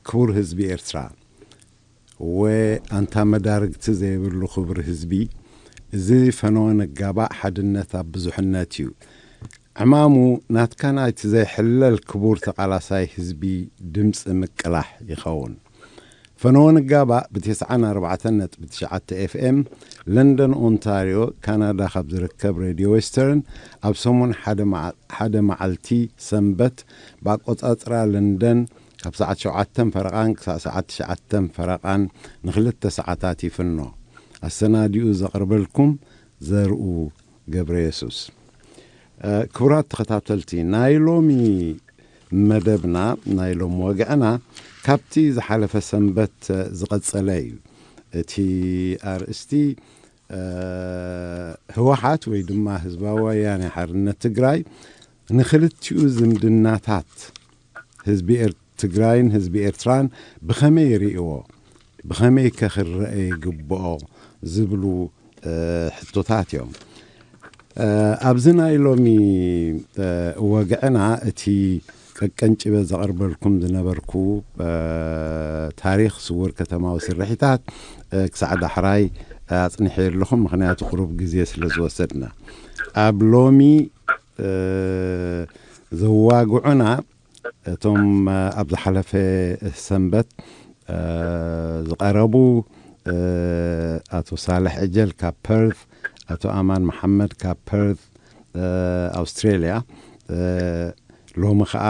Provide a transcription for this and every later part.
ክቡር ህዝቢ ኤርትራ፣ ወ ኣንታ መዳርግቲ ዘይብሉ ክቡር ህዝቢ፣ እዚ ፈነወ ንጋባእ ሓድነት ኣብ ብዙሕነት እዩ። ዕማሙ ናትካ ናይቲ ዘይሕለል ክቡር ተቓላሳይ ህዝቢ ድምፂ ምቅላሕ ይኸውን። ፈነወ ንጋባእ ብ94.9 ኤፍኤም ለንደን ኦንታርዮ ካናዳ ካብ ዝርከብ ሬድዮ ዌስተርን ኣብ ሰሙን ሓደ መዓ- ሓደ መዓልቲ ሰንበት ብኣቆጻጽራ ለንደን ካብ ሰዓት ሸውዓተ ፈረቓን ክሳዕ ሰዓት ትሽዓተ ፈረቓን ንክልተ ሰዓታት ይፍኖ። ኣሰናዲኡ ዘቕርበልኩም ዘርኡ ገብረ የሱስ። ክቡራት ተኸታተልቲ፣ ናይ ሎሚ መደብና፣ ናይ ሎም ወግዕና ካብቲ ዝሓለፈ ሰንበት ዝቐጸለ እዩ። እቲ ኣርእስቲ ህወሓት ወይ ድማ ህዝባዊ ወያነ ሓርነት ትግራይ ንክልቲኡ ዝምድናታት ህዝቢ ትግራይን ህዝቢ ኤርትራን ብኸመይ ይርእዎ፣ ብኸመይ ከ ክረአ ይግብኦ ዝብሉ ሕቶታት እዮም። ኣብዚ ናይ ሎሚ ወግዕና እቲ ቀቀንጭበ ዘቐርበልኩም ዝነበርኩ ታሪኽ ስውር ከተማዊ ስርሒታት ክሳዕ ዳሕራይ ኣጽኒሐ ኣለኹም፣ ምኽንያቱ ቁሩብ ግዜ ስለ ዝወሰድና። ኣብ ሎሚ ዘዋግዑና እቶም ኣብ ዝሓለፈ ሰንበት ዝቐረቡ ኣቶ ሳልሕ ዕጀል ካብ ፐርት፣ ኣቶ ኣማን መሓመድ ካብ ፐርት ኣውስትሬልያ፣ ሎሚ ኸዓ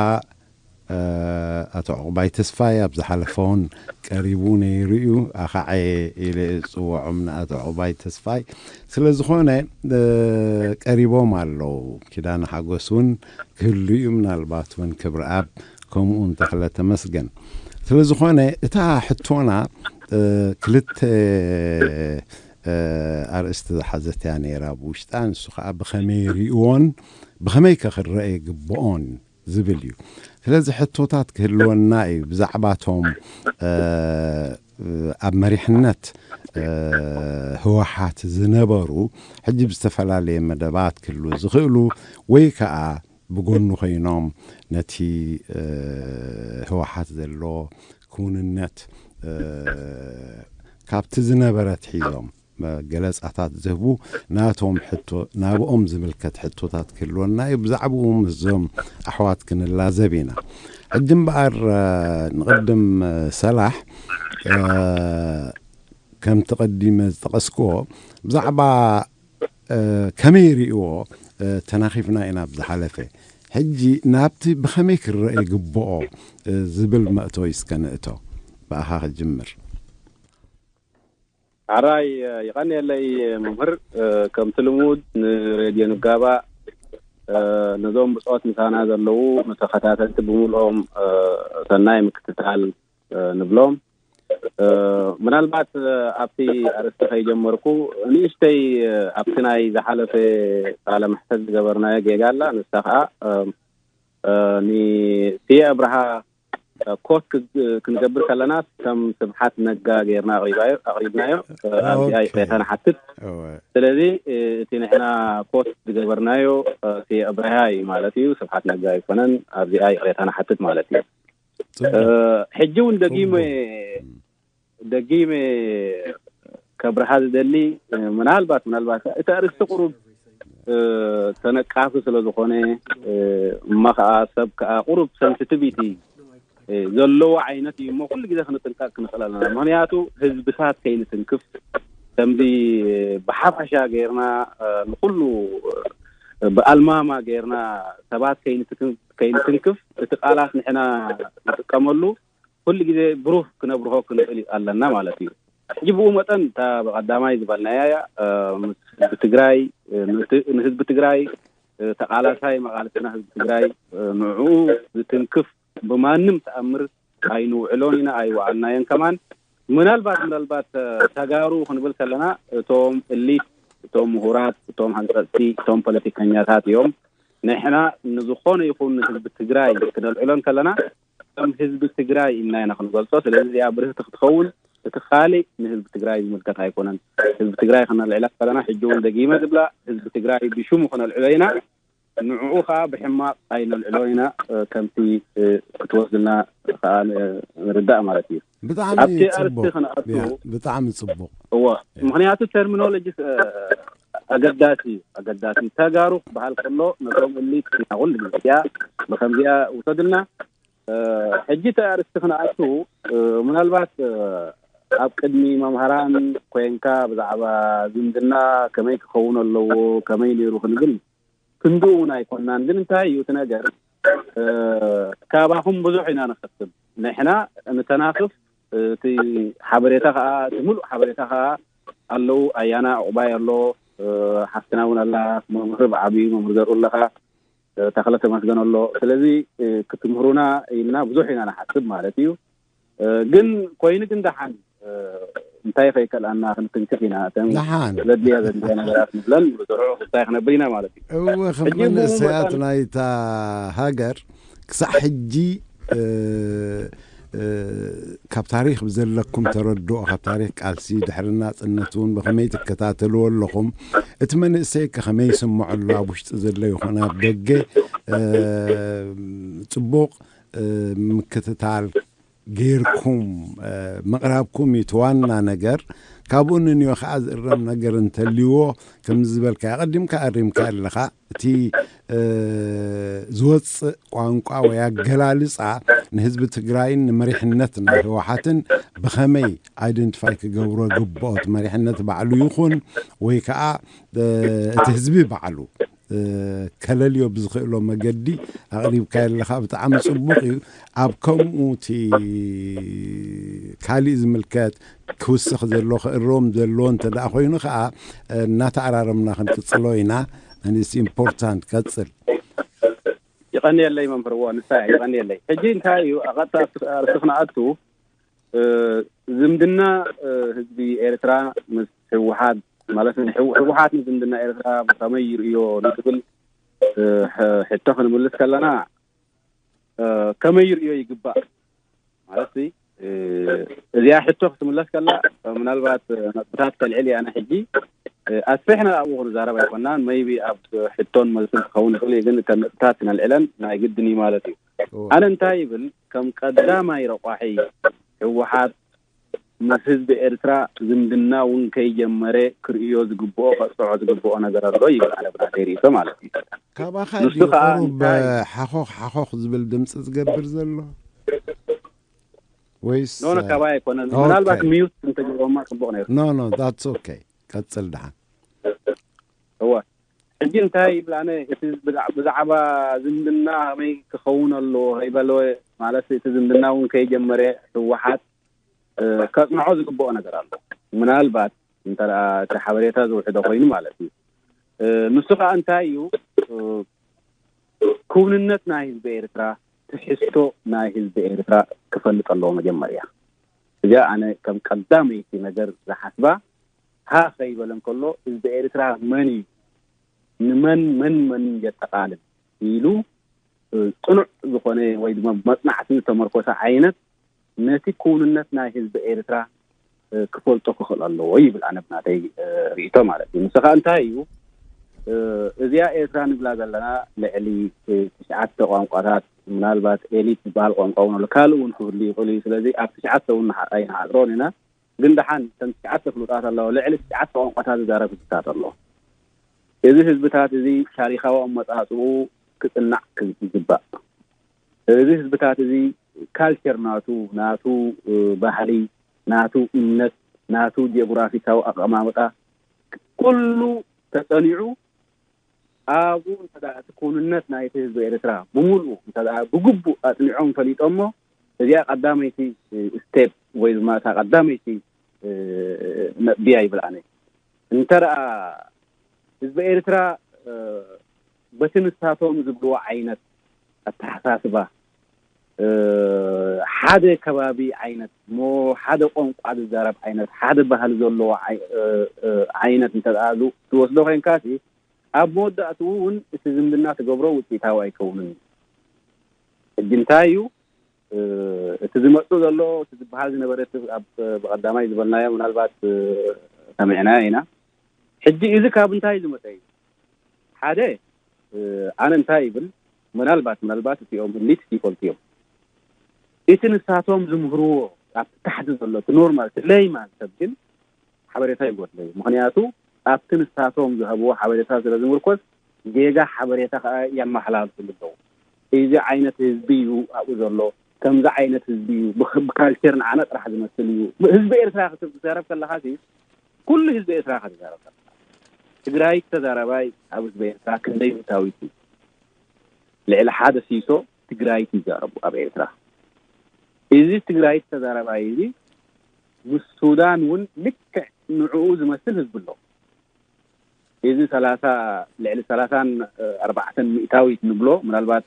ኣቶ ዕቑባይ ተስፋይ ኣብ ዝሓለፈውን ቀሪቡ ነይሩ እዩ። ኣኻዐ ኢለ ዝፅውዖም ንኣቶ ዕቑባይ ተስፋይ ስለ ዝኾነ ቀሪቦም ኣለዉ። ኪዳነ ሓጎስ እውን ክህሉ እዩ፣ ምናልባት እውን ክብረኣብ ከምኡ እውን ተኽለ ተመስገን። ስለ ዝኾነ እታ ሕቶና ክልተ ኣርእስቲ ዝሓዘት እያ ነይራ ብውሽጣ። ንሱ ከዓ ብኸመይ ይርእዎን ብኸመይ ከ ክረአ ይግብኦን ዝብል እዩ። ስለዚ ሕቶታት ክህልወና እዩ ብዛዕባቶም ኣብ መሪሕነት ህወሓት ዝነበሩ፣ ሕጂ ብዝተፈላለየ መደባት ክህልዉ ዝኽእሉ ወይ ከዓ ብጎኑ ኮይኖም ነቲ ህወሓት ዘሎ ክውንነት ካብቲ ዝነበረ ኣትሒዞም ገለጻታት ዝህቡ ናቶም ሕቶ ናብኦም ዝምልከት ሕቶታት ክህልወና እዩ። ብዛዕባኡ ምስዞም ኣሕዋት ክንላዘብ ኢና። ሕጂ እምበኣር ንቕድም ሰላሕ ከምቲ ቀዲመ ዝጠቐስክዎ ብዛዕባ ከመይ ይርእዎ ተናኺፍና ኢና ብዝሓለፈ። ሕጂ ናብቲ ብኸመይ ክረአ ይግብኦ ዝብል መእተዊ እስከ ንእቶ። ብኣኻ ክጅምር። ኣራይ ይቐንየለይ መምህር። ከምቲ ልሙድ ንሬድዮ ንጋባ ነዞም ብፆት ምሳና ዘለዉ ንተኸታተልቲ ብምልኦም ሰናይ ምክትታል ንብሎም። ምናልባት ኣብቲ ኣርእስቲ ከይጀመርኩ ንእሽተይ ኣብቲ ናይ ዝሓለፈ ቃለ መሕተት ዝገበርናዮ ጌጋ ኣላ። ንሳ ከዓ ንስየ ኣብርሃ ኮት ክንገብር ከለና ከም ስብሓት ነጋ ጌርና ኣቕሪብናዮ። ኣብዚኣ ይቅሬታ ንሓትት። ስለዚ እቲ ንሕና ኮት ዝገበርናዮ ስየ ኣብርሃ እዩ ማለት እዩ፣ ስብሓት ነጋ ኣይኮነን። ኣብዚኣ ይቅሬታ ንሓትት ማለት እዩ። ሕጂ እውን ደጊመ ደጊመ ከብርሃ ዝደሊ ምናልባት ምናልባት እቲ ኣርእስቲ ቁሩብ ተነቃፊ ስለ ዝኾነ እሞ ከዓ ሰብ ከዓ ቁሩብ ሰንስቲቪቲ ዘለዎ ዓይነት እዩ እሞ ኩሉ ግዜ ክንጥንቀቅ ክንኽእል ኣለና። ምክንያቱ ህዝብታት ከይንትንክፍ ከምዚ ብሓፈሻ ገይርና ንኩሉ ብኣልማማ ገይርና ሰባት ከይንትንክፍ እቲ ቃላት ንሕና ንጥቀመሉ ኩሉ ግዜ ብሩህ ክነብርሆ ክንኽእል ኣለና ማለት እዩ። ሕጂ ብኡ መጠን እታ ብቐዳማይ ዝበልናያ እያ። ምስ ህዝቢ ትግራይ ንህዝቢ ትግራይ ተቓላሳይ መቓልስና ህዝቢ ትግራይ ንዕኡ ዝትንክፍ ብማንም ተኣምር ኣይንውዕሎን ኢና ኣይወዓልናዮን ከማን። ምናልባት ምናልባት ተጋሩ ክንብል ከለና እቶም እሊት እቶም ምሁራት እቶም ሃንፀፅቲ እቶም ፖለቲከኛታት እዮም። ንሕና ንዝኾነ ይኹን ንህዝቢ ትግራይ ክነልዕሎ እንከለና ከም ህዝቢ ትግራይ ኢልና ኢና ክንገልፆ። ስለዚ እዚኣ ብርህቲ ክትኸውን እቲ ካሊእ ንህዝቢ ትግራይ ዝምልከት ኣይኮነን። ህዝቢ ትግራይ ክነልዕላ ከለና ሕጂ እውን ደጊመ ዝብላ ህዝቢ ትግራይ ብሽሙ ክነልዕሎ ኢና። ንዕኡ ከዓ ብሕማቕ ኣይነልዕሎ ኢና። ከምቲ ክትወስድልና ከዓ ንርዳእ ማለት እዩ። ብጣዕሚ ኣብቲ ኣርስቲ ፅቡቅ ክንኣቱ ብጣዕሚ ፅቡቅ። እዎ፣ ምክንያቱ ተርሚኖሎጂ ኣገዳሲ እዩ። ኣገዳሲ ተጋሩ ክበሃል ከሎ ነቶም እሊት ኩሉ ግዜ ብከምዚኣ ውሰድልና። ሕጂ እቲ ኣርስቲ ክንኣቱ፣ ምናልባት ኣብ ቅድሚ መምሃራን ኮይንካ ብዛዕባ ዝምድና ከመይ ክኸውን ኣለዎ፣ ከመይ ነይሩ ክንብል ክንድኡ እውን ኣይኮናን። ግን እንታይ እዩ እቲ ነገር? ካባኹም ብዙሕ ኢና ንኸስብ። ንሕና ንተናኽፍ፣ እቲ ሓበሬታ ከዓ፣ እቲ ሙሉእ ሓበሬታ ከዓ ኣለዉ። ኣያና ዕቑባይ ኣሎ፣ ሓፍትና እውን ኣላ፣ መምህር ብዓብዩ መምህር ዘርኡ ኣለኻ፣ ተኽለ ተመስገን ኣሎ። ስለዚ ክትምህሩና ኢልና ብዙሕ ኢና ንሓስብ ማለት እዩ። ግን ኮይኑ ግን ደሓን እንታይ ከይከልኣና ክንትንክፍ ኢና። እተን ደሓን ዘድልያ ዘድልያ ነገራት ንብለን ብዙሕ ክስታይ ክነብል ኢና ማለት እዩ። እወ ከም ሕጂ ብኡ መንእሰያት መጠን- ናይታ ሃገር ክሳዕ ሕጂ እ፣ እ፣ ካብ ታሪክ ብዘለኩም ተረድኦ ካብ ታሪክ ቃልሲ ድሕሪ ናፅነት እውን ብከመይ ትከታተልዎ ኣለኹም? እቲ መንእሰይ ከ ከመይ ይስምዖ ኣሎ? ኣብ ውሽጢ ዘሎ ይኹን ኣብ ደገ እ፣ ፅቡቅ እ፣ ምክትታል ጌርኩም እ፣ ምቕራብኩም እዩ እቲ ዋና ነገር። ካብኡ ንንዮ ከዓ ዝእረም ነገር እንተልይዎ ከምዚ ዝበልካ ቀዲምካ ኣሪምካ ኣለኻ። እቲ እ፣ ዝወፅእ ቋንቋ ወይ ኣገላልፃ ንህዝቢ ትግራይን ንመሪሕነት ናይ ህወሓትን ብኸመይ ኣይደንቲፋይ ክገብሮ ግብኦ? እቲ መሪሕነት ባዕሉ ይኹን ወይ ከዓ እ፣ እቲ ህዝቢ ባዕሉ እ፣ ከለልዮ ብዝኽእሎ መገዲ ኣቕሪብካ ኣለኻ። ብጣዕሚ ፅቡቅ እዩ። ኣብ ከምኡ እቲ ካሊእ ዝምልከት ክውስኽ ዘሎ ክእረም ዘለዎ እንተ ደኣ ኮይኑ ከዓ እ፣ እናተኣራረምና ክንቅፅሎ ኢና። ንስ ኢምፖርታንት ቀፅል። ይቐንየለይ መምህርዎ፣ ንሳ ይቐንየለይ። ሕጂ እንታይ እዩ ኣቐጣ ኣርሲ ክንኣቱ፣ እ፣ ዝምድና እ፣ ህዝቢ ኤርትራ ምስ ህወሓት ማለት ንህው- ህወሓት ንዝምድና ኤርትራ ብኸመይ ይርእዮ ንትብል እ፣ ሕ- ሕቶ ክንምልስ ከለና እ፣ ከመይ ይርእዮ ይግባእ ማለት እ፣ እዚኣ ሕቶ ክትምለስ ከላ ምናልባት ነጥብታት ከልዕል እያ። ሕጂ ኣስፊሕና ኣብኡ ክንዛረብ ኣይኮናን። መይቢ ኣብ ሕቶን መልስን ክኸውን ይኽእል እዩ፣ ግን ከም ነጥብታት ክነልዕለን ናይ ግድን እዩ ማለት እዩ። ኣነ እንታይ ይብል፣ ከም ቀዳማይ ረቋሒ ህወሓት ምስ ህዝቢ ኤርትራ ዝምድና እውን ከይጀመረ ክርእዮ ዝግብኦ፣ ከፅንዖ ዝግብኦ ነገር ኣሎ ይብል፣ ኣነ ብናተይ ርእይቶ ማለት እዩ። ካባኻ ንሱ ድዩ ከዓ ቁሩብ እንታይ ሓኾኽ ሓኾኽ ዝብል ድምፂ ዝገብር ዘሎ ወይስ ኖኖ፣ ካባይ ኣይኮነን። ኦኬ። ምናልባት ሚዩት እንተገይሮማ ፅቡቅ ነይሩ። ኖ ኖ that's okay። ቀፅል ደሓን። እወ፣ ሕጂ እንታይ ይብል፣ ኣነ እቲ ብዛ- ብዛዕባ ዝምድና ከመይ ክኸውን ኣለዎ ከይበለወ ማለት እቲ ዝምድና እውን ከይጀመረ ህወሓት እ፣ ከፅንዖ ዝግብኦ ነገር ኣሎ። ምናልባት እንተ እቲ ሓበሬታ ዝውሕዶ ኮይኑ ማለት እዩ። እ፣ ንሱ ከዓ እንታይ እዩ፣ እ፣ ክውንነት ናይ ህዝቢ ኤርትራ፣ ትሕዝቶ ናይ ህዝቢ ኤርትራ ክፈልጥ ኣለዎ መጀመርያ። እዚኣ ኣነ ከም ቀዳመይቲ ነገር ዝሓስባ፣ ሃ ከይበለ እንከሎ ህዝቢ ኤርትራ መን እዩ፣ ንመን መን መን የጠቃልል ኢሉ እ፣ ፅኑዕ ዝኾነ ወይ ድማ መፅናዕቲ ዝተመርኮሰ ዓይነት ነቲ ክውንነት ናይ ህዝቢ ኤርትራ እ፣ ክፈልጦ ክኽእል ኣለዎ ይብል፣ ኣነ ብናተይ እ፣ ርእይቶ ማለት እዩ። ንሱ ከዓ እንታይ እዩ፣ እ፣ እዚኣ ኤርትራ ንብላ ዘለና ልዕሊ እ፣ ትሽዓተ ቋንቋታት፣ ምናልባት ኤሊት ዝበሃል ቋንቋ እውን ኣሎ፣ ካልእ እውን ክህሉ ይኽእል እዩ። ስለዚ ኣብ ትሽዓተ እውን ንሓ- ኣይንሓፅሮን ኢና። ግን ደሓን እተን ትሽዓተ ፍሉጣት ኣለዋ፣ ልዕሊ ትሽዓተ ቋንቋታት ዝዛረብ ህዝብታት ኣሎ። እዚ ህዝብታት እዚ ታሪኻዊ ኣመፃፅኡ ክፅናዕ ይግባእ። እዚ ህዝብታት እዚ ካልቸር ናቱ፣ ናቱ እ፣ ባህሊ፣ ናቱ እምነት፣ ናቱ ጂኦግራፊካዊ ኣቀማምጣ ኩሉ ተፀኒዑ ኣብኡ እንተ እቲ ክውንነት ናይቲ ህዝቢ ኤርትራ ብምሉኡ እንተ ብግቡእ ኣፅኒዖም ፈሊጦሞ፣ እዚኣ ቀዳመይቲ ስቴፕ ወይ ድማ እታ ቀዳመይቲ እ፣ ነጥቢያ ይብል ኣነ። እንተ ደኣ ህዝቢ ኤርትራ እ፣ በቲ ንሳቶም ዝብልዎ ዓይነት ኣተሓሳስባ እ፣ ሓደ ከባቢ ዓይነት ሞ ሓደ ቋንቋ ዝዛረብ ዓይነት ሓደ ባህሊ ዘለዎ ዓይ- እ፣ እ፣ ዓይነት እንተ ደኣ ዝ- ትወስዶ ኮይንካሲ ኣብ መወዳእትኡ እውን እቲ ዝምድና ትገብሮ ውፅኢታዊ ኣይከውንን እዩ። ሕጂ እንታይ እዩ እ፣ እቲ ዝመፅእ ዘሎ እቲ ዝበሃል ዝነበረ እቲ ኣብ ብቐዳማይ ዝበልናዮ ምናልባት እ፣ ሰሚዕናዮ ኢና። ሕጂ እዚ ካብ እንታይ ዝመፀ እዩ? ሓደ ኣነ እንታይ ይብል፣ ምናልባት ምናልባት እቲኦም እሊት ይፈልጡ እዮም። እቲ ንሳቶም ዝምህርዎ ኣብቲ ታሕቲ ዘሎ እቲ ኖርማል እቲ ለይማን ሰብ ግን ሓበሬታ ይጎድሎ እዩ። ምክንያቱ ኣብቲ ንሳቶም ዝሃብዎ ሓበሬታ ስለ ዝምርኮስ ጌጋ ሓበሬታ ከዓ የመሓላልፍሉ ኣለዉ። እዚ ዓይነት ህዝቢ እዩ ኣብኡ ዘሎ፣ ከምዚ ዓይነት ህዝቢ እዩ፣ ብካልቸር ንዓና ጥራሕ ዝመስል እዩ። ህዝቢ ኤርትራ ክትዛረብ ከለካ ኩሉ ህዝቢ ኤርትራ ክትዛረብ ከለካ ትግራይ ተዛራባይ ኣብ ህዝቢ ኤርትራ ክንደይ ምታዊት እዩ? ልዕሊ ሓደ ሲሶ ትግራይት ይዛረቡ ኣብ ኤርትራ። እዚ ትግራይት ተዛራባይ እዚ ምስ ሱዳን እውን ልክዕ ንዕኡ ዝመስል ህዝቢ ኣሎ። እዚ ሰላሳ ልዕሊ ሰላሳን ኣርባዕተን ሚእታዊት ንብሎ ምናልባት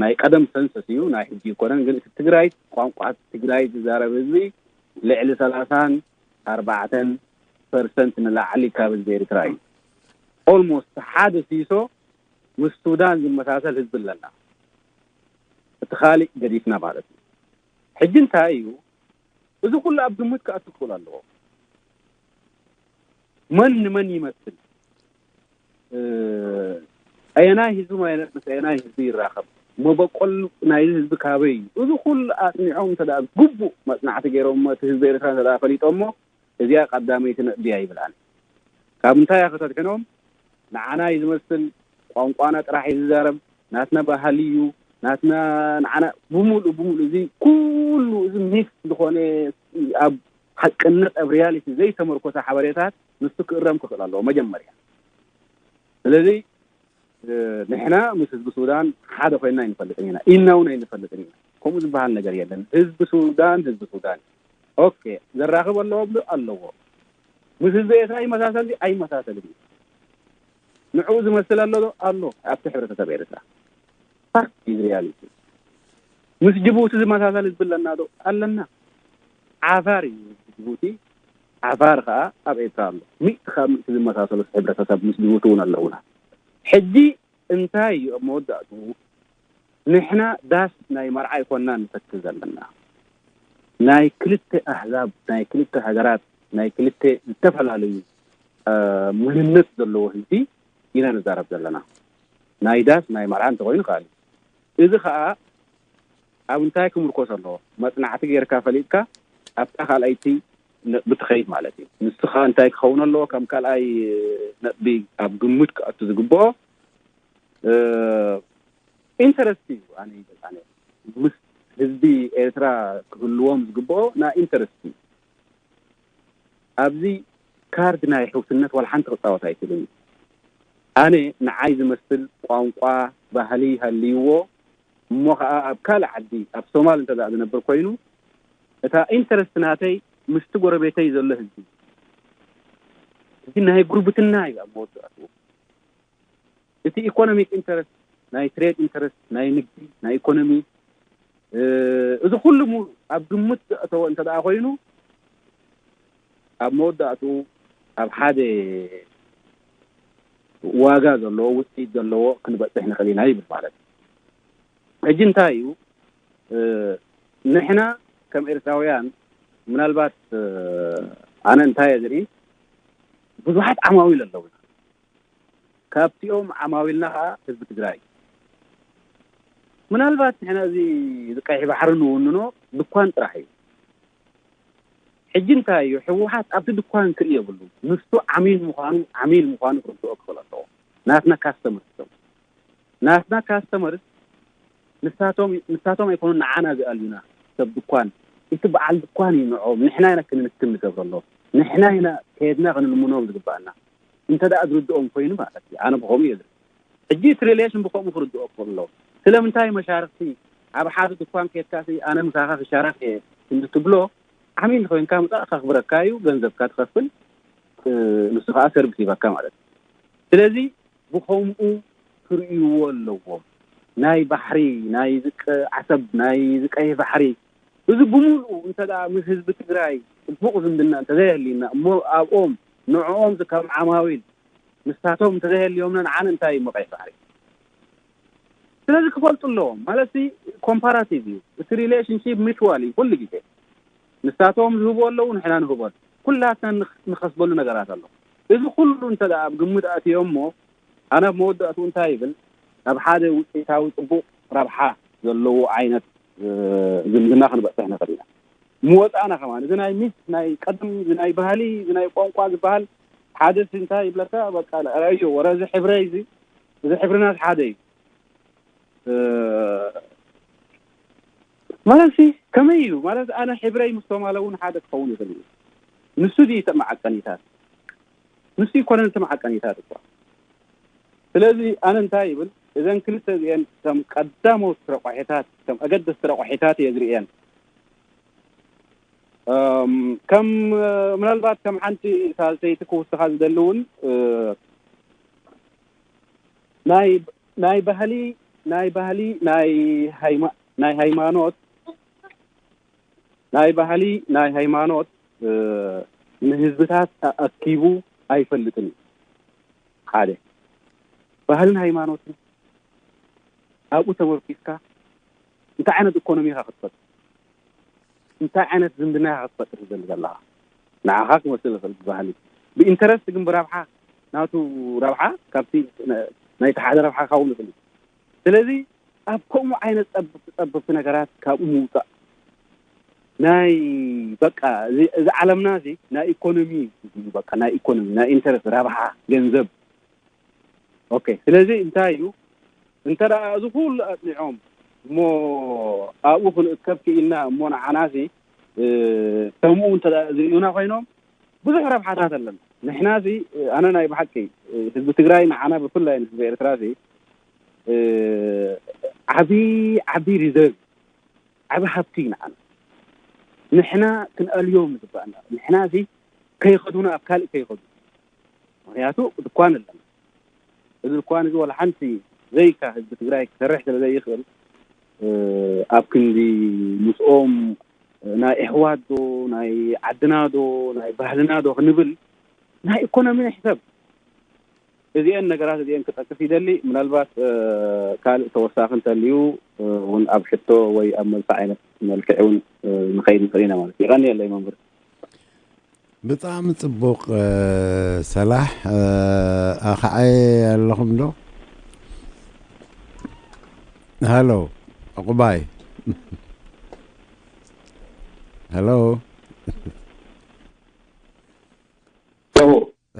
ናይ ቀደም ሰንሰስ እዩ፣ ናይ ሕጂ ይኮነን። ግን እቲ ትግራይ ቋንቋ ትግራይ ዝዛረብ ህዝቢ ልዕሊ ሰላሳን ኣርባዕተን ፐርሰንት ንላዕሊ ካብ ህዝቢ ኤርትራ እዩ። ኦልሞስት ሓደ ሲሶ ምስ ሱዳን ዝመሳሰል ህዝቢ ኣለና፣ እቲ ካሊእ ገዲፍና ማለት እዩ። ሕጂ እንታይ እዩ እዚ ኩሉ ኣብ ግምት ክኣቱ ክኽእል ኣለዎ። መን ንመን ይመስል፣ ኣየናይ ህዝቢ ማለት ምስ ኣየናይ ህዝቢ ይራኸብ፣ መበቆል ናይዚ ህዝቢ ካበይ እዩ፣ እዚ ኩሉ ኣፅኒዖም እንተ ግቡእ መፅናዕቲ ገይሮም እቲ ህዝቢ ኤርትራ እንተ ፈሊጦሞ እዚኣ ቀዳመይቲ ነጥቢ እያ ይብል ኣነ። ካብ እንታይ እያ ከተድሕኖም? ንዓና እዩ ዝመስል፣ ቋንቋና ጥራሕ እዩ ዝዛረብ፣ ናትና ባህሊ እዩ፣ ናትና ንዓና ብምሉእ ብምሉእ እዚ ኩሉ እዚ ሚስ ዝኾነ ኣብ ሓቅነት ኣብ ሪያሊቲ ዘይተመርኮሰ ሓበሬታት ንሱ ክእረም ክኽእል ኣለዎ መጀመርያ። ስለዚ ንሕና ምስ ህዝቢ ሱዳን ሓደ ኮይና ኣይንፈልጥን ኢና፣ ኢልና እውን ኣይንፈልጥን ኢና። ከምኡ ዝበሃል ነገር የለን። ህዝቢ ሱዳን ህዝቢ ሱዳን። ኦኬ፣ ዘራኽብ ኣለዎ ብ ኣለዎ። ምስ ህዝቢ ኤርትራ ይመሳሰል ድዩ? ኣይመሳሰልን እዩ። ንዕኡ ዝመስል ኣሎ ዶ? ኣሎ። ኣብቲ ሕብረተሰብ ኤርትራ ፋክት ኢዝ ሪያሊቲ። ምስ ጅቡቲ ዝመሳሰል ህዝቢ ኣለና ዶ? ኣለና። ዓፋር እዩ ጅቡቲ። ዓፋር ከዓ ኣብ ኤርትራ ኣሎ። ሚእቲ ካብ ሚእቲ ዝመሳሰሉ ሕብረተሰብ ምስ ጅቡቲ እውን ኣለውና። ሕጂ እንታይ እዩ ኣብ መወዳእትኡ ንሕና ዳስ ናይ መርዓ ኣይኮንና ንተክል ዘለና፣ ናይ ክልተ ኣህዛብ፣ ናይ ክልተ ሃገራት፣ ናይ ክልተ ዝተፈላለዩ መንነት ዘለዎ ህዝቢ ኢና ንዛረብ ዘለና። ናይ ዳስ ናይ መርዓ እንተኮይኑ ከኣ እዚ ከኣ ኣብ እንታይ ክምርኮስ ኣለዎ? መጽናዕቲ ጌርካ ፈሊጥካ ኣብታ ካልኣይቲ ነጥቢ ትኸይድ ማለት እዩ። ንሱ ከኣ እንታይ ክኸውን ኣለዎ? ከም ካልኣይ ነጥቢ ኣብ ግምት ክኣቱ ዝግብኦ ኢንተረስት እዩ። ኣነ ይበቃነ ምስ ህዝቢ ኤርትራ ክህልዎም ዝግብኦ ናይ ኢንተረስት እዩ። ኣብዚ ካርድ ናይ ሕውስነት ዋላ ሓንቲ ክጻወት ኣይክእልን እዩ። ኣነ ንዓይ ዝመስል ቋንቋ፣ ባህሊ ሃልይዎ እሞ ኸኣ ኣብ ካልእ ዓዲ ኣብ ሶማል እንተ ዝነብር ኮይኑ እታ ኢንተረስት ናተይ ምስቲ ጎረቤተይ ዘሎ ህዝቢ እዚ ናይ ጉርብትና እዩ ኣብ መወዳእትኡ። እቲ ኢኮኖሚክ ኢንተረስት ናይ ትሬድ ኢንተረስት ናይ ንግዲ ናይ ኢኮኖሚ እዚ ኩሉ ሙሉ ኣብ ግምት ዘእተወ እንተ ደኣ ኮይኑ ኣብ መወዳእትኡ ኣብ ሓደ ዋጋ ዘለዎ ውፅኢት ዘለዎ ክንበፅሕ ንኽእል ኢና ይብል ማለት እዩ። ሕጂ እንታይ እዩ ንሕና ከም ኤርትራውያን ምናልባት ኣነ እንታይ እየ ዝርኢ ብዙሓት ዓማዊል ኣለውና ካብቲኦም ዓማዊልና ከዓ ህዝቢ ትግራይ ምናልባት ንሕና እዚ ዝቀይሕ ባሕሪ ንውንኖ ድኳን ጥራሕ እዩ። ሕጂ እንታይ እዩ ህወሓት ኣብቲ ድኳን ክርኢ የብሉ ንሱ ዓሚል ምዃኑ ዓሚል ምዃኑ ክርድኦ ክኽእል ኣለዎ። ናትና ካስተመርስ እዮም። ናትና ካስተመርስ ንሳቶም ንሳቶም ኣይኮኑን ንዓና ዝኣልዩና ሰብ ድኳን እቲ በዓል ድኳን እዩ ንዕኦም ንሕና ኢና ክንንክን ንገብረሎም ንሕና ኢና ከየድና ክንልምኖም ዝግባኣና እንተ ደኣ ዝርድኦም ኮይኑ ማለት እዩ። ኣነ ብኸምኡ እየ ዝርኢ። ሕጂ እቲ ሪሌሽን ብኸምኡ ክርድኦ ክኽእል ኣለዎ። ስለምንታይ መሻርክቲ ኣብ ሓደ ድኳን ኬድካ ኣነ ምሳኻ ክሻረክ እየ እንድትብሎ ዓሚል ኮይንካ ምፃእ ከኽብረካ እዩ። ገንዘብካ ትኸፍል ንሱ ከዓ ሰርቪስ ይበካ ማለት እዩ። ስለዚ ብኸምኡ ክርእይዎ ኣለዎም። ናይ ባሕሪ ናይ ዝቀ ዓሰብ ናይ ዝቀይ ባሕሪ እዚ ብምሉኡ እንተ ምስ ህዝቢ ትግራይ ፅቡቕ ዝምድና እንተዘይህልዩና እሞ ኣብኦም ንዕኦም ከም ዓማዊል ንሳቶም እንተዘይህልዮምና ንዓነ እንታይ እዩ መቐይ ባሕሪ ስለዚ ክፈልጡ ኣለዎም ማለት ኮምፓራቲቭ እዩ እቲ ሪሌሽንሽፕ ሚቹዋል እዩ ኩሉ ግዜ ንሳቶም ዝህቡ ኣለዉ ንሕና ንህቦን ኩላትና ንኸስበሉ ነገራት ኣሎ እዚ ኩሉ እንተ ኣብ ግምት ኣትዮ እሞ ኣነ ኣብ መወዳእትኡ እንታይ ይብል፣ ናብ ሓደ ውፅኢታዊ ፅቡቕ ረብሓ ዘለዎ ዓይነት ዝምድና ክንበፅሕ ንኽእል ኢና። ምወፃእና ከማን እዚ ናይ ሚስ ናይ ቀደም እዚ ናይ ባህሊ እዚ ናይ ቋንቋ ዝበሃል ሓደ እንታይ ይብለካ፣ በቃ ረኣዮ ወረ እዚ ሕብረይ እዚ እዚ ሕብርናስ ሓደ እዩ። ማለት ከመይ እዩ ማለት ኣነ ሕብረይ ምስ ሶማለ እውን ሓደ ክኸውን ይኽእል እዩ። ንሱ ድዩ ተመዓቀኒታት? ንሱ ይኮነን ተመዓቀኒታት እኳ። ስለዚ ኣነ እንታይ ይብል፣ እዘን ክልተ እዚአን ከም ቀዳሞት ረቋሒታት ከም ኣገደስቲ ረቋሒታት እየ ዝርእየን። ከም ምናልባት ከም ሓንቲ ሳልሰይቲ ክውስኻ ዝደሊ እውን ናይ ናይ ባህሊ ናይ ባህሊ ናይ ናይ ሃይማኖት ናይ ባህሊ ናይ ሃይማኖት ንህዝብታት ኣኪቡ ኣይፈልጥን እዩ። ሓደ ባህልን ሃይማኖትን ኣብኡ ተመርኪስካ እንታይ ዓይነት ኢኮኖሚ ኢኻ ክትፈጥር? እንታይ ዓይነት ዝምድና ኢኻ ክትፈጥር ትደሊ ዘለኻ? ንዓኻ ክመስል ይኽእል ብባህሊ ብኢንተረስት ግን ብረብሓ ናቱ ረብሓ ካብቲ ናይቲ ሓደ ረብሓ ክኸውን ይኽእል። ስለዚ ኣብ ከምኡ ዓይነት ፀጸብቲ ነገራት ካብኡ ምውፃእ ናይ በቃ እዚ ዓለምና እዚ ናይ ኢኮኖሚ እዩ። በቃ ናይ ኢኮኖሚ ናይ ኢንተረስት ረብሓ ገንዘብ ኦኬ። ስለዚ እንታይ እዩ እንተ እዚ ኩሉ ኣፅኒዖም እሞ ኣብኡ ክንእከብ ክኢልና እሞ ንዓናሲ ከምኡ እንተ ዝርእዩና ኮይኖም ብዙሕ ረብሓታት ኣለና። ንሕናሲ ኣነ ናይ ብሓቂ ህዝቢ ትግራይ ንዓና ብፍላይ ንህዝቢ ኤርትራሲ ዓቢ ዓቢ ሪዘርቭ ዓቢ ሃብቲ እዩ ንዓና። ንሕና ክንኣልዮም ዝግባኣና ንሕናሲ ከይኸዱና ኣብ ካልእ ከይኸዱ ምክንያቱ ድኳን ኣለና። እዚ ድኳን እዚ ዋላ ሓንቲ ዘይካ ህዝቢ ትግራይ ክሰርሕ ስለ ዘይኽእል ኣብ ክንዲ ምስኦም ናይ ኣሕዋት ዶ ናይ ዓድና ዶ ናይ ባህልና ዶ ክንብል ናይ ኢኮኖሚ ንሕሰብ። እዚአን ነገራት እዚአን ክጠቅስ ይደሊ። ምናልባት ካልእ ተወሳኺ እንተልዩ እውን ኣብ ሕቶ ወይ ኣብ መልሲ ዓይነት መልክዕ እውን ንኸይድ ንኽእል ኢና ማለት እዩ። ይቐንየለይ መምህር። ብጣዕሚ ፅቡቕ ሰላሕ ኣኸዓየ ኣለኹም ዶ? ሃሎ ዕቁባይ ሃሎ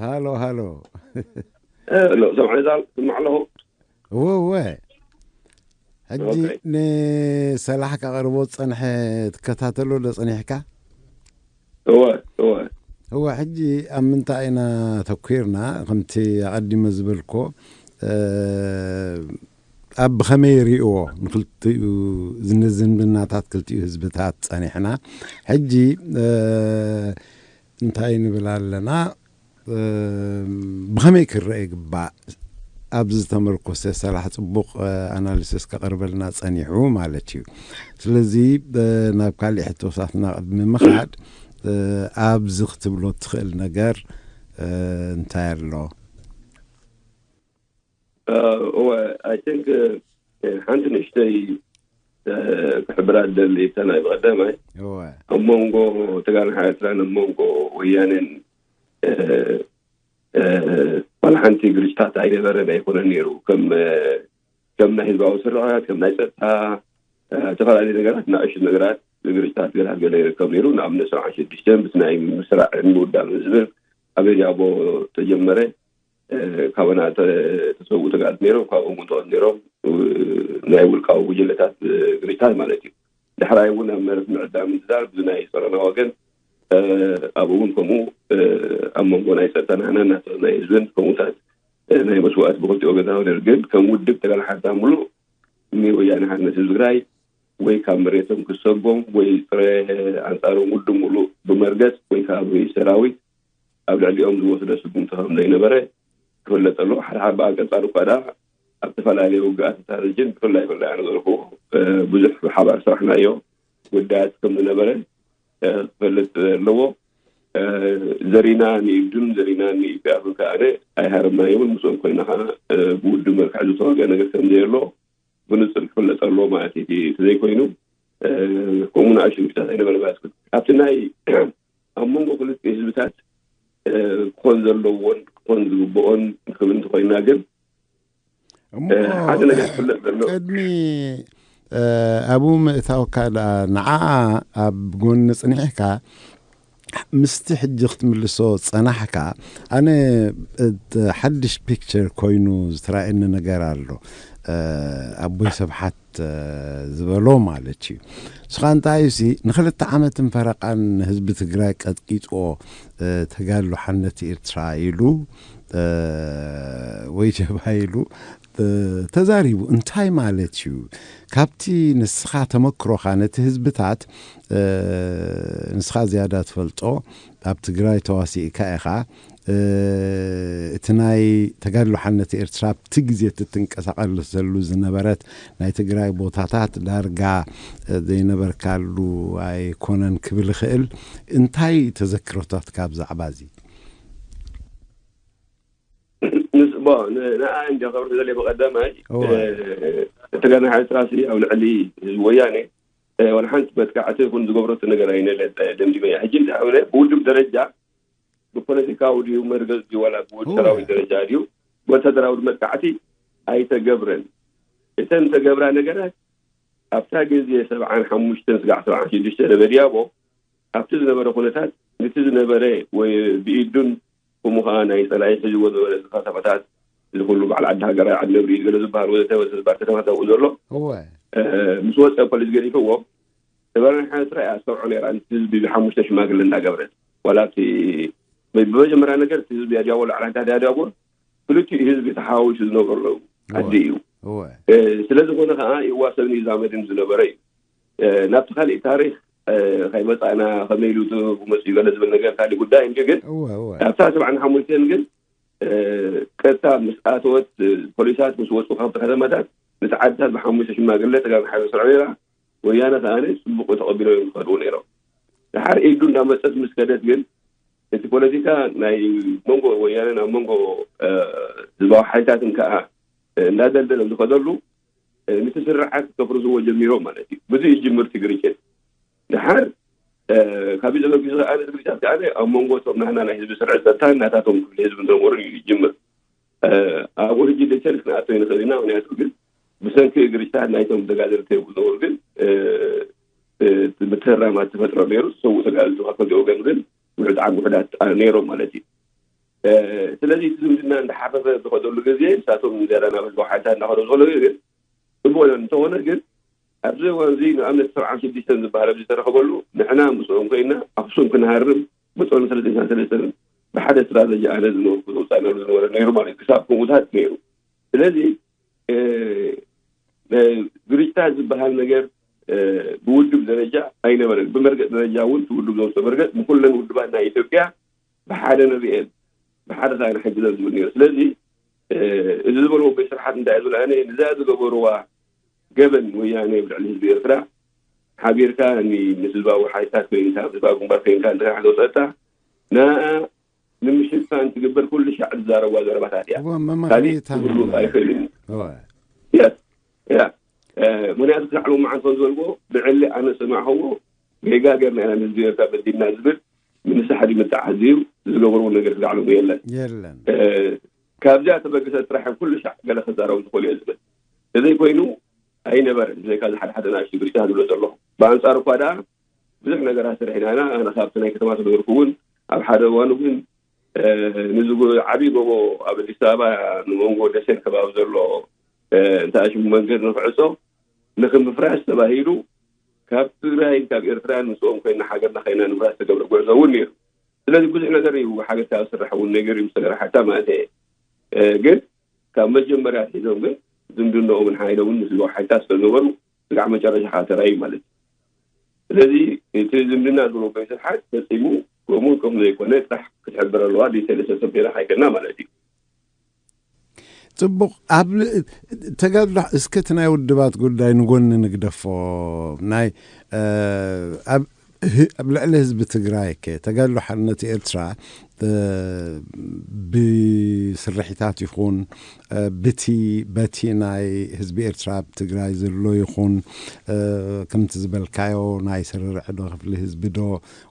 ሃሎ ሃሎ ሰምዐ ዛል ስማዕ ኣለኹ። እወ እወ ሕጂ ንሰላሕ ከቕርቦ ዝጸንሐ ትከታተሎ ዶ ጸኒሕካ? እወ እወ እወ ሕጂ ኣብ ምንታይ ኢና ተኲርና? ከምቲ ኣቐዲመ ዝበልኮ ኣብ ብኸመይ ሪእዎ ንክልቲኡ ዝምድናታት ክልቲኡ ህዝብታት ጸኒሕና ሕጂ እንታይ ንብል ኣለና ብኸመይ ክረአ ይግባእ ኣብዚ ዝተመርኮሰ ሰላሕ ፅቡቕ ኣናሊሲስ ከቕርበልና ፀኒሑ ማለት እዩ። ስለዚ ናብ ካሊእ ሕቶታትና ቅድሚ ምኻድ ኣብዚ ክትብሎ ትኽእል ነገር እንታይ ኣሎ? እወ ኣይ ቲንክ ሓንቲ ንእሽተይ ክሕብራ ደሊ እታ ናይ ብቐዳማይ ኣብ መንጎ ተጋንሓ ኤርትራን ኣብ መንጎ ወያኔን ዋላ ሓንቲ ግርጭታት ኣይነበረን ኣይኮነን ነይሩ። ከም ከም ናይ ህዝባዊ ስርዓት ከም ናይ ፀጥታ ዝተፈላለዩ ነገራት ንኣሽቱ ነገራት ግርጭታት ገለ ገለ ይርከብ ነይሩ። ንኣብነት ሰብዓን ሽዱሽተን ምስ ናይ ምስራዕን ምውዳብን ዝብል ኣበይ ኣቦ ተጀመረ ካባና ተሰውኡ ተጋደልቲ ነይሮም፣ ካብኦም እውን ተቐትሉ ነይሮም። ናይ ውልቃዊ ጉጅለታት ግርጭታት ማለት እዩ። ዳሕራይ እውን ኣብ መሬት ምዕዳል ምዝዛር ብናይ ፀረና ወገን ኣብኡ እውን ከምኡ ኣብ መንጎ ናይ ፀጥታ ናህናን ናይ ህዝብን ከምኡታት ናይ መስዋእቲ ብክልቲኡ ወገን ተረኺቡ ነይሩ። ግን ከም ውድብ ተጋደልቲ ሓርነት ሙሉእ ንወያነ ሓርነት ህዝቢ ትግራይ ወይ ካብ መሬቶም ክሰጎም ወይ ጥረ ኣንፃሮም ውድብ ሙሉእ ብመርገፅ ወይ ከዓ ብሰራዊት ኣብ ልዕሊኦም ዝወስዶ ስጉምቲ ከም ዘይነበረ ክፍለጥ ኣለዎ። ሓደ ሓደ ብኣንፃሩ እኳ ደኣ ኣብ ዝተፈላለዩ ውግኣት ተሳተፍን ብፍላይ ብፍላይ ኣነ ዝበልኩ ብዙሕ ብሓባር ዝሰራሕናዮ ጉዳያት ከም ዝነበረ ክፈልጥ ኣለዎ። ዘሪና ንኢብዱን ዘሪና ንኢብያቱን ከኣ ኣይሃረምናዮምን ምስኦም ኮይና ከዓ ብውድብ መልክዕ ዝተዋገ ነገር ከም ዘየሎ ብንፁር ክፍለጥ ኣለዎ ማለት እዩ። እቲ ዘይኮይኑ ከምኡ ንኣሽቱ ግጭታት ኣይነበረ ማለት እዩ። ኣብቲ ናይ ኣብ መንጎ ክልቲኡ ህዝብታት ክኾን ዘለዎን ክኾን ዝግብኦን ንክብል እንተኮይና ግን እሞ ሓደ ነገር ክፍለጥ ዘሎ ቅድሚ ኣብኡ ምእታውካ ደኣ ንዓ ኣብ ጎኒ ጽኒሕካ ምስቲ ሕጂ ክትምልሶ ጸናሕካ፣ ኣነ ሓድሽ ፒክቸር ኮይኑ ዝተራእየኒ ነገር ኣሎ። ኣቦይ ሰብሓት ዝበሎ ማለት እዩ። ንስኻ እንታይ እዩሲ ንክልተ ዓመትን ፈረቓን ህዝቢ ትግራይ ቀጥቂጥዎ፣ ተጋድሎ ሓነት ኤርትራ ኢሉ ወይ ጀብሃ ኢሉ ተዛሪቡ። እንታይ ማለት እዩ? ካብቲ ንስኻ ተመክሮኻ ነቲ ህዝብታት ንስኻ ዝያዳ ትፈልጦ፣ ኣብ ትግራይ ተዋሲእካ ኢኻ። እቲ ናይ ተጋድሎ ሓነት ኤርትራ ኣብቲ ግዜ እቲ ትንቀሳቐሰሉ ዝነበረት ናይ ትግራይ ቦታታት ዳርጋ ዘይነበርካሉ ኣይኮነን ክብል ይኽእል። እንታይ ተዘክሮታትካ ብዛዕባ እዚ? ንስቦ ንኣ እንዲ ከብር ዘለ ብቀዳማይ እቲ ጋና ሓይል ስራሲ ኣብ ልዕሊ ህዝቢ ወያኔ ወላ ሓንቲ መጥቃዕቲ ይኹን ዝገብረቱ ነገር ኣይነለ ደምዲመ እያ። ሕጂ እንታይ ብውድብ ደረጃ ብፖለቲካዊ ድዩ መርገጽ ድዩ ዋላ ብወታደራዊ ደረጃ ድዩ ወታደራዊ መጥቃዕቲ ኣይተገብረን። እተን ተገብራ ነገራት ኣብታ ግዜ ሰብዓን ሓሙሽተን ስጋዕ ሰብዓን ሽዱሽተ ደበድያቦ ኣብቲ ዝነበረ ኩነታት ነቲ ዝነበረ ወይ ብኢዱን ከምኡ ከዓ ናይ ፀላኢ ሒዝዎ ዝነበረ ከተማታት እዚ ኩሉ በዓል ዓዲ ሃገራይ ዓዲ ነብሪ ገለ ዝበሃል ወዘተ ወዘተ ዝበሃል ከተማታት ኣብኡ ዘሎ እወ ምስ ወፀ ፖሊስ ገዲፍዎ ሰበራን ሓንቲ ራእይ ኣስተውዖ ነይራ ነቲ ህዝቢ ብሓሙሽተ ሽማግለ እንዳገበረት ዋላ እቲ ብመጀመርያ ነገር እቲ ህዝቢ ኣድያቦ ላዕላ እንታይ ኣድያቦ ክልቲኡ ህዝቢ ተሓዋዊሱ ዝነበረሉ ዓዲ እዩ እወ ስለ ዝኾነ ከዓ ይዋሰብን ይዛመድን ዝነበረ እዩ ናብቲ ካሊእ ታሪክ ከይመፃእና ከመይ ኢሉ ክመፅእ ይበለ ዝብል ነገር ካሊእ ጉዳይ እንጂ ግን እወ እወ ኣብታ ሰብዓን ሓሙሽተን ግን ቀጥታ ምስ ኣተወት ፖሊሳት ምስ ወፁ ካብቲ ከተማታት ነቲ ዓድታት ብሓሙሽተ ሽማግለ ተጋሩ ሓይሎ ስርዖ ነይራ ወያነ ከኣነ ፅቡቅ ተቐቢሎ እዮም ዝኸድዎ ነይሮም ድሓር ኢዱ እንዳመፀት ምስ ከደት ግን እቲ ፖለቲካ ናይ መንጎ ወያነ ናብ መንጎ ህዝባዊ ሓይልታትን ከዓ እንዳደልደለ ዝኸደሉ ነቲ ስርዓት ከፍርዝዎ ጀሚሮም ማለት እዩ ብዙ ይጅምር ትግርጭት ድሓር ካብዚ ተበጊሱ ከኣ ትግርጫት ከኣ ኣብ መንጎ እቶም ናህና ናይ ህዝቢ ስርዐት ጸጥታን ናታቶም ክፍሊ ህዝቢ ዝነበሩ እዩ ይጅምር ኣብኡ ሕጂ ደቸልስ ንኣቶ ይንኽእል ኢና ምክንያቱ ግን ብሰንኪ ግርጭታት ናይቶም ተጋደልቲ ዝነበሩ ግን ምትህራማት ተፈጥሮ ነይሩ ሰው ተጋደልቲ ካብ ወገን ግን ውሕድ ዓብ ውሕዳት ነይሮም ማለት እዩ ስለዚ እቲ ዝምድና እንዳሓፈፈ ዝኸደሉ ግዜ ንሳቶም ዝያዳ ናብ ህዝባዊ ሓይልታት እንዳኸደ ዝኸለሉ ግን ጽቡቕ እንተኾነ ግን ኣብዚ እዋን እዚ ንኣብነት ሰብዓን ሽዱሽተን ዝበሃል ኣብዚ ዝተረኸበሉ ንሕና ምስኦም ኮይና ኣክሱም ክንሃርም ብጾን ሰለስተ ሰለስተ ብሓደ ስትራተጂ ኣነ ዝነበርኩ ዝውፃእ ነሩ ዝነበረ ነይሩ ማለት ክሳብ ከምኡታት ነይሩ ስለዚ ግርጭታት ዝበሃል ነገር ብውድብ ደረጃ ኣይነበረን ብመርገጥ ደረጃ እውን ውድብ ዘውፅኦ መርገጥ ንኩለን ውድባት ናይ ኢትዮጵያ ብሓደ ንርኤን ብሓደ ከዓ ንሕግዘን ዝብል ነይሩ ስለዚ እዚ ዝበልዎ ቤት ስርሓት እንታይ ዝብል ኣነ ንዛ ዝገበርዋ ገበን ወያነ ብልዕሊ ህዝቢ ኤርትራ ሓቢርካ ንህዝባዊ ሓይልታት ኮይንካ ህዝባዊ ግንባር ኮይንካ እንተ ክትወፀታ ንኣ ንምሽፋን ትግበር ኩሉ ሻዕ ዝዛረብዋ ዘረባታት እያ እወ መማክሪት ካሊእ ክብሉ ኣይኽእልን እዩ እወ ያ ያ ምክንያቱ ክሳዕ ሎማዓንቲ ከም ዝበልዎ ብዕሊ ኣነ ሰማዕኸዎ ጌጋ ገርና ኢና ንህዝቢ ኤርትራ በዲልና ዝብል ንምሳሕ ድምፅዓት እዩ ዝገበርዎ ነገር ክዛዕለሙ የለን የለን ካብዚኣ ተበግሰ ጥራሕ ኩሉ ሻዕ ገለ ክዛረቡ ዝኽእሉ እየ ዝብል ተዘይኮይኑ ኣይነበረን ብዘይካ ሓደ ሓደ ናእሽቱ ግርሻ ዝብሎ ዘለኹ ብኣንፃር እኳ ደኣ ብዙሕ ነገራት ስርሕና ኢና ኣነ ካብቲ ናይ ከተማ ተነበርኩ እውን ኣብ ሓደ እዋን እውን ንዚ ዓብዪ ጎቦ ኣብ ኣዲስ ኣበባ ንመንጎ ደሴን ከባቢ ዘሎ እንታይ ሽሙ መንገዲ ንክዕፆ ንክምፍራስ ተባሂሉ ካብ ትግራይ ካብ ኤርትራ ንስኦም ኮይና ሃገርና ከይና ንምፍራስ ተገብረ ጉዕዞ እውን ነይሩ ስለዚ ብዙሕ ነገር እዩ ሓገዝካ ዝስራሕ እውን ነገር እዩ ዝተገርሓታ ማለት እየ ግን ካብ መጀመርያ ሒዞም ግን ዝምድንኦምን ሓይሎምን ምስ ዝወሓድካ ስለዝነበሩ ስጋዕ መጨረሻ ከዓ ተራእዩ ማለት እዩ ስለዚ እቲ ዝምድና ዝብሎ ቤት ስርሓት ፈፂሙ ከምኡ ከም ዘይኮነ ጥራሕ ክትሕብር ኣለዋ ዲተይል ሰብሰብ ገይራ ካይከድና ማለት እዩ ፅቡቕ ኣብ ተጋድሎ እስከ እቲ ናይ ውድባት ጉዳይ ንጎኒ ንግደፎ ናይ ኣብ ኣብ ልዕሊ ህዝቢ ትግራይ ከ ተጋድሎ ሓርነት ኤርትራ ብ ስርሒታት ይኹን፣ እ፣ ብቲ፣ በቲ ናይ ህዝቢ ኤርትራ ኣብ ትግራይ ዘሎ ይኹን፣ እ፣ ከምቲ ዝበልካዮ ናይ ስርርዕ ዶ ክፍሊ ህዝቢ ዶ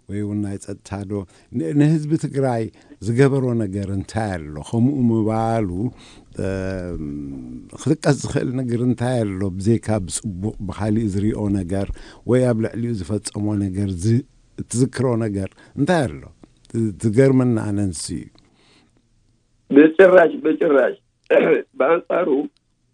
ወይ እውን ናይ ጸጥታ ዶ ን-፣ ንህዝቢ ትግራይ ዝገበሮ ነገር እንታይ ኣሎ? ከምኡ ምባሉ፣ እ፣ ክጥቀስ ዝኽእል ነገር እንታይ ኣሎ? ብዘይካ ብጽቡቕ ብኻሊእ ዝሪኦ ነገር ወይ ኣብ ልዕሊኡ ዝፈጸሞ ነገር ዝ-፣ እትዝክሮ ነገር እንታይ ኣሎ? ዝ-፣ ዝገርመና ኣነ ንሱ እዩ። ብጭራሽ፣ ብጭራሽ። ብኣንጻሩ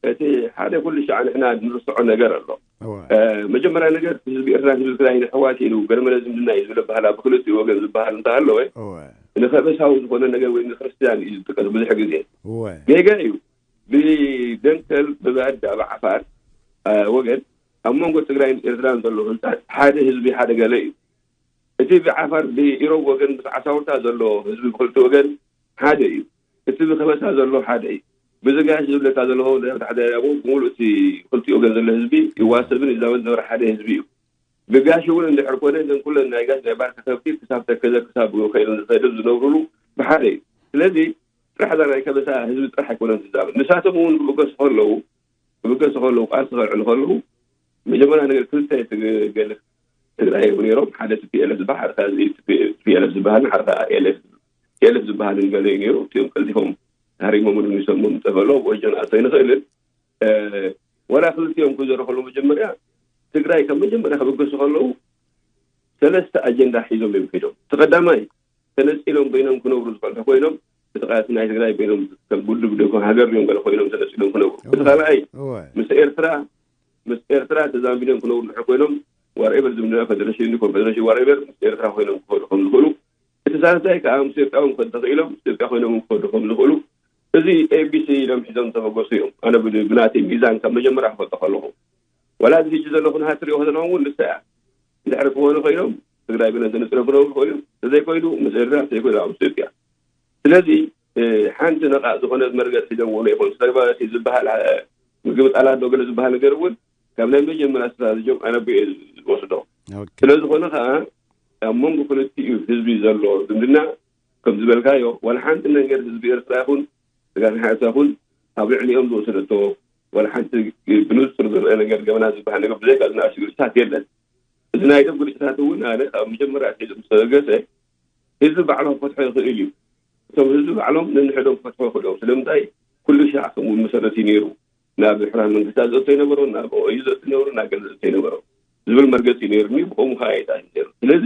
እቲ ሓደ ኩሉ ሻዕ ንሕና ንርስዖ ነገር ኣሎ። እወ። እ፣ መጀመርያ ነገር ህዝቢ ኤርትራ ህዝቢ ትግራይ ንሕዋት ኢሉ ገርመለ ዝምድና እዩ ዝብል ባህላ ብክልቲኡ ወገን ዝበሃል እንተሃለወ እወ። ንኸበሳዊ ዝኾነ ነገር ወይ ንክርስትያን እዩ ዝጥቀስ ብዙሕ ግዜ። እወ። ጌጋ እዩ። ብደንከል ብባዳ ብዓፋር፣ እ፣ ወገን ኣብ መንጎ ትግራይን ኤርትራን ዘሎ ህንጻት ሓደ ህዝቢ ሓደ ገለ እዩ። እቲ ብዓፋር ብኢሮብ ወገን ምስ ዓሳውርታ ዘሎ ህዝቢ ብክልቲ ወገን ሓደ እዩ። እቲ ብከበሳ ዘሎ ሓደ እዩ። ብዝጋሽ ዝብለካ ዘለኹ ድሕሪ ታሕቲ ያቦ ብምሉእ እቲ ክልቲኡ ወገን ዘሎ ህዝቢ ይዋሰብን ይዛመድ ዝነበረ ሓደ ህዝቢ እዩ። ብጋሽ እውን እንድሕር ኮነ እዘን ኩለን ናይ ጋሽ ናይ ባርካ ከብቲ ክሳብ ተከዘ ክሳብ ከይዶም ዝኸይዶም ዝነብሩሉ ብሓደ እዩ። ስለዚ ጥራሕ እዛ ናይ ከበሳ ህዝቢ ጥራሕ ኣይኮነን ትዛመድ። ንሳቶም እውን ክብገሱ ከለዉ፣ ክብገሱ ከለዉ፣ ቃልሲ ከልዕሉ ከለዉ መጀመርያ ነገር ክልተ ትገልፍ ትግራይ እዮም ነይሮም። ሓደ ቲ ፒ ኤል ኤፍ ዝበሃል፣ ሓደ ከኣ እዚ ቲ ፒ ኤል ኤፍ ዝበሃልን ሓደ ከኣ ኤል ኤፍ፣ ኤል ኤፍ ዝበሃልን ገለ እዩ ነይሩ። እቲኦም ቀልጢፎም ተሃሪሞምን ሚሶምን ጠፈሎ ወጀን ኣቶ ይንኽእልን፣ እ፣ ወላ ክልቲኦም ክዘሩ ከለዉ መጀመርያ ትግራይ ካብ መጀመርያ ክብገሱ ከለዉ ሰለስተ ኣጀንዳ ሒዞም እዮም ሒዶም። እቲ ቀዳማይ ተነጺሎም በይኖም ክነብሩ ዝፈልሑ ኮይኖም፣ እቲ ቃልሲ ናይ ትግራይ በይኖም ከም ውድብ ዶ ሃገር ድዮም ገለ ኮይኖም ተነጺሎም ክነብሩ። እቲ ካልኣይ እወ። ምስ ኤርትራ፣ ምስ ኤርትራ ተዛምቢሎም ክነብሩ ድሕር ኮይኖም ዋርኤቨር ዝምድና ፌደሬሽን ኮንፌደሬሽን ዋርኤቨር ምስ ኤርትራ ኮይኖም ክኸዱ ከም ዝኽእሉ፣ እቲ ሳልሳይ ከዓ ምስ ኢትዮጵያ እውን ክኸዱ ተኽኢሎም ምስ ኢትዮጵያ ኮይኖም እውን ክኸዱ ከም ዝኽእሉ፣ እዚ ኤ ቢ ሲ ኢሎም ሒዞም ዝተበገሱ እዮም። ኣነ ብ-፣ ብናተይ ሚዛን ካብ መጀመርያ ክፈልጦ ከለኹ ዋላ እዚ ሕጂ ዘሎ ኩነታት ትሪኦ ከለኹም እውን ንሳ እያ። እንድሕር ክኾኑ ኮይኖም ትግራይ ብለን ተነፂሎም ክነብሩ ይኽእሉ እዮም። ተዘይኮይኑ ምስ ኤርትራ፣ ተዘይኮይኑ ኣብ ኢትዮጵያ። ስለዚ፣ እ፣ ሓንቲ ነቓ ዝኾነ መርገፂ ሒዞምዎ ይኹን ተግባራዊ ዝበሃል፣ እ፣ ምግቢ ጣላት ዶ ገለ ዝበሃል ነገር እውን ካብ ናይ መጀመርያ ስትራተጂኦም ኣነቢኤ ዝወስዶ። ኦኬ። ስለ ዝኾነ ከዓ ኣብ መንጎ ክልቲኡ ህዝቢ ዘሎ ዝምድና ከም ዝበልካዮ ዋላ ሓንቲ ነገር ህዝቢ ኤርትራ ይኹን ስጋት ሓሳ ይኹን ኣብ ልዕሊኦም ዝወሰደቶ ዋላ ሓንቲ ብንጹር ዝረአ ነገር ገበና ዝበሃል ነገር ብዘይካ ዝናኣሽቱ ግርጭታት የለን። እዚ ናይ ደም ግርጭታት እውን ኣነ ካብ መጀመርያ ኣትሒዙ ምስ ተበገሰ ህዝቢ ባዕሎም ክፈትሖ ይኽእል እዩ። እቶም ህዝቢ ባዕሎም ነንሕዶም ክፈትሖ ይኽእሉ እዮም። ስለምንታይ ኩሉ ሻዕ ከምኡ መሰረት እዩ ነይሩ። ናብ ሕራን መንግስታት ዘእቶ ይነበሩ፣ ናብ ኦዩ ዘእቶ ይነበሩ፣ ናብ ገለ ዘእቶ ይነበሩ ዝብል መርገፂ እዩ ነይሩ። ብኸምኡ ከዓ ይጣ ነይሩ። ስለዚ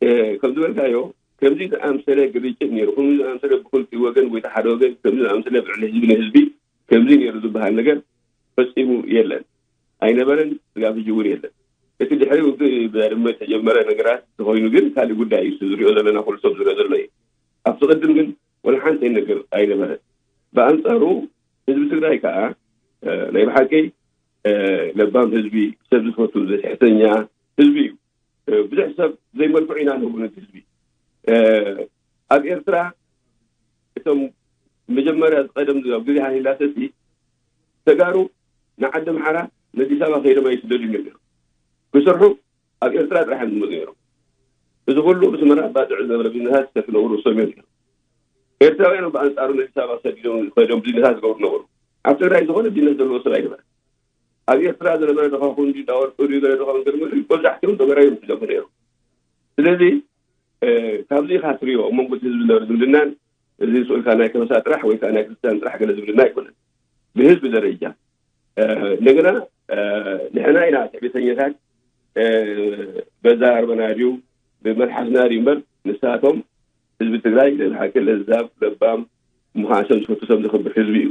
እ፣ ከም ዝበልካዮ ከምዚ ዝኣምሰለ ግርጭት ነይሩ፣ ከምዚ ዝኣምሰለ ብክልቲኡ ወገን ወይ እቲ ሓደ ወገን ከምዚ ዝኣምሰለ ብዕሊ ህዝቢ ንህዝቢ ከምዚ ነይሩ ዝበሃል ነገር ፈጺሙ የለን፣ ኣይነበረን፣ ስጋብ ሕጂ እውን የለን። እቲ ድሕሪ ውግእ ብዳድመ ዝተጀመረ ነገራት ተኾይኑ ግን ካልእ ጉዳይ እዩ፣ ዝሪኦ ዘለና ኩሉ ሰብ ዝሪኦ ዘሎ እዩ። ኣብቲ ቅድም ግን ወላ ሓንቲ ነገር ኣይነበረን። ብኣንጻሩ ህዝቢ ትግራይ ከዓ፣ እ፣ ናይ ብሓቂ፣ እ፣ ለባም ህዝቢ፣ ሰብ ዝፈቱ፣ ትሕተኛ ህዝቢ እዩ። እ፣ ብዙሕ ሰብ ዘይመልክዑ ኢና ንብሉ ነቲ ህዝቢ። እ፣ ኣብ ኤርትራ እቶም መጀመርያ ዝቐደም ኣብ ግዜ ሃይለ ስላሴ ተጋሩ ንዓዲ ኣምሓራ ነዲስ ኣበባ ከይዶም ኣይስደዱን እዮም ነይሮም። ክሰርሑ ኣብ ኤርትራ ጥራሕ እዮም ዝመፁ ነይሮም። እዚ ኩሉ ብስመራ ባፅዕ ዝነበረ ቢዝነሳት ዝሰርሑ ነበሩ፣ እሶም እዮም ነይሮም። ኤርትራውያን ብኣንፃሩ ነዲስ ኣበባ ሰዲዶም ከይዶም ቢዝነሳት ዝገብሩ ነበሩ። ኣብ ትግራይ ዝኾነ ቢዝነስ ዘለዎ ሰብ ኣይነበረ። ኣብ ኤርትራ ዝነበረ ድኻ ኩንዲ እንዳወርቂ ድዩ ገለ ድኻ ገለ መለ መብዛሕትኦም ተጋሩ እዮም ዝደፉ ነይሮም። ስለዚ፣ እ፣ ካብዚ ኢኻ ትሪኦ ኣብ መንጎ እቲ ህዝቢ ዝነበረ ዝምድናን እዚ ስኡልካ ናይ ከበሳ ጥራሕ ወይ ከዓ ናይ ክርስትያን ጥራሕ ገለ ዝምድና ኣይኮነን። ብህዝቢ ደረጃ፣ እ፣ እንደገና፣ እ፣ ንሕና ኢና ትዕቢተኛታት፣ እ፣ በዛ ኣርበና ድዩ ብመልሓስና ድዩ እምበር ንሳቶም ህዝቢ ትግራይ ናይ ብሓቂ ለዛብ፣ ለባም፣ ምዃን ሰብ ዝፈቱ ሰብ ዘኽብር ህዝቢ እዩ።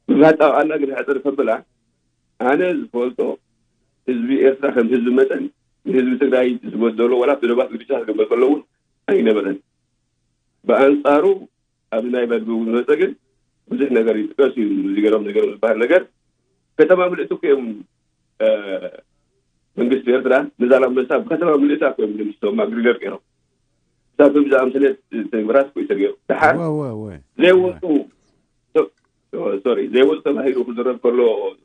ብባህጣ ዋላ ግን ሕፅር ከብላ ኣነ ዝፈልጦ ህዝቢ ኤርትራ ከም ህዝቢ መጠን ንህዝቢ ትግራይ ዝበደሎ ዋላ ብደባት ግርጭታት ክገብር ከሎ እውን ኣይነበረን። ብኣንጻሩ ኣብዚ ናይ በድጉ ዝመፀ ግን ብዙሕ ነገር ይጥቀስ እዩ። እዚ ገሮም፣ እዚ ገሮም ዝበሃል ነገር ከተማ ምልእቲ እኮ እዮም፣ እ፣ መንግስቲ ኤርትራ ንዛላምበሳ ብከተማ ምልእታ እኮ እዮም ደምስሶም፣ ኣግሪገር ገይሮም። ክሳብ ከምዚ ዝኣምሰለ ተግባራት እኮ እዩ ተገይሩ። ደሓር እወ፣ እወ፣ እወ። ዘይወፁ፣ ሶ-፣ ሶሪ፣ ዘይወፁ ተባሂሉ ክዝረብ ከሎ፣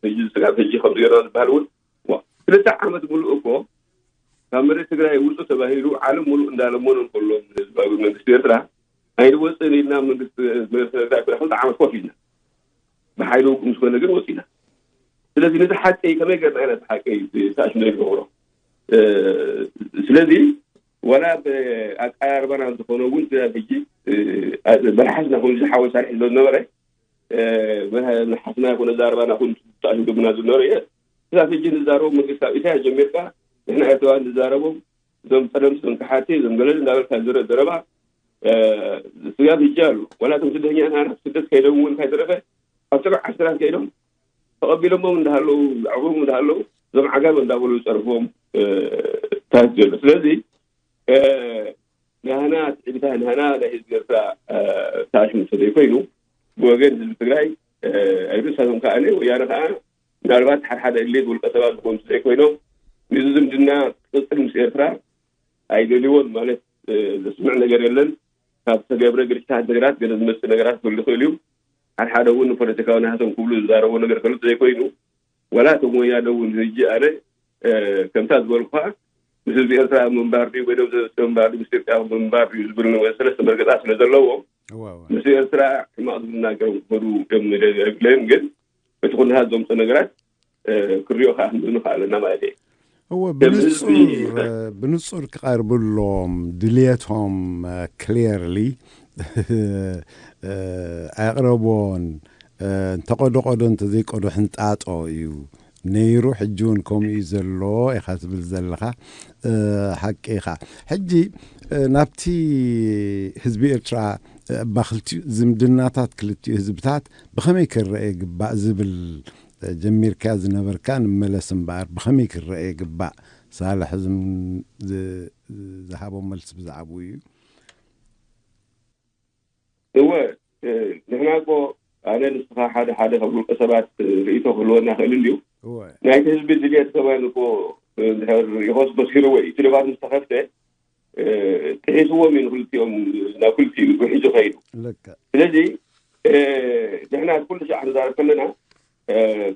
ሕጂ ስጋብ ሕጂ ከምዚ ገይሮም ዝበሃል እውን፣ ዋ፣ ክልተ ዓመት ሙሉእ እኮ ካብ መሬት ትግራይ ውፁ ተባሂሉ ዓለም ሙሉእ እንዳለመኑ እንከሎ ህዝባዊ መንግስቲ ኤርትራ ኣይንወፅእን ኢልና መንግስቲ ክልተ ዓመት ኮፍ ኢልና ብሓይሊ ውግእ ምስ ኮነ ግን ወፂና። ስለዚ ነዚ ሓቂ ከመይ ገርና ኢና ሓቂ ታሽሙ ንገብሮ? ስለዚ ዋላ ኣቀራርባና ዝኾነ እውን ሕጂ መልሓስና ኮይኑ ዝሓወ ሳርሒ ዝነበረ መልሓስና ይኹን ኣዛርባና ይኹን ተኣሽሙ ግብና ዝነበረ እየ። ክሳብ ሕጂ ንዛረቦ መንግስታዊ ኢሳያስ ጀሚርካ ንሕና ኤርትራውያን ንዛረቦም እዞም ጸለምቲ እዞም ከሓቲ እዞም ገለል እንዳበልካ ዝረ ዘረባ ስጋብ ሕጂ ኣሎ። ዋላ እቶም ስደተኛታት ስደት ከይዶም እውን ካይተረፈ ኣብ ተባዕ ዓስራት ከይዶም ተቐቢሎሞም እንዳሃለዉ ዘዕቑቦም እንዳሃለዉ እዞም ዓጋመ እንዳበሉ ዝጸርፍዎም ታሪክ ዘሎ። ስለዚ ናህና ትዕቢታ ናህና ናይ ህዝቢ ኤርትራ ታሽሙ ተዘይኮይኑ ብወገን ህዝቢ ትግራይ ኣይርሳቶም ከዓ ወያነ ከዓ ምናልባት ሓደ ሓደ እሌት ውልቀ ሰባት ዝኾኑ ዘይኮይኖም ንዚ ዝምድና ክቕፅል ምስ ኤርትራ ኣይደልዎን ማለት ዘስምዕ ነገር የለን። ካብ ተገብረ ግርጭታት ነገራት ገለ ዝመፅእ ነገራት ክህሉ ይኽእል እዩ። ሓደ ሓደ እውን ንፖለቲካዊ ናህቶም ክብሉ ዝዛረቦ ነገር ከሉ ዘይኮይኑ ዋላ እቶም ወያነ እውን ህጂ ኣነ ከምታ ዝበልኩኻ ምስ ህዝቢ ኤርትራ ምንባር ድዩ ወይ ደም ዘበፅእ ምንባር ድዩ ምስ ኢትዮጵያ ምንባር ድዩ ዝብል ሰለስተ መርገፃ ስለ ዘለዎ ምስ ኤርትራ ሕማቕ ዝናገሮም ክኸዱ እዮም። ግን እቲ ኩነታት ዘምፅኦ ነገራት ክሪኦ ከዓ ክንብል ንኽእል ኣለና ማለት እየ። እወ፣ ብንጹር ብንጹር ክቐርብሎም ድልየቶም ክሊርሊ ኣቕረቦን እንተቐዶ ቀዶ እንተዘይቀዶ ሕንጣጦ እዩ ነይሩ። ሕጂ እውን ከምኡ እዩ ዘሎ ኢኻ ትብል ዘለኻ፣ ሓቂ ኢኻ። ሕጂ ናብቲ ህዝቢ ኤርትራ እባ ክልቲኡ ዝምድናታት ክልቲኡ ህዝብታት ብኸመይ ክረአ ይግባእ ዝብል ጀሚርካዮ ዝነበርካ ንመለስ እምበኣር ብኸመይ ክረአ ይግባእ? ሳልሕ ዝም- ዝ- ዝሃቦ መልሲ ብዛዕባኡ እዩ። እወ ንሕና እኮ ኣነ ንስኻ ሓደ ሓደ ካብ ውልቀ ሰባት ርእይቶ ክህልወና ክእል እንድዩ። እወ ናይቲ ህዝቢ ድልየት ከማን እኮ እንድሕር ይኸስ በሲርዎ እዩ። እቲ ደባት ምስ ተኸፍተ ጥሒስዎም እዩ ንክልቲኦም ናብ ክልቲኡ ውሒዙ ከይዱ። ልክዕ ስለዚ ንሕና ኩሉ ሻዕ ንዛረብ ከለና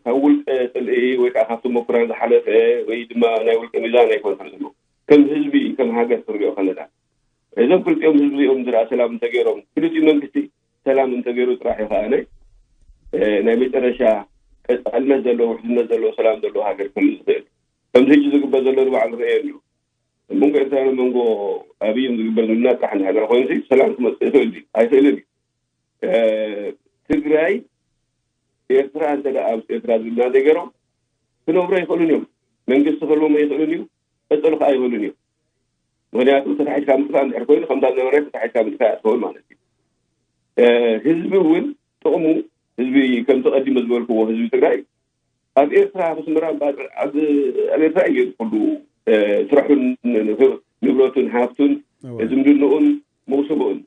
ካብ ውልቀ ፅልኢ ወይ ከዓ ካብቲ መኩራን ዝሓለፈ ወይ ድማ ናይ ውልቀ ሚዛን ኣይኮን ዘሎ ከም ህዝቢ ከም ሃገር ክንሪኦ ከለና እዞም ክልቲኦም ህዝቢ እዚኦም ዝረኣ ሰላም እንተገይሮም ክልቲኡ መንግስቲ ሰላም እንተገይሩ ጥራሕ እዩ ከዓነ ናይ መጨረሻ ቀፃልነት ዘለዎ ውሕስነት ዘለዎ ሰላም ዘለዎ ሃገር ክህሉ ዝኽእል። ከምዚ ሕጂ ዝግበር ዘሎ ንባዕሉ ርአየ ኣሎ። መንጎ ኤርትራን መንጎ ኣብይን ዝግበር ዝምድና ጥራሕ እንድሕር ኮይኑ ሰላም ክመፅእ ይኽእል ድዩ? ኣይኽእልን እዩ። ትግራይ ኤርትራ እንተ ደኣ ኣብ ኤርትራ ዝምድና ዘይገይሮም ክነብሩ ኣይኽእሉን እዮም። መንግስቲ ክህልዎም ኣይኽእልን እዩ። ቀፀሉ ከዓ ኣይኽእሉን እዮም። ምክንያቱ ተታሒዝካ ምጥፋእ እንድሕር ኮይኑ ከምታ ዝነበረ ተታሒዝካ ምጥፋእ እያ ትኸውን ማለት እዩ። ህዝቢ እውን ጥቕሙ ህዝቢ ከምቲ ቀዲመ ዝበልክዎ ህዝቢ ትግራይ ኣብ ኤርትራ ኣብ ኣስመራ ኣብ ኤርትራ እዩ ኩሉ ስርሑን ንብረቱን ሃፍቱን ዝምድንኡን መውስብኡን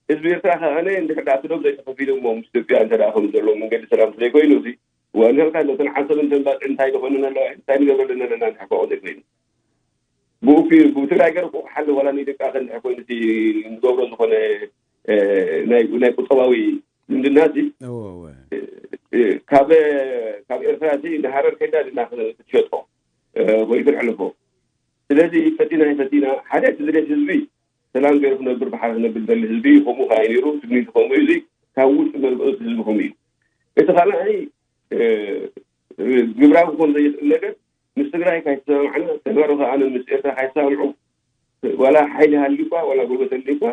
ህዝቢ ኤርትራ ከኣነ እንድሕር ደኣ ትዶም ዘይተኸፊሎሞ ምስ ኢትዮጵያ እንተ ከም ዘሎ መንገዲ ሰላም ስለይኮይኑ እዚ ወንህልካ ነተን ዓሰብ እንተን ባፅዕ እንታይ ዝኾነ ኣለዋ እንታይ ንገብረለን ኣለና እንድሕር ከቆ ዘይኮይኑ ብኡኪ ብትግራይ ገር ቁቕ ሓሊ ዋላ ንኢትዮጵያ ከ እንድሕር ኮይኑ ንገብሮ ዝኾነ ናይ ቁጠባዊ ዝምድና እዚ ካብ ካብ ኤርትራ እዚ ንሃረር ከይዳ ድና ክትሸጦ ወይ ክንዕልፎ ስለዚ ፈቲና ፈቲና ሓደ እቲ ዝደት ህዝቢ ሰላም ገይሩ ክነብር ብሓደ ክነብር ዘሊ ህዝቢ ከምኡ ከዓ ነይሩ ትግኒቱ ከምኡ እዚ ካብ ውልቂ መርበእት ህዝቢ ከምኡ እዩ እቲ ካልኣይ ግብራዊ ክኾን ዘይኽእል ነገር ምስ ትግራይ ካይተሰማምዕና ተጋሩ ከዓነ ምስ ኤርትራ ካይተሰማምዑ ዋላ ሓይሊ ሃልዩኳ ዋላ ጎልበት ሃልዩኳ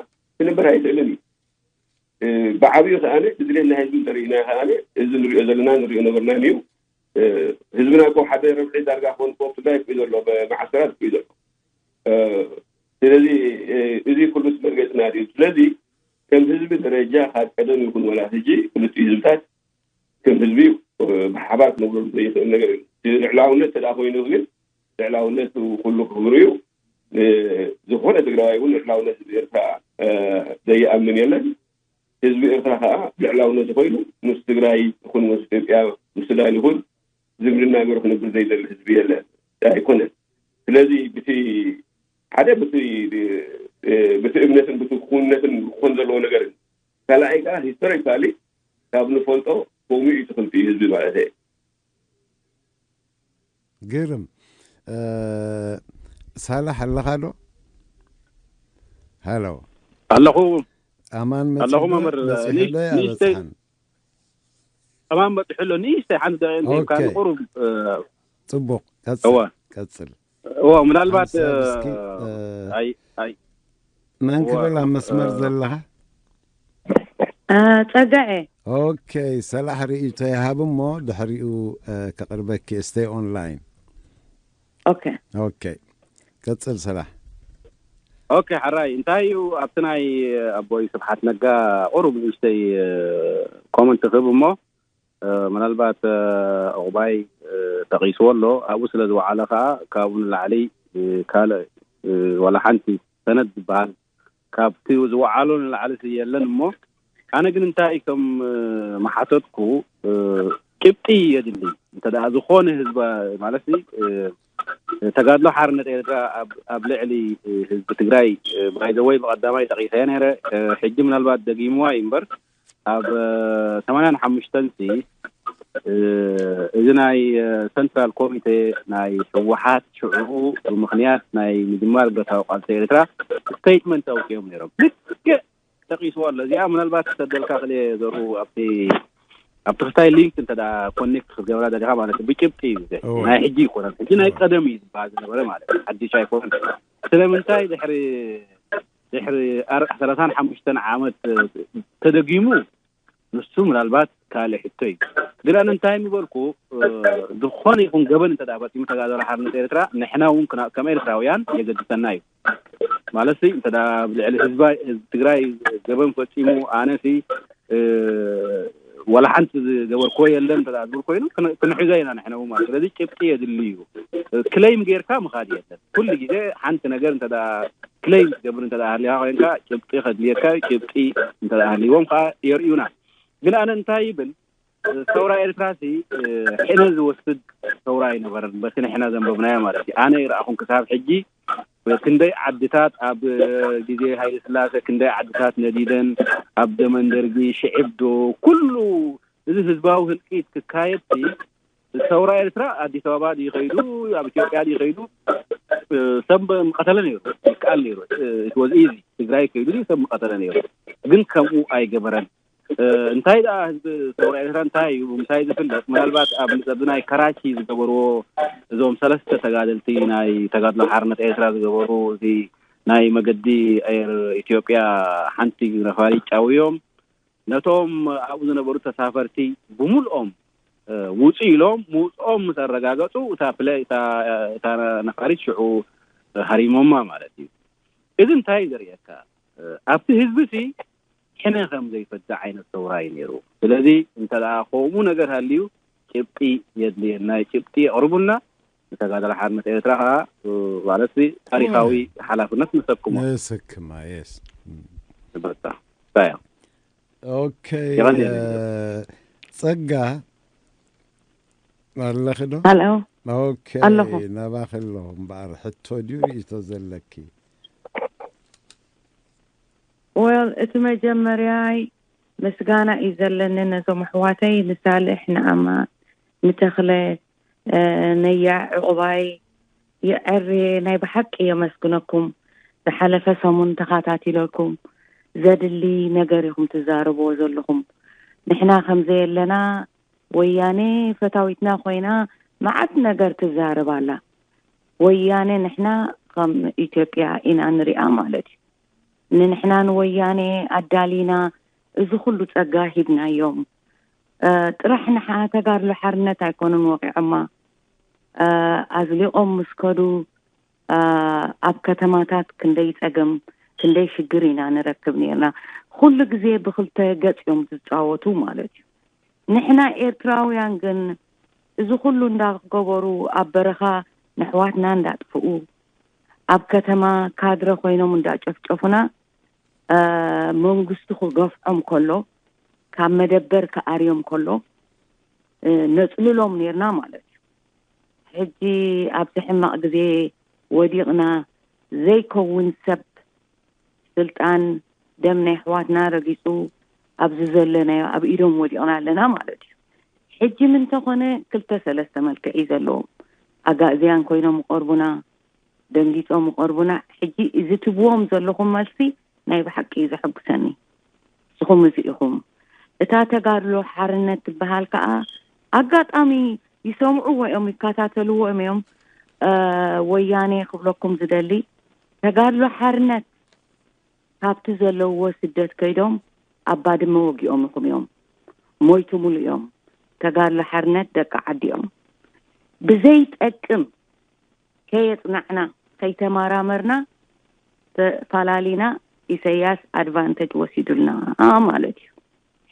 ክነብር ኣይኽእልን እዩ ብዓብዩ ከዓነ ብድሌት ናይ ህዝቢ እንተርእና ከዓነ እዚ ንሪኦ ዘለና ንሪኦ ነበርና እዩ ህዝብና እኮ ሓደ ረብዒ ዳርጋ ክኾን እኮ ትግራይ እኮ ዘሎ ብመዓስከራት እኮ ዘሎ ስለዚ እዚ ኩሉ መርገፅና ድዩ ስለዚ ከም ህዝቢ ደረጃ ካብ ቀደም ይኹን ወላ ህጂ ክልቲኡ ህዝብታት ከም ህዝቢ ብሓባር ክነብረሉ ዘይኽእል ነገር እዩ ልዕላውነት ተዳ ኮይኑ ግን ልዕላውነት ኩሉ ክብሩ እዩ ዝኾነ ትግራዋይ እውን ልዕላውነት ህዝቢ ኤርትራ ዘይኣምን የለን ህዝቢ ኤርትራ ከዓ ልዕላውነት ኮይኑ ምስ ትግራይ ይኹን ምስ ኢትዮጵያ ምስ ሱዳን ይኹን ዝምድና ገሩ ክነብር ዘይደሊ ህዝቢ የለን ኣይኮነን ስለዚ ብቲ ሓደ ብቲ እምነትን ብቲ ክውንነትን ክኾን ዘለዎ ነገር ካልኣይ ከዓ ሂስቶሪካሊ ካብ ንፈልጦ ከምኡ እዩ ትኽልቲ ህዝቢ ማለት እየ ግርም ሳላሕ ኣለኻ ዶ ሃሎ ኣለኹ ኣማን ኣለኹ መፂዶ መምህር በፂሑ ኒ- ዶ ንእሽተይ ኣይበፅሓን? ከማን በፂሑ ኣሎ ንእሽተይ ሓንቲ ደቂቕ እንተሂብካ ኦኬ። ንቁሩብ እ፣ ፅቡቅ እወ ቀፅል ቀፅል። እወ ምናልባት ሓንሳብ እ፣ እስኪ እ፣ ኣይ ኣይ መን እወ፣ ክብል ኣብ መስመር እ፣ ዘለኻ? ጸጋዐ ኦኬ፣ ሰላሕ ርእይቶ ይሃብ እሞ ድሕሪኡ እ፣ ከቕርበኪ። Stay online። ኦኬ ኦኬ፣ ቀጽል ሰላሕ። ኦኬ፣ ሕራይ እንታይ እዩ ኣብቲ ናይ ኣቦይ ስብሓት ነጋ ቁሩብ ንእሽተይ እ፣ ኮመንት ክህብ እሞ እ፣ ምናልባት እ፣ ዕቑባይ እ፣ ጠቒስዎ ኣሎ። ኣብኡ ስለ ዝወዓለ ከዓ ካብኡ ንላዕሊ እ፣ ካልእ እ፣ ዋላ ሓንቲ ሰነድ ዝበሃል ካብቲ ዝወዓሎ ንላዕሊ የለን እሞ ኣነ ግን እንታይ ከም እ፣ መሓተትኩ እ፣ ጭብጢ የድሊ እንተ ደኣ ዝኾነ ህዝባ ማለት እ፣ ተጋድሎ ሓርነት ኤርትራ ኣብ- ኣብ ልዕሊ እ፣ ህዝቢ ትግራይ ባይዘወይ ብቐዳማይ ጠቒሰ ነረ እ፣ ሕጂ ምናልባት ደጊምዋ እዩ እምበር ኣብ እ፣ ሰማንያን ሓሙሽተን ሲ እ፣ እዚ ናይ እ፣ ሰንትራል ኮሚቴ ናይ ህወሓት ሽዑኡ ብምኽንያት ናይ ምጅማር ብረታዊ ቃልሲ ኤርትራ ስቴትመንት ኣውፅኦም ነይሮም። ልክዕ ጠቂስዎ ኣሎ። እዚኣ ምናልባት ክሰደልካ ክልየ ዘርኡ ኣብቲ ኣብቲ ክስታይ ሊንክ እንተ ኮኔክት ክትገብራ ደሊኻ ማለት እዩ። ብጭብጢ እዩ እዚ። እወ። ናይ ሕጂ ይኮነን፣ ሕጂ ናይ ቀደም እዩ ዝበሃል ዝነበረ ማለት እዩ። ሓድሽ ኣይኮነን። ስለምንታይ ድሕሪ ድሕሪ ኣር- ሰላሳን ሓሙሽተን ዓመት ተደጊሙ ንሱ ምናልባት ካልእ ሕቶ እዩ። ግን ኣነ እንታይ ምበልኩ እ፣ ዝኾነ ይኹን ገበን እንተ ፈፂሙ ተጋደሎ ሓርነት ኤርትራ ንሕና እውን ክና- ከም ኤርትራውያን የገድሰና እዩ ማለት ሲ እንተ ኣብ ልዕሊ ህዝባ ህዝቢ ትግራይ ገበን ፈፂሙ ኣነ ሲ እ፣ ዋላ ሓንቲ ዝገበርክዎ የለን እንተ ዝብል ኮይኑ ክን- ክንሕዞ ኢና ንሕና እውን ማለት ስለዚ ጭብጢ የድሊ እዩ። ክለይም ጌርካ ምኻድ የለን። ኩሉ ግዜ ሓንቲ ነገር እንተ ክለይም ትገብር እንተ ሃሊካ ኮይንካ ጭብጢ ከድልየካ እዩ። ጭብጢ እንተ ሃልዎም ከዓ የርእዩና። ግን ኣነ እንታይ ይብል ሰውራ ኤርትራ ሲ ሕነ ዝወስድ ሰውራ ኣይነበረን። በቲ ንሕና ዘንበብናዮ ማለት እዩ። ኣነ ይረኣኹም ክሳብ ሕጂ ክንደይ ዓድታት ኣብ ግዜ ሃይለ ስላሴ ክንደይ ዓድታት ነዲደን ኣብ ዘመን ደርጊ ሽዕብ ዶ ኩሉ እዚ ህዝባዊ ህልቂት ክካየድ ሲ ሰውራ ኤርትራ ኣዲስ ኣበባ ድዩ ከይዱ ኣብ ኢትዮጵያ ድዩ ከይዱ ሰብ ምቀተለ ነይሩ ይከኣል ነይሩ። It was easy። ትግራይ ከይዱ ድዩ ሰብ ምቀተለ ነይሩ። ግን ከምኡ ኣይገበረን። እንታይ ደኣ ህዝቢ ሰውራ ኤርትራ እንታይ እዩ ምሳይ ዝፍለጥ ምናልባት ኣብ ኣብዚ ናይ ከራቺ ዝገበርዎ እዞም ሰለስተ ተጋደልቲ ናይ ተጋድሎ ሓርነት ኤርትራ ዝገበሩ እዚ ናይ መገዲ ኣየር ኢትዮጵያ ሓንቲ ነፋሪት ጫውዮም ነቶም ኣብኡ ዝነበሩ ተሳፈርቲ ብምልኦም ውፁ ኢሎም ምውፅኦም ምስ ኣረጋገፁ እታ ፕለ እታ ነፋሪት ሽዑ ሃሪሞማ ማለት እዩ። እዚ እንታይ እዩ ዘርእየካ? ኣብቲ ህዝቢ ሲ ሕነ ከም ዘይፈድዕ ዓይነት ሰውራ እዩ ነይሩ። ስለዚ እንተ ከምኡ ነገር ሃልዩ ጭብጢ የድልየና፣ ጭብጢ የቕርቡልና። ንተጋደሎ ሓርነት ኤርትራ ከዓ ማለት ታሪካዊ ሓላፍነት ንሰክሞ ንስክማ የስ በቃ ታያ ኦኬ የቐንየለይ። ጸጋ ኣለኺ ዶ? ሃሎ ኦኬ ኣለኹ። ናባኺ ኣለኹ እምበኣር ሕቶ ድዩ ርእይቶ ዘለኪ? ወል እቲ መጀመርያይ ምስጋና እዩ ዘለኒ ነዞም ኣሕዋተይ ንሳልሕ ንኣማ ንተኽለ ነያ ዕቑባይ ይዐርየ ናይ ብሓቂ የመስግነኩም። ዝሓለፈ ሰሙን ተኻታቲለኩም ዘድሊ ነገር ኢኹም ትዛረብዎ ዘለኹም። ንሕና ከምዘየለና ወያኔ ፈታዊትና ኮይና መዓት ነገር ትዛረብ ኣላ። ወያኔ ንሕና ከም ኢትዮጵያ ኢና ንሪኣ ማለት እዩ። ንንሕና ንወያኔ ኣዳሊና እዚ ኩሉ ጸጋ ሂብናዮም። ጥራሕ ንሓ ተጋድሎ ሓርነት ኣይኮኑን ወቂዖማ። ኣዝሊቖም ምስ ከዱ ኣብ ከተማታት ክንደይ ጸገም ክንደይ ሽግር ኢና ንረክብ ነርና። ኩሉ ግዜ ብክልተ ገጽ እዮም ዝጻወቱ ማለት እዩ። ንሕና ኤርትራውያን ግን እዚ ኩሉ እንዳገበሩ ኣብ በረኻ ንሕዋትና እንዳጥፍኡ ኣብ ከተማ ካድረ ኮይኖም እንዳጨፍጨፉና መንግስቲ ክገፍዖም ከሎ ካብ መደበር ክኣርዮም ከሎ ነጽልሎም ነርና ማለት እዩ። ሕጂ ኣብዚ ሕማቕ ግዜ ወዲቕና ዘይከውን ሰብ ስልጣን ደም ናይ ኣሕዋትና ረጊጹ ኣብዚ ዘለናዮ ኣብ ኢዶም ወዲቕና ኣለና ማለት እዩ። ሕጂ ምን ተኾነ ክልተ ሰለስተ መልክዕ እዩ ዘለዎም። ኣጋእዝያን ኮይኖም ይቐርቡና፣ ደንጊጾም ይቐርቡና። ሕጂ እዚ ትብዎም ዘለኹም መልሲ ናይ ብሓቂ ዘሐጉሰኒ። ንስኹም እዚ ኢኹም። እታ ተጋድሎ ሓርነት ትበሃል ከኣ ኣጋጣሚ ይሰምዕዎ እዮም፣ ይከታተልዎ እዮም። እ፣ ወያኔ ክብለኩም ዝደሊ፣ ተጋድሎ ሓርነት ካብቲ ዘለውዎ ስደት ከይዶም ኣብ ባድመ ወጊኦምኹም እዮም፣ ሞይቱምሉ እዮም። ተጋድሎ ሓርነት ደቂ ዓዲ እዮም። ብዘይጠቅም ከየጽናዕና፣ ከይተመራመርና ተፋላሊና ኢሰያስ ኣድቫንቴጅ ወሲዱልና ማለት እዩ።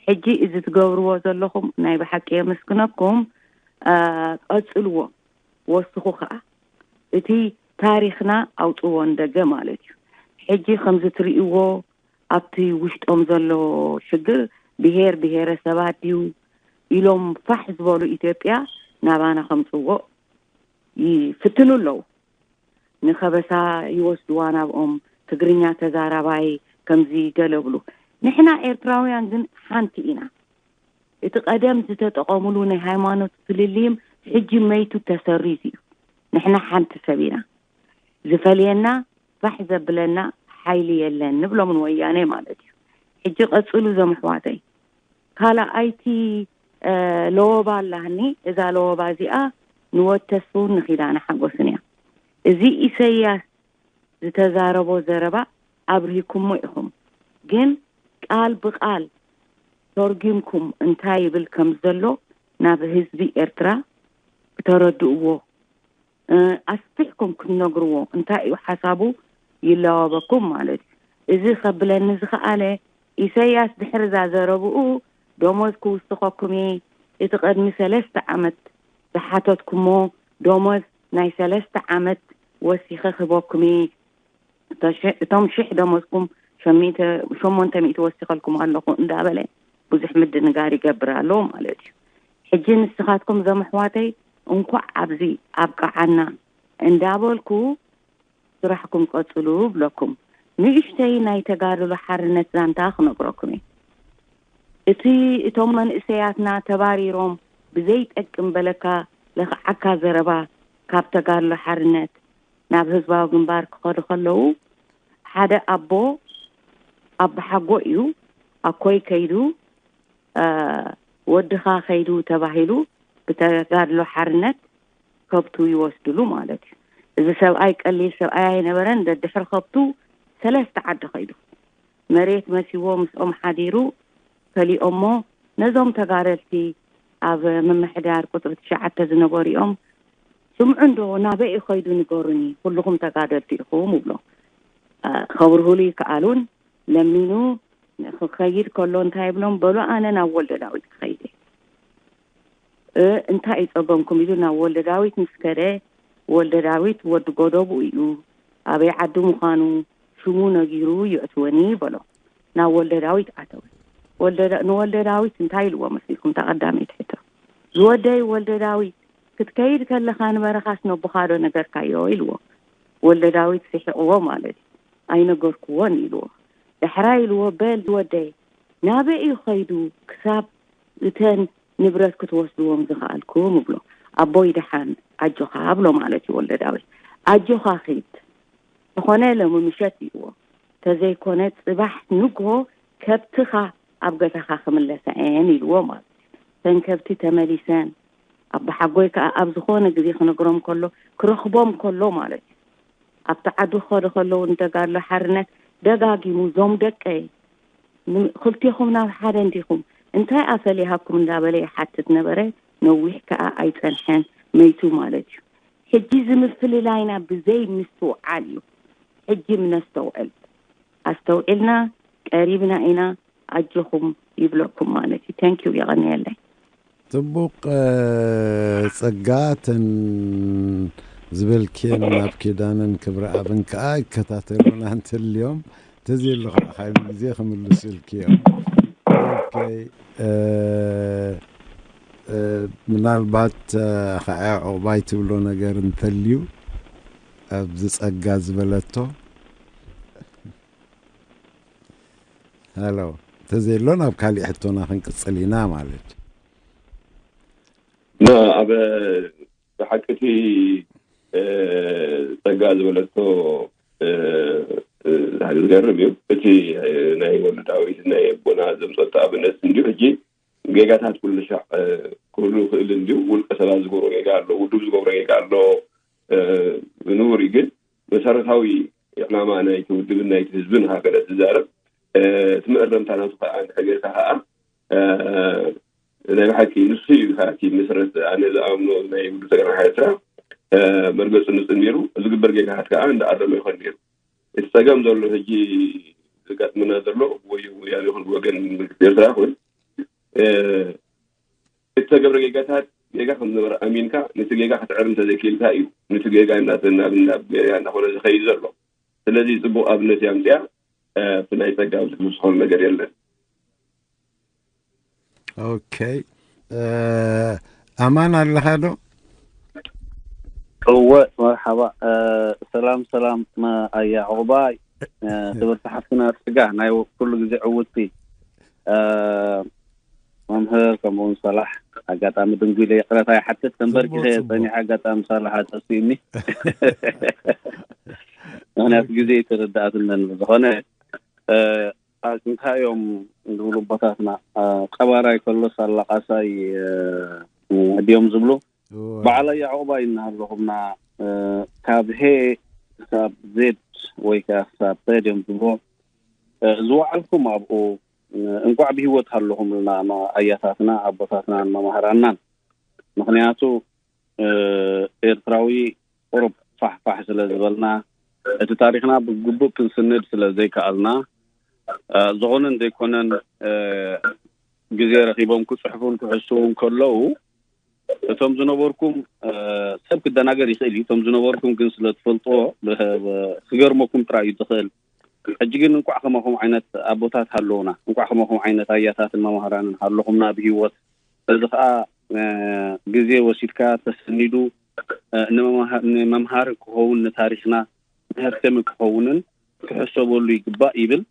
ሕጂ እዚ ትገብርዎ ዘለኹም ናይ ብሓቂ የመስግነኩም። አ፣ ቀጽልዎ፣ ወስኹ ከኣ። እቲ ታሪኽና ኣውጽዎ ንደገ ማለት እዩ። ሕጂ ከምዚ ትርእይዎ ኣብቲ ውሽጦም ዘሎ ሽግር ብሄር ብሄረሰባት ድዩ ኢሎም ፋሕ ዝበሉ ኢትዮጵያ ናባና ከምጽዎ ይፍትኑ ኣለዉ። ንኸበሳ ይወስድዋ ናብኦም፣ ትግርኛ ተዛራባይ ከምዚ ገለ ብሉ። ንሕና ኤርትራውያን ግን ሓንቲ ኢና። እቲ ቀደም ዝተጠቐሙሉ ናይ ሃይማኖት ፍልልይም ሕጂ መይቱ ተሰሪዙ እዩ። ንሕና ሓንቲ ሰብ ኢና። ዝፈልየና ፋሕ ዘብለና ሓይሊ የለን ንብሎም ንወያኔ ማለት እዩ። ሕጂ ቀጽሉ እዞም ኣሕዋተይ። ካልኣይቲ፣ እ፣ ለወባ ኣላህኒ። እዛ ለወባ እዚኣ ንወድ ተስፉን ንኪዳነ ሓጎስን እያ። እዚ ኢሰያስ ዝተዛረቦ ዘረባ ኣብሪህኩሞ ኢኹም። ግን ቃል ብቃል ተርጒምኩም እንታይ ይብል ከም ዘሎ ናብ ህዝቢ ኤርትራ ክተረድእዎ፣ እ፣ ኣስፊሕኩም ክትነግርዎ እንታይ እዩ ሓሳቡ ይለዋወበኩም ማለት እዩ። እዚ ከብለኒ ዝኸኣለ ኢሰያስ ድሕሪ እዛ ዘረብኡ ደሞዝ ክውስኸኩም እየ፣ እቲ ቅድሚ ሰለስተ ዓመት ዝሓተትኩሞ ደሞዝ ናይ ሰለስተ ዓመት ወሲኸ ክህበኩም እየ፣ እቶ ሽ-፣ እቶም ሽሕ ደሞዝኩም ሸሚተ-፣ ሸሞንተ ሚእቲ ወሲኸልኩም ኣለኹ እንዳበለ ብዙሕ ምድንጋር ይገብር ኣሎ ማለት እዩ። ሕጂ ንስኻትኩም እዞም ኣሕዋተይ እንኳዕ ኣብዚ ኣብቅዓና እንዳበልኩ ስራሕኩም ቀጽሉ ብለኩም። ንእሽተይ ናይ ተጋድሎ ሓርነት ዛንታ ክነግረኩም እየ። እቲ እቶም መንእሰያትና ተባሪሮም ብዘይጠቅም በለካ ለኽዓካ ዘረባ ካብ ተጋድሎ ሓርነት ናብ ህዝባዊ ግንባር ክኸዱ ከለዉ ሓደ ኣቦ ኣቦሓጎ እዩ። ኣኮይ ከይዱ፣ እ፣ ወድኻ ከይዱ ተባሂሉ ብተጋድሎ ሓርነት ከብቱ ይወስድሉ ማለት እዩ። እዚ ሰብኣይ ቀሊል ሰብኣይ ኣይነበረን። ደድሕሪ ከብቱ ሰለስተ ዓዲ ከይዱ መሬት መሲዎ ምስኦም ሓዲሩ ከሊኦሞ። ነዞም ተጋደልቲ ኣብ ምምሕዳር ቁጽሪ ትሽዓተ ዝነበሩ እዮም። ስምዑ እንዶ ናበይ እዩ ከይዱ ንገሩኒ፣ ኩልኹም ተጋደልቲ ኢኹም ይብሎ። እ፣ ከብርሁሉ ይከኣሉን ለሚኑ ክኸይድ ከሎ እንታይ ይብሎም፣ በሉ ኣነ ናብ ወልደ ዳዊት ክኸይድ እየ። እ፣ እንታይ እዩ ጸገምኩም ኢሉ ናብ ወልደ ዳዊት ምስ ከደ፣ ወልደ ዳዊት ወዲ ጎደቡ እዩ፣ ኣበይ ዓዲ ምዃኑ ሽሙ ነጊሩ ይእትወኒ በሎ። ናብ ወልደ ዳዊት ኣተወ። ወልደ ዳ-፣ ንወልደ ዳዊት እንታይ ኢልዎ መስልኩም? እታ ቀዳመይቲ ሕቶ። ዝወደይ ወልደ ዳዊት፣ ክትከይድ ከለኻ ንበረኻስ ነቦኻዶ ነገርካዮ? ኢልዎ። ወልደ ዳዊት ስሒቕዎ ማለት እዩ። ኣይነገርኩዎን ኢልዎ። ዳሕራይ ኢልዎ፣ በል ዝወደይ፣ ናበይ እዩ ኸይዱ ክሳብ እተን ንብረት ክትወስድዎም ዝኸኣልኩም? እብሎ። ኣቦይ ደሓን ኣጆኻ ብሎ ማለት እዩ ወልደ ዳዊት። ኣጆኻ ኺድ፣ ተኾነ ሎሚ ምሸት ኢልዎ፣ ተዘይኮነ ጽባሕ ንግሆ ከብትኻ ኣብ ገዛኻ ክምለሳ እየን ኢልዎ ማለት እዩ። እተን ከብቲ ተመሊሰን፣ ኣቦሓጎይ ከኣ ኣብ ዝኾነ ግዜ ክነግሮም ከሎ፣ ክረኽቦም ከሎ ማለት እዩ። ኣብቲ ዓዱ ክኸዱ ከለዉ ንተጋድሎ ሓርነት ደጋጊሙ፣ "ዞም ደቀይ፣ ን-፣ ክልቴኹም ናብ ሓደ እንዲኹም፣ እንታይ ኣፈል ይሃብኩም?" እንዳበለ ይሓትት ነበረ። ነዊሕ ከኣ ኣይጸንሐን፣ መይቱ ማለት እዩ። ሕጂ እዚ ምፍልላይና ብዘይ ምስትውዓል እዩ። ሕጂ ም ነስተውዕል። ኣስተውዒልና ቀሪብና ኢና፣ ኣጆኹም ይብለኩም ማለት እዩ። Thank you፣ የቐንየለይ። ጽቡቕ፣ እ፣ ጸጋ፣ እተን ዝበልክየን ናብ ኪዳነን ክብረኣብን ከኣ ይከታተሉና እንተልዮም፣ እንተዘየሎ ከኣ ካልእ ግዜ ክምልሱልኪ እዮም። ኦኬ፣ እ፣ እ፣ ምናልባት፣ እ፣ ከኣ ዑቕባይ ትብሎ ነገር እንተልዩ፣ ኣብዚ ጸጋ ዝበለቶ። ሃሎ፣ እንተዘየሎ ናብ ካሊእ ሕቶና ክንቅጽል ኢና ማለት። ና፣ ኣብ ብሓቂ እቲ፣ እ፣ ጸጋ ዝበለቶ፣ እ፣ ዝገርም እዩ። እቲ ናይ ወዲ ዳዊት ናይ ኣቦና ዘምፀቱ ኣብነት እንዲሁ ሕጂ ጌጋታት ኩሉ ሻዕ ክህሉ ይኽእል እንዲሁ፣ ውልቀ ሰባት ዝገብሮ ጌጋ ኣሎ፣ ውድብ ዝገብሮ ጌጋ ኣሎ። ብንቡር ግን መሰረታዊ ዕላማ ናይቲ ውድብን ናይቲ ህዝብን ሃገረ ትዛረብ። እቲ መእረምታ ናቱ ከዓ እንድሕር ጌርካ ከዓ ናይ ብሓቂ ንሱ እዩ እቲ መሰረት። ኣነ ዝኣምኖ ናይ ውድብ ተጋዳላይ ኤርትራ መርገፂ ንፁር ነይሩ። ዝግበር ጌጋታት ከዓ እንዳኣረመ ይኾን ነይሩ። እቲ ፀገም ዘሎ ሕጂ ዘጋጥመና ዘሎ ወይ ወያነ ይኹን ወገን መንግስቲ ኤርትራ ይኹን እቲ ተገብረ ጌጋታት ጌጋ ከም ዝነበረ ኣሚንካ ነቲ ጌጋ ክትዕር እንተዘይክኢልካ እዩ ነቲ ጌጋ እናተናብ ናብ ጌጋ እናኾነ ዝኸይድ ዘሎ። ስለዚ ፅቡቅ ኣብነት እያ ኣምፅኣ። እቲ ናይ ፀጋ ኣብዚ ዝውስኸሉ ነገር የለን። ኦኬ። ኣማን ኣለኻ ዶ? እወ፣ መርሓባ። ሰላም ሰላም። ኣያ ዕቑባይ፣ ክብርቲ ሓፍትና ጽጋ፣ ናይ ኩሉ ግዜ ዕውትቲ መምህር፣ ከምኡውን ሰላሕ። ኣጋጣሚ ድንጉ ኢለ ይቕረታ ይሓትት፣ ተንበርኪኸ ጸኒሐ፣ ኣጋጣሚ ሳላሕ ኣጠፊእኒ። ምኽንያቱ ግዜ ኣይተረዳኣትንን። ብዝኾነ እንታይ እዮም ዝብሉ ኣቦታትና፣ ቀባራይ ከሎስ ኣላቃሳይ ድዮም ዝብሉ። በዓል ኣያ ዕቑባይ እናሃለኹምና፣ ካብ ሄ ክሳብ ዜድ ወይ ከዓ ክሳብ ፐ ድዮም ዝብሉ፣ ዝወዓልኩም ኣብኡ፣ እንቋዕ ብህይወት ሃለኹምልና ኣያታትና ኣቦታትናን መማህራናን። ምኽንያቱ ኤርትራዊ ቁሩብ ፋሕፋሕ ስለ ዝበልና፣ እቲ ታሪኽና ብግቡእ ክንስንድ ስለ ዘይከኣልና፣ ዝኾነን ዘይኮነን ግዜ ረኺቦም ክጽሕፉን ክሕስዉን ከለዉ፣ እቶም ዝነበርኩም፣ ሰብ ክደናገር ይኽእል እዩ። እቶም ዝነበርኩም ግን ስለ ትፈልጥዎ፣ ክገርመኩም ጥራይ እዩ ዝኽእል። ሕጂ ግን እንቋዕ ከማኹም ዓይነት ኣቦታት ሃለዉና፣ እንቋዕ ከማኹም ዓይነት ኣያታትን መማህራንን ሃለኹምና ብህይወት። እዚ ኸኣ ግዜ ወሲድካ ተሰኒዱ ንመምሃሪ ክኸውን፣ ንታሪኽና መሀብተሚ ክኸውንን ክሕሰበሉ ይግባእ ይብል።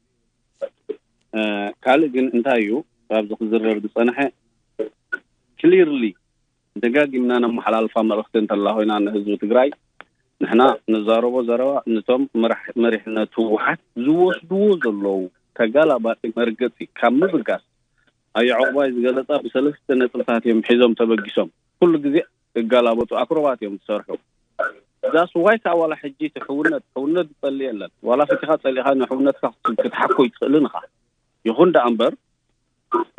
ካልእ ግን እንታይ እዩ ኣብዚ ክዝረብ ዝጸንሐ፣ ክሊርሊ ደጋጊምና ነመሓላልፋ መልእኽቲ እንተላ ኮይና ንህዝቢ ትግራይ፣ ንሕና ንዛረቦ ዘረባ ነቶም መሪሕነት ህወሓት ዝወስድዎ ዘለዉ ተጋላባጢ መርገፂ ካብ ምብጋስ፣ ኣያ ዕቑባይ ዝገለፃ ብሰለስተ ነጥብታት እዮም ሒዞም ተበጊሶም። ኩሉ ግዜ እጋላበጡ፣ ኣክሮባት እዮም ዝሰርሑ። ዛስ ዋይ ከዓ ዋላ ሕጂ እቲ ሕውነት፣ ሕውነት ዝፀልእ የለን። ዋላ ፈቲኻ ፀሊእኻ ንሕውነትካ ክትሓኮ ይትኽእልን ኢኻ። ይኹን ደኣ እምበር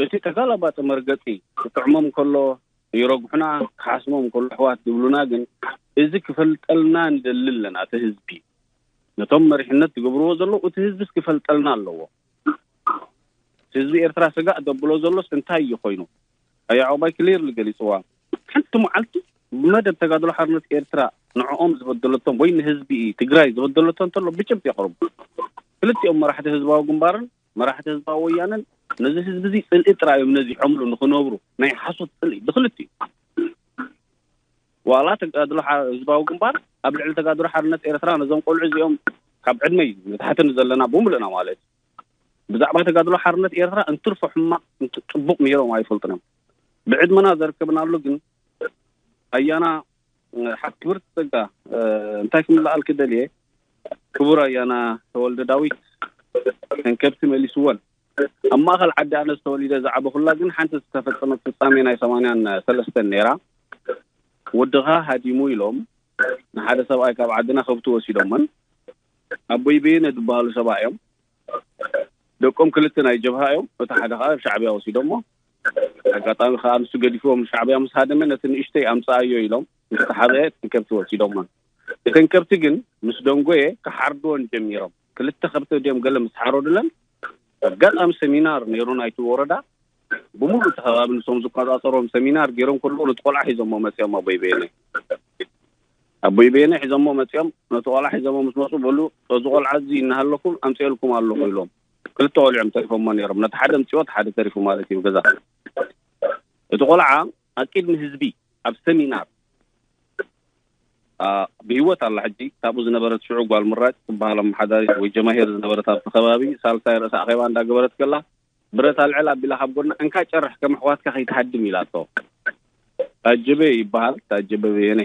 እቲ ተጋላባጢ መርገፂ ክጥዕሞም ከሎ ይረግሑና፣ ክሓስሞም ከሎ ኣሕዋት ዝብሉና ግን እዚ ክፈልጠልና ንደሊ ኣለና። እቲ ህዝቢ ነቶም መሪሕነት ዝገብርዎ ዘለዉ እቲ ህዝብስ ክፈልጠልና ኣለዎ። ህዝቢ ኤርትራ ስጋእ ዘብሎ ዘሎስ እንታይ እዩ ኮይኑ? ኣያ ዕቑባይ ክሊርሊ ገሊፅዋ። ሓንቲ መዓልቲ ብመደብ ተጋድሎ ሓርነት ኤርትራ ንዕኦም ዝበደለቶም ወይ ንህዝቢ ትግራይ ዝበደለቶ እንተሎ ብጭብጢ የቕርቡ። ክልቲኦም መራሕቲ ህዝባዊ ግንባርን መራሕቲ ህዝባዊ ወያነን ነዚ ህዝቢ እዚ ፅልኢ ጥራይ እዮም ነዚሖምሉ ንኽነብሩ፣ ናይ ሓሶት ፅልኢ ብክልቲኡ። ዋላ ተጋድሎ ሓ- ህዝባዊ ግንባር ኣብ ልዕሊ ተጋድሎ ሓርነት ኤርትራ ነዞም ቆልዑ እዚኦም ካብ ዕድመይ ንታሕቲ ዘለና ብምሉእና ማለት እዩ ብዛዕባ ተጋድሎ ሓርነት ኤርትራ እንትርፎ ሕማቕ እንት- ጽቡቕ ነይሮም ኣይፈልጡን እዮም። ብዕድመና ዘርከብናሉ ግን ኣያና ሓ- ክብርቲ ጸጋ እንታይ ክምልኣልኪ ደልየ ክቡር ኣያና ተወልደ ዳዊት ተንከብቲ መሊስወን ኣብ ማእኸል ዓዲ ኣነ ዝተወሊደ ዝዓበኹላ ግን ሓንቲ ዝተፈጸመት ፍጻሜ ናይ ሰማንያን ሰለስተን ነይራ። ወድኻ ሃዲሙ ኢሎም ንሓደ ሰብኣይ ካብ ዓድና ከብቲ ወሲዶምን ኣቦይ በየነ ዝበሃሉ ሰብኣይ እዮም። ደቆም ክልተ ናይ ጀብሃ እዮም። እቲ ሓደ ከዓ ሻዕብያ ወሲዶሞ ኣጋጣሚ ከዓ ንሱ ገዲፍዎም ሻዕብያ ምስ ሃደመ ነቲ ንእሽተይ ኣምፀኣዮ ኢሎም ምስ ተሓዘ እተን ከብቲ ወሲዶሞን። እተን ከብቲ ግን ምስ ደንጎየ ክሓርድወን ጀሚሮም። ክልተ ከብቲ ድዮም ገለ ምስ ሓረዱለን ኣጋጣሚ ሰሚናር ነይሩ ናይቲ ወረዳ ብምሉእ እቲ ከባቢ ንሶም ዝቆፃፀሮም ሰሚናር ገይሮም ከለዉ ነቲ ቆልዓ ሒዞሞ መፅኦም ኣቦይ በየነ ኣቦይ በየነ ሒዞሞ መፅኦም ነቲ ቆልዓ ሒዞሞ ምስ መፁ በሉ እዚ ቆልዓ እዚ እናሃለኩም ኣምፅኤልኩም ኣለኹ ኢሎም ክልተ ቆልዖም ተሪፎሞ ነይሮም ነቲ ሓደ ኣምፅኦ እቲ ሓደ ተሪፉ ማለት እዩ ገዛ እቲ ቆልዓ ኣብ ቅድሚ ህዝቢ ኣብ ሰሚናር ብህይወት ኣላ ሕጂ ካብኡ ዝነበረት ሽዑ ጓል ምራጭ ትበሃል ኣመሓዳሪት ወይ ጀማሂር ዝነበረት ኣብቲ ከባቢ ሳልሳይ ርእሰ ኣኼባ እንዳገበረት ከላ ብረት ኣልዕል ኣቢላ ካብ ጎና እንካ ጨርሕ ከም ኣሕዋትካ ከይትሃድም ኢላቶ። ታጀበ ይበሃል። ታጀበ በየነ።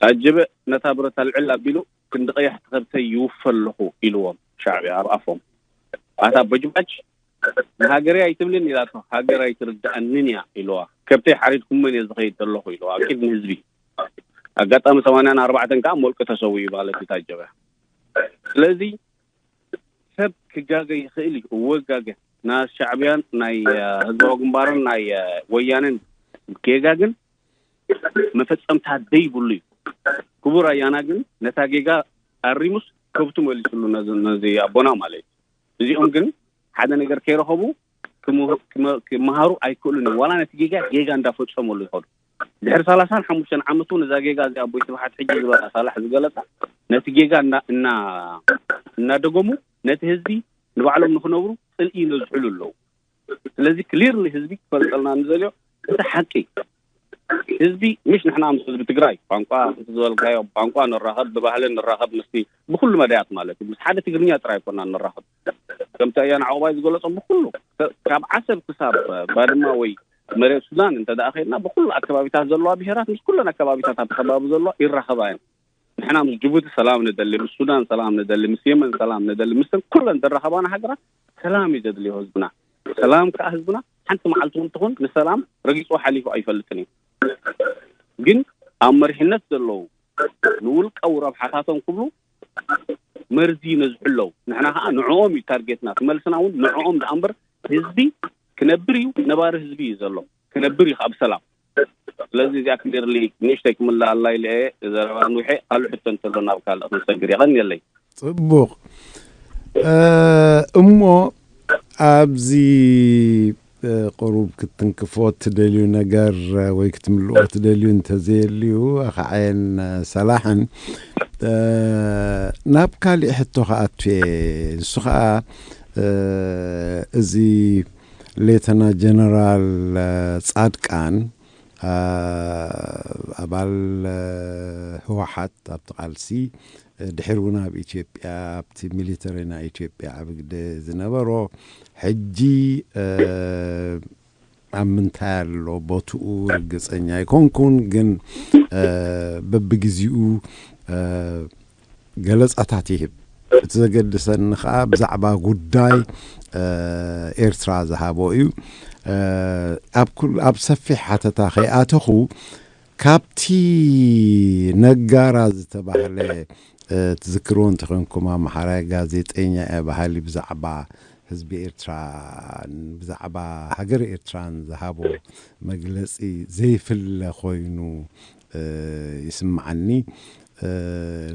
ታጀበ ነታ ብረት ኣልዕል ኣቢሉ ክንዲ ቀያሕቲ ከብተይ ይውፈ ኣለኹ ኢልዎም ሻዕብያ ኣብ ኣፎም። ኣታ በጅባጅ ንሃገረይ ኣይትብልን ኢላቶ፣ ሃገር ኣይትርድኣንን እያ ኢልዋ። ከብተይ ሓሪድኩመን እየ ዝኸይድ ዘለኹ ኢልዋ ኣብ ቅድሚ ህዝቢ። ኣጋጣሚ ሰማንያን ኣርባዕተን ከዓ ሞልቂ ተሰዊኡ ማለት እዩ ታጀበ። ስለዚ ሰብ ክጋገ ይኽእል እዩ፣ እወጋገ። ናይ ሻዕብያን ናይ ህዝባዊ ግንባርን ናይ ወያንን ጌጋ ግን መፈጸምታ ደይብሉ እዩ። ክቡር ኣያና ግን ነታ ጌጋ ኣሪሙስ ከብቱ መሊስሉ ነዚ ኣቦና ማለት እዩ። እዚኦም ግን ሓደ ነገር ከይረኸቡ ክመሃሩ ኣይክእሉን እዮም። ዋላ ነቲ ጌጋ ጌጋ እንዳፈጸመሉ ይኸዱ። ድሕሪ ሰላሳን ሓሙሽተን ዓመት እውን እዛ ጌጋ እዚ ኣቦይ ስብሓት ሕጂ ዝበላ ሳላሕ ዝገለጻ ነቲ ጌጋ እናደገሙ ነቲ ህዝቢ ንባዕሎም ንክነብሩ ጽልኢ ይነዝሕሉ ኣለዉ። ስለዚ ክሊርሊ ህዝቢ ክፈልጠልና ንዘልዮ እቲ ሓቂ ህዝቢ ምሽ ንሕና ምስ ህዝቢ ትግራይ ቋንቋ እቲ ዝበልካዮ ቋንቋ ንራኸብ፣ ብባህሊ ንራኸብ፣ ምስቲ ብኩሉ መዳያት ማለት እዩ። ምስ ሓደ ትግርኛ ጥራይ ኮና ንራኸብ። ከምቲ ኣያን ዓቑባይ ዝገለጾ ብኩሉ ካብ ዓሰብ ክሳብ ባድማ ወይ መሬት ሱዳን እንተ ደኣ ኸድና ብኩሉ ኣከባቢታት ዘለዋ ብሄራት ምስ ኩለን ኣከባቢታት ኣብ ከባቢ ዘለዋ ይራኸባ እየን። ንሕና ምስ ጅቡቲ ሰላም ንደሊ፣ ምስ ሱዳን ሰላም ንደሊ፣ ምስ የመን ሰላም ንደሊ፣ ምስ ኩለን ዝራኸባና ሃገራት ሰላም እዩ ዘድልዮ ህዝብና። ሰላም ከዓ ህዝብና ሓንቲ መዓልቲ እውን ትኹን ንሰላም ረጊጹ ሓሊፉ ኣይፈልጥን እዩ። ግን ኣብ መሪሕነት ዘለዉ ንውልቃዊ ረብሓታቶም ክብሉ መርዚ ይነዝሑ ኣለዉ። ንሕና ከዓ ንዕኦም እዩ ታርጌትና። እቲ መልስና እውን ንዕኦም ደኣ እምበር ህዝቢ ክነብር እዩ፣ ነባሪ ህዝቢ እዩ ዘሎ። ክነብር እዩ ከዓ ብሰላም። ስለዚ እዚኣ ክሊርሊ ንእሽተይ ክምልኣላ ኢለ እየ ዘረባ ንውሐ። ካልእ ሕቶ እንተሎ ናብ ካልእ ክንሰግር። የቐንየለይ። ጽቡቕ። እሞ ኣብዚ ቁሩብ ክትትንክፎ ትደልዩ ነገር ወይ ክትምልኦ ትደልዩ እንተዘየልዩ፣ ኣኻዓየን ሰላሕን ናብ ካሊእ ሕቶ ክኣቱ እየ። ንሱ ኸኣ እዚ ሌተና ጀነራል ጻድቃን ኣባል ህወሓት ኣብቲ ቃልሲ፣ ድሕሪ እውን ኣብ ኢትዮጵያ ኣብቲ ሚሊተሪ ናይ ኢትዮጵያ ዓቢ ግደ ዝነበሮ፣ ሕጂ ኣብ ምንታይ ኣሎ ቦትኡ ርግጸኛ ኣይኮንኩን፣ ግን በብግዜኡ ገለጻታት ይህብ። እቲ ዘገድሰኒ ኸኣ ብዛዕባ ጉዳይ ኤርትራ ዝሃቦ እዩ። ኣብ ኩል ኣብ ሰፊሕ ሓተታ ከይኣተኹ፣ ካብቲ ነጋራ ዝተባህለ ትዝክርዎ እንተኾንኩም፣ ኣምሓራይ ጋዜጠኛ እየ በሃሊ ብዛዕባ ህዝቢ ኤርትራን ብዛዕባ ሃገር ኤርትራን ዝሃቦ መግለጺ ዘይፍለ ኮይኑ ይስምዓኒ።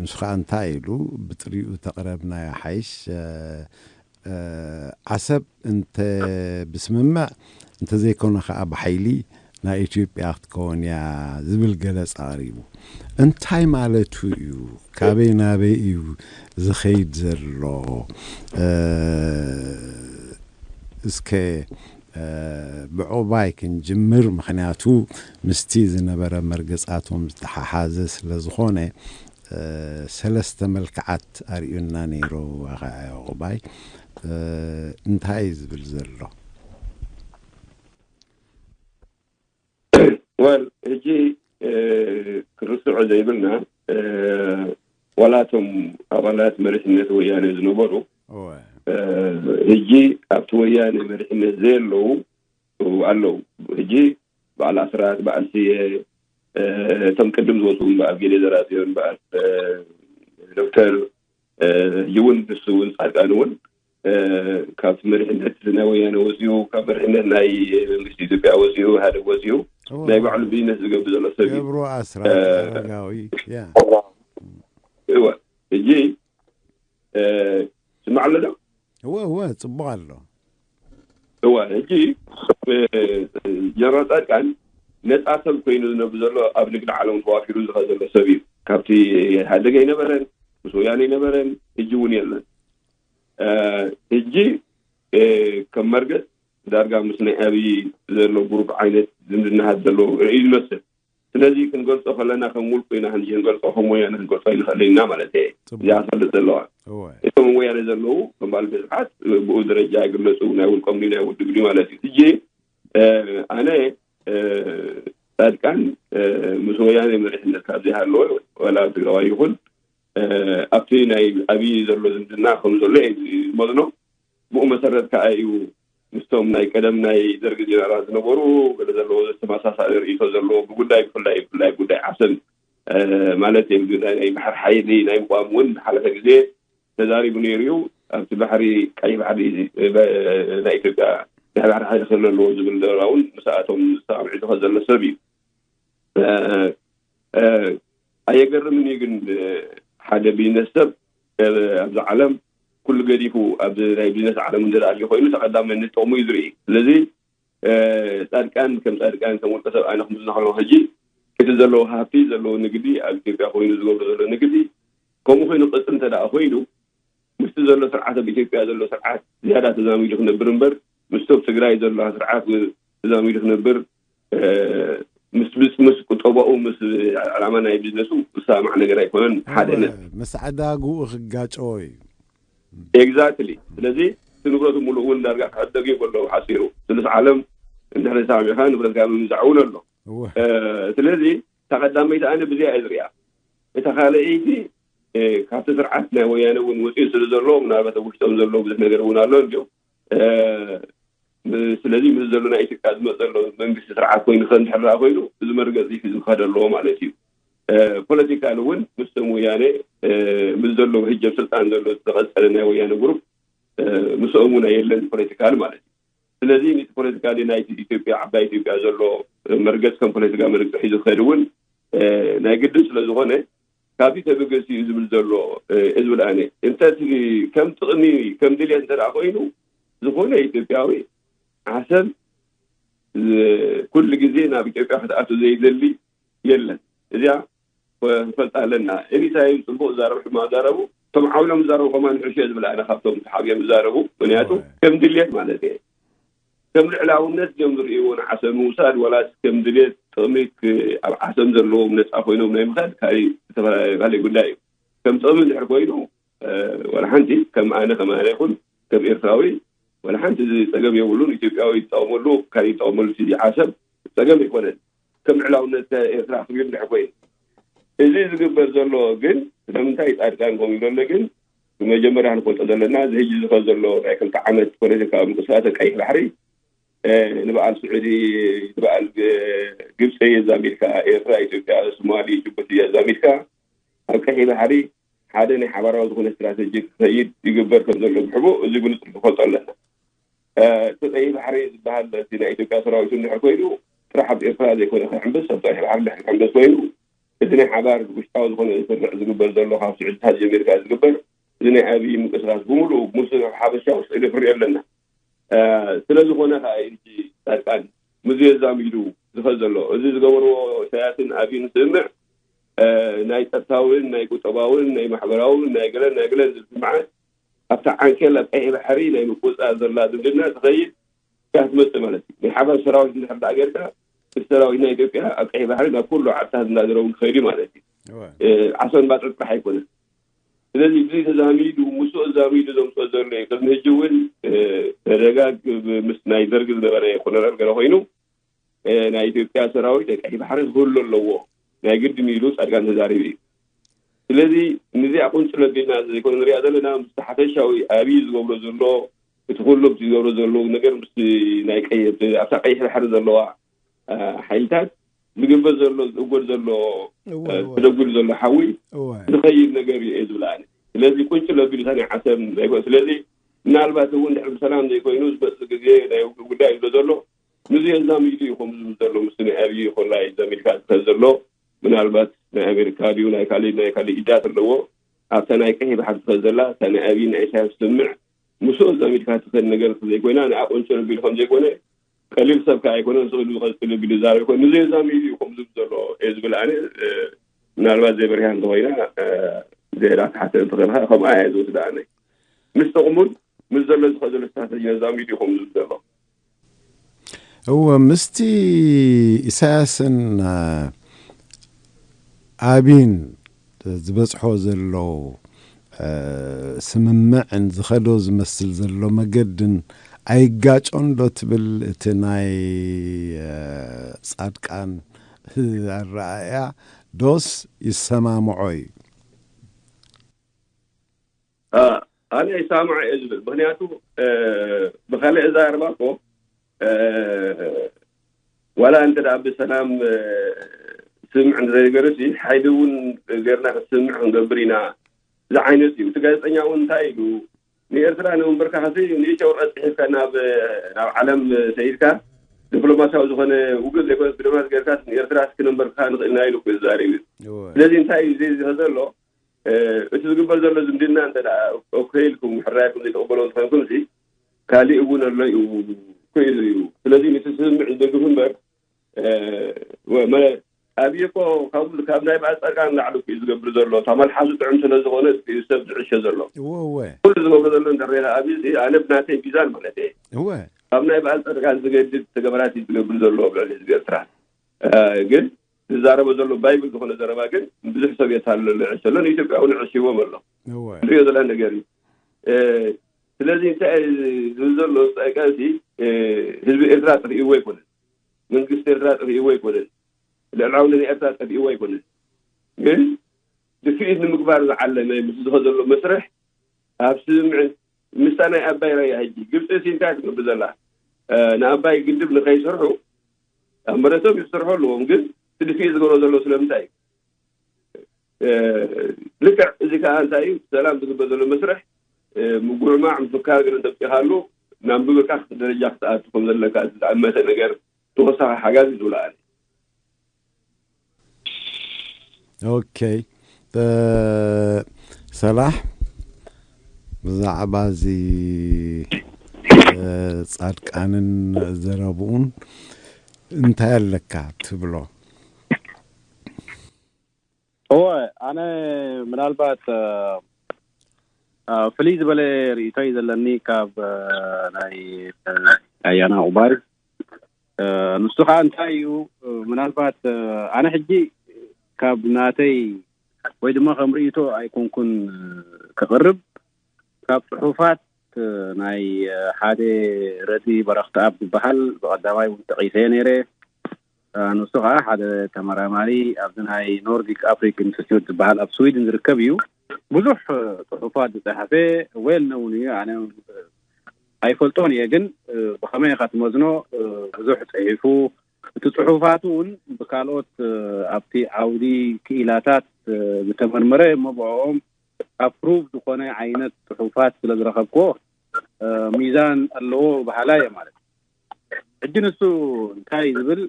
ንሱ ኸኣ እንታይ ኢሉ፣ ብጥሪኡ ተቕረብናዮ ሓይሽ፣ ዓሰብ እንተ ብስምምዕ እንተዘይኮነ ኸኣ ብሓይሊ ናይ ኢትዮጵያ ክትከውን እያ ዝብል ገለጻ ኣቕሪቡ። እንታይ ማለቱ እዩ? ካበይ ናበይ እዩ ዝኸይድ ዘሎ? እስከ ብዑቕባይ ክንጅምር፣ ምኽንያቱ ምስቲ ዝነበረ መርገጻቶም ዝተሓሓዘ ስለ ዝኾነ፣ ሰለስተ መልክዓት ኣርእዩና ነይሩ። ኣኸ ዕቑባይ እንታይ እዩ ዝብል ዘሎ? ወል ሕጂ ክርስዖ ዘይብልና፣ ዋላቶም ኣባላት መሪሕነት ወያነ ዝነበሩ፣ ሕጂ ኣብቲ ወያነ መሪሕነት ዘየለዉ ኣለዉ። ሕጂ በዓል ኣስራት፣ በዓል ስየ፣ እቶም ቅድም ዝወፁ በዓል ጌዴ ዘራጽዮን፣ በዓል ዶክተር፣ ሕጂ እውን ንሱ እውን ጻድቃን እውን ካብቲ መሪሕነት ናይ ወያነ ወፂኡ፣ ካብ መሪሕነት ናይ መንግስቲ ኢትዮጵያ ወፂኡ፣ ኢህኣደግ ወፂኡ፣ ናይ ባዕሉ ቢዝነስ ዝገብር ዘሎ ሰብ እዩ። ገብሩ ኣስራት ኣረጋዊ። እወ፣ ሕጂ ስማዕ ኣሎ ዶ? እወ፣ እወ፣ ጽቡቕ ኣሎ። እወ፣ ሕጂ ጀነራል ጻድቃን ነፃ ሰብ ኮይኑ ዝነብር ዘሎ፣ ኣብ ንግዲ ዓለም ተዋፊሩ ዝኸ ዘሎ ሰብ እዩ። ካብቲ ኢህኣደግ ኣይነበረን፣ ምስ ወያነ ኣይነበረን፣ ሕጂ እውን የለን። ሕጂ ከም መርገጽ ዳርጋ ምስ ናይ ኣብይ ዘሎ ግሩፕ ዓይነት ዝምድናሃት ዘለዎ ርኢዩ ዝመስል። ስለዚ ክንገልጾ ከለና ከም ውልቁ ኢና ክንጂ ክንገልጾ፣ ከም ወያነ ክንገልጾ ኣይንኽእልን ኢና ማለት እየ። እዚኣ ክፈልጥ ዘለዋ። እቶም ወያነ ዘለዉ ከም ባል ብዝሓት ብኡ ደረጃ ይግለጹ፣ ናይ ውልቆም ድዩ ናይ ውድብ ድዩ ማለት እዩ። ሕጂ ኣነ ጻድቃን ምስ ወያነ መሪሕነት ካብ ዘይሃለወ፣ ዋላ ትግራዋይ ይኹን ኣብቲ ናይ ኣብይ ዘሎ ዝምድና ከም ዘሎ እየ ዝመዝኖ። ብኡ መሰረት ከዓ እዩ ምስቶም ናይ ቀደም ናይ ደርጊ ጀነራል ዝነበሩ ገለ ዘለዎ ተመሳሳሊ ርእይቶ ዘለዎ ብጉዳይ ብፍላይ ብፍላይ ጉዳይ ዓሰብ ማለት እዩ። ጉዳይ ናይ ባሕሪ ሓይሊ ናይ ምቋም እውን ሓለፈ ግዜ ተዛሪቡ ነይሩ እዩ። ኣብቲ ባሕሪ ቀይ ባሕሪ ናይ ኢትዮጵያ ናይ ባሕሪ ሓይሊ ክህሉ ኣለዎ ዝብል ዘረባ እውን ምስኣቶም ዝሰማምዒ ዝኸ ዘሎ ሰብ እዩ። ኣየገርምን እዩ ግን ሓደ ቢዝነስ ሰብ ኣብዚ ዓለም ኩሉ ገዲፉ ኣብዚ ናይ ቢዝነስ ዓለም እንተ ደኣ ኮይኑ ተቐዳማይነት ጥቕሙ እዩ ዝርኢ። ስለዚ ጻድቃን ከም ጻድቃን ከም ውልቀ ሰብ ኣነ ክምዝና ከለኹ ሕጂ እቲ ዘለዎ ሃብቲ ዘለዎ ንግዲ ኣብ ኢትዮጵያ ኮይኑ ዝገብሮ ዘሎ ንግዲ ከምኡ ኮይኑ ቅጽል እንተ ደኣ ኮይኑ ምስቲ ዘሎ ስርዓት ኣብ ኢትዮጵያ ዘሎ ስርዓት ዝያዳ ተዛሚዱ ክነብር እምበር ምስቶም ትግራይ ዘሎ ስርዓት ተዛሚዱ ክነብር ምስ ምስ ምስ ቁጠባኡ ምስ ዕላማ ናይ ቢዝነሱ ዝሰማማዕ ነገር ኣይኮነን። ሓደ ነጥቢ ምስ ዕዳግኡ ክጋጨዎ እዩ። ኤግዛክትሊ። ስለዚ እቲ ንብረቱ ሙሉእ እውን ዳርጋ ክዕደግ እዩ ከሎ ሓፂሩ ስሉስ ዓለም እንድሕሪ ተሰማሚዕካ ንብረትካ ምምዛዕ እውን ኣሎ። ስለዚ እታ ቀዳመይቲ ኣነ ብዚኣ እየ ዝሪኣ። እታ ካልኣይቲ ካብቲ ስርዓት ናይ ወያነ እውን ወፂኡ ስለ ዘሎ ምናልባት ኣብ ውሽጦም ዘሎ ብዙሕ ነገር እውን ኣሎ እንዲሁ ስለዚ ምስ ዘሎ ናይ ኢትዮጵያ ዝመፅ ዘሎ መንግስቲ ስርዓት ኮይኑ ከ እንድሕር ደኣ ኮይኑ እዚ መርገፂ ሒዙ ክኸደ ኣለዎ ማለት እዩ። ፖለቲካል እውን ምስቶም ወያነ ምስ ዘሎ ሕጂ ኣብ ስልጣን ዘሎ ዝቐፀለ ናይ ወያነ ግሩፕ ምስኦም እውን ኣየለን ፖለቲካል ማለት እዩ። ስለዚ ነቲ ፖለቲካሊ ናይቲ ኢትዮጵያ ዓባይ ኢትዮጵያ ዘሎ መርገፂ ከም ፖለቲካ መርገፂ ሒዙ ክኸድ እውን ናይ ግድን ስለ ዝኾነ ካብዚ ተበገሲ እዩ ዝብል ዘሎ እዚ ዝብል ኣነ እንተ ከም ጥቕሚ ከም ድልየት እንተ ኮይኑ ዝኾነ ኢትዮጵያዊ ዓሰብ ኩሉ ግዜ ናብ ኢትዮጵያ ክትኣቱ ዘይደሊ የለን። እዚኣ ንፈልጣ ኣለና። ኤኒታይም ፅቡቕ ዝዛረቡ ሕማቕ ዝዛረቡ እቶም ዓው ኢሎም ዝዛረቡ ከማን ሕሽ እየ ዝብል ኣነ ካብቶም ሓቢኦም ዝዛረቡ ምክንያቱ ከም ድልየት ማለት እየ ከም ልዕላውነት እዮም ዝርእይዎ ንዓሰብ ምውሳድ ዋላስ ከም ድልየት ጥቕሚ ኣብ ዓሰብ ዘለዎም ነፃ ኮይኖም ናይ ምኻድ ካልእ ጉዳይ እዩ። ከም ጥቕሚ እንድሕር ኮይኑ ዋላ ሓንቲ ከም ኣነ ከም ኣነ ይኹን ከም ኤርትራዊ ዋላ ሓንቲ እዚ ፀገም የብሉን። ኢትዮጵያዊ ይጠቐመሉ ካልእ ይጠቐመሉ እቲ ዓሰብ ፀገም ኣይኮነን። ከም ልዕላውነት ኤርትራ ክብል እንድሕር ኮይኑ እዚ ዝግበር ዘሎ ግን ስለምንታይ ፃድቃን ከምኡ ይብለለ ግን ብመጀመርያ ክንፈልጦ ዘለና እዚ ሕጂ ዝኸ ዘሎ ናይ ክልተ ዓመት ፖለቲካዊ ምንቅስቃስ ቀይሕ ባሕሪ ንበዓል ስዑዲ ንበዓል ግብፂ የዛሚድካ ኤርትራ ኢትዮጵያ ሶማሊ ጅቡቲ የዛሚድካ ኣብ ቀይሕ ባሕሪ ሓደ ናይ ሓባራዊ ዝኾነ ስትራተጂ ክኸይድ ይግበር ከም ዘሎ ብሕቡእ እዚ ብንፁር ንፈልጦ ኣለና። እቲ ቀይሕ ባሕሪ ዝበሃል እቲ ናይ ኢትዮጵያ ሰራዊት እንድሕር ኮይኑ ጥራሕ ኣብ ኤርትራ ዘይኮነ ክሕምብስ ኣብ ቀይሕ ባሕሪ እንድሕር ክሕምብስ ኮይኑ እቲ ናይ ሓባር ውሽጣዊ ዝኾነ ስርዕ ዝግበር ዘሎ ካብ ስዑድታት ጀሚርካ ዝግበር እዚ ናይ ኣብይ ምንቅስቃስ ብምሉኡ ምስ ሓበሻ ውስጥ ንፍርዮ ኣለና። ስለዝኾነ ከዓ ሕጂ ፃድቃን ምዚ የዛሚዱ ዝኸ ዘሎ እዚ ዝገበርዎ ኢሳያስን ኣብይን ስምምዕ ናይ ፀጥታውን ናይ ቁጠባውን ናይ ማሕበራውን ናይ ገለን ናይ ገለን ዝብል ስምምዓት ኣብታ ዓንኬል ኣብ ቀይሕ ባሕሪ ናይ ምቁፅፃር ዘላ ዝምድና ትኸይድ እያ ትመፅእ ማለት እዩ። ናይ ሓባር ሰራዊት እንድሕር ደኣ ጌርካ እቲ ሰራዊት ናይ ኢትዮጵያ ኣብ ቀይሕ ባሕሪ ናብ ኩሉ ዓድታት እንዳዘረቡ ክኸይድ እዩ ማለት እዩ። ዓሰብ ባፅዕ ጥራሕ ኣይኮነን። ስለዚ እዚ ተዛሚዱ ምስኡ ኣዛሚዱ ዘምፅኦ ዘሎ እዩ። ቅድሚ ሕጂ እውን ተደጋግ ምስ ናይ ደርጊ ዝነበረ ኮሎነል ገለ ኮይኑ ናይ ኢትዮጵያ ሰራዊት ኣብ ቀይሕ ባሕሪ ክህሉ ኣለዎ ናይ ግድን ኢሉ ፃድቃን ተዛሪቡ እዩ። ስለዚ ንዚኣ ቁንፅል ኣቢልና ዘይኮነ ንሪኣ ዘለና ምስቲ ሓፈሻዊ ኣብይ ዝገብሮ ዘሎ እቲ ኩሎም ዝገብሮ ዘለዉ ነገር ምስቲ ናይ ቀይ ኣብታ ቀይሕ ባሕሪ ዘለዋ ሓይልታት ዝግበር ዘሎ ዝእጎድ ዘሎ ተደጉሉ ዘሎ ሓዊ ዝኸይድ ነገር እዩ እየ ዝብል ኣነ። ስለዚ ቁንጭል ኣቢሉ እታ ናይ ዓሰብ ዘይኮነ ስለዚ ምናልባት እውን ድሕሪ ብሰላም ዘይኮይኑ ዝመፅእ ግዜ ናይ ጉዳይ ይብሎ ዘሎ ምስዚ ኣዛሚዱ እዩ ከም ዝብል ዘሎ ምስቲ ናይ ኣብይ ይኹን ናይ ኣሜሪካ ዝኸድ ዘሎ ምናልባት ናይ ኣሜሪካ ድዩ ናይ ካልእ ናይ ካልእ ኢዳት ኣለዎ ኣብታ ናይ ቀይሕ ባሕሪ ትኸድ ዘላ እታ ናይ ኣብይ ናይ ኢሳያስ ትስምዕ ምስኡ ኣዛሚድካ ትኸድ ነገር ዘይኮይና ንኣ ቁንጭል ኣቢሉ ከም ዘይኮነ ቀሊል ሰብ ከዓ ኣይኮነን ስእሉ ዝቐፅል ቢሉ ዛረብ ይኮን ንዘይ ዛሚሉ እዩ ከም ዝብል ዘሎ እየ ዝብል ኣነ ምናልባት ዘይበሪሃ እንተኮይና ዘይዳ ተሓተ እንተኮይንካ ከምኣ እየ ዝወስዳ ኣነ ምስ ጥቕሙን ምስ ዘሎ ዝኸ ዘሎ ስትራተጂ ነዛሚዱ እዩ ከም ዝብል ዘሎ እወ ምስቲ ኢሳያስን ኣቢን ዝበፅሖ ዘሎ ስምምዕን ዝኸዶ ዝመስል ዘሎ መገድን ኣይጋጮን ዶ ትብል እቲ ናይ ጻድቃን ኣረኣእያ ዶስ ይሰማምዖ እዩ? ኣነ ይሳምዖ እየ ዝብል። ምክንያቱ ብካልእ እዛረባ እኮ ዋላ እንተ ደኣ ብሰላም ስምዕ ንዘይገርሲ ሓይሊ እውን ገርና ክትስምዕ ክንገብር ኢና ዝዓይነት እዩ። እቲ ጋዜጠኛ እውን እንታይ ኢሉ ንኤርትራ ንምንበርካኸሲ ንእሽተይ ወረቐት ጽሒፍካ ናብ ናብ ዓለም ሰይድካ ዲፕሎማሲያዊ ዝኾነ ውግእ ዘይኮነ ብደማት ገርካ ንኤርትራ ክንንበርካ ንኽእልና ኢሉ ክዛረብ እዩ። ስለዚ እንታይ እዩ እዚ ዘሎ እቲ ዝግበር ዘሎ ዝምድና እንተ ኦኬ ኢልኩም ሕራይኩም ዘይተቐበሎ እንተኮንኩም ሲ ካሊእ እውን ኣሎ እዩ ክኢሉ እዩ። ስለዚ ነቲ ስምምዕ ዝደግፍ እምበር ኣብይ እኮ ካብ ናይ በዓል ፃድቃን ንላዕሊ እዩ ዝገብር ዘሎ። ካብ መልሓሱ ጥዑም ስለ ዝኾነ ሰብ ዝዕሸ ዘሎ እወ እወ ኩሉ ዝገብሮ ዘሎ እንተሪኢና ኣብይ ኣነ ብናተይ ሚዛን ማለት እየ እወ ካብ ናይ በዓል ፃድቃን ዝገድድ ተገበራት እዩ ዝገብር ዘሎ ኣብ ልዕሊ ህዝቢ ኤርትራ። ግን ዝዛረቦ ዘሎ ባይብል ዝኾነ ዘረባ ግን ብዙሕ ሰብ የታልሎ ይዕሽ ኣሎ። ንኢትዮጵያ እውን ይዕሽዎም ኣሎ። እወ ንሪኦ ዘለና ነገር እዩ። ስለዚ እንታይ ዝብል ዘሎ ቀንሲ ህዝቢ ኤርትራ ጥሪእዎ ኣይኮነን። መንግስቲ ኤርትራ ጥሪእዎ ኣይኮነን። ልዕላውነት ኤርትራ ጠቢእዎ ኣይኮነን። ግን ድፍኢት ንምግባር ዝዓለመ ምስ ዝኸ ዘሎ መስርሕ ኣብ ስምምዕን ምስታ ናይ ኣባይ ራያ ሕጂ ግብፂ ሲ እንታይ ትገብር ዘላ ንኣባይ ግድብ ንኸይሰርሑ ኣብ መረቶም ይሰርሑ ኣለዎም። ግን ትድፊ ዝገብሮ ዘሎ ስለምንታይ እዩ? ልክዕ እዚ ከዓ እንታይ እዩ? ሰላም ዝግበር ዘሎ መስርሕ ምጉዕማዕ ምፍካር ግን እንተብፂኻሉ ናብ ምብርካኽ ደረጃ ክትኣቱ ከም ዘለካ ዝኣመተ ነገር ተወሳኺ ሓጋዝ እዩ ዝብልኣኒ። ኦኬ ሰላሕ ብዛዕባ እዚ ጻድቃንን ዘረብኡን እንታይ ኣለካ ትብሎ? እወ ኣነ ምናልባት ፍልይ ዝበለ ርእይቶ እዩ ዘለኒ ካብ ናይ ኣያና ቁባይ። ንሱ ከዓ እንታይ እዩ ምናልባት ኣነ ሕጂ ካብ ናተይ ወይ ድማ ከም ርእይቶ ኣይኮንኩን ክቕርብ ካብ ፅሑፋት ናይ ሓደ ረዲ በረክተኣብ ዝበሃል ብቀዳማይ እውን ጠቂሰ ነይረ። ንሱ ከዓ ሓደ ተመራማሪ ኣብዚ ናይ ኖርዲክ ኣፍሪክ ኢንስቲትዩት ዝበሃል ኣብ ስዊድን ዝርከብ እዩ። ብዙሕ ፅሑፋት ዝፀሓፈ ዌል ነውን እዩ። ኣነ ኣይፈልጦን እየ ግን ብከመይ ኢካ ትመዝኖ? ብዙሕ ፅሒፉ እቲ ፅሑፋቱ እውን ብካልኦት ኣብቲ ዓውዲ ክኢላታት ዝተመርመረ እሞ ብኦም ኣፕሩቭ ዝኾነ ዓይነት ፅሑፋት ስለ ዝረኸብክዎ ሚዛን ኣለዎ በሃላይ እየ ማለት እዩ። ሕጂ ንሱ እንታይ ዝብል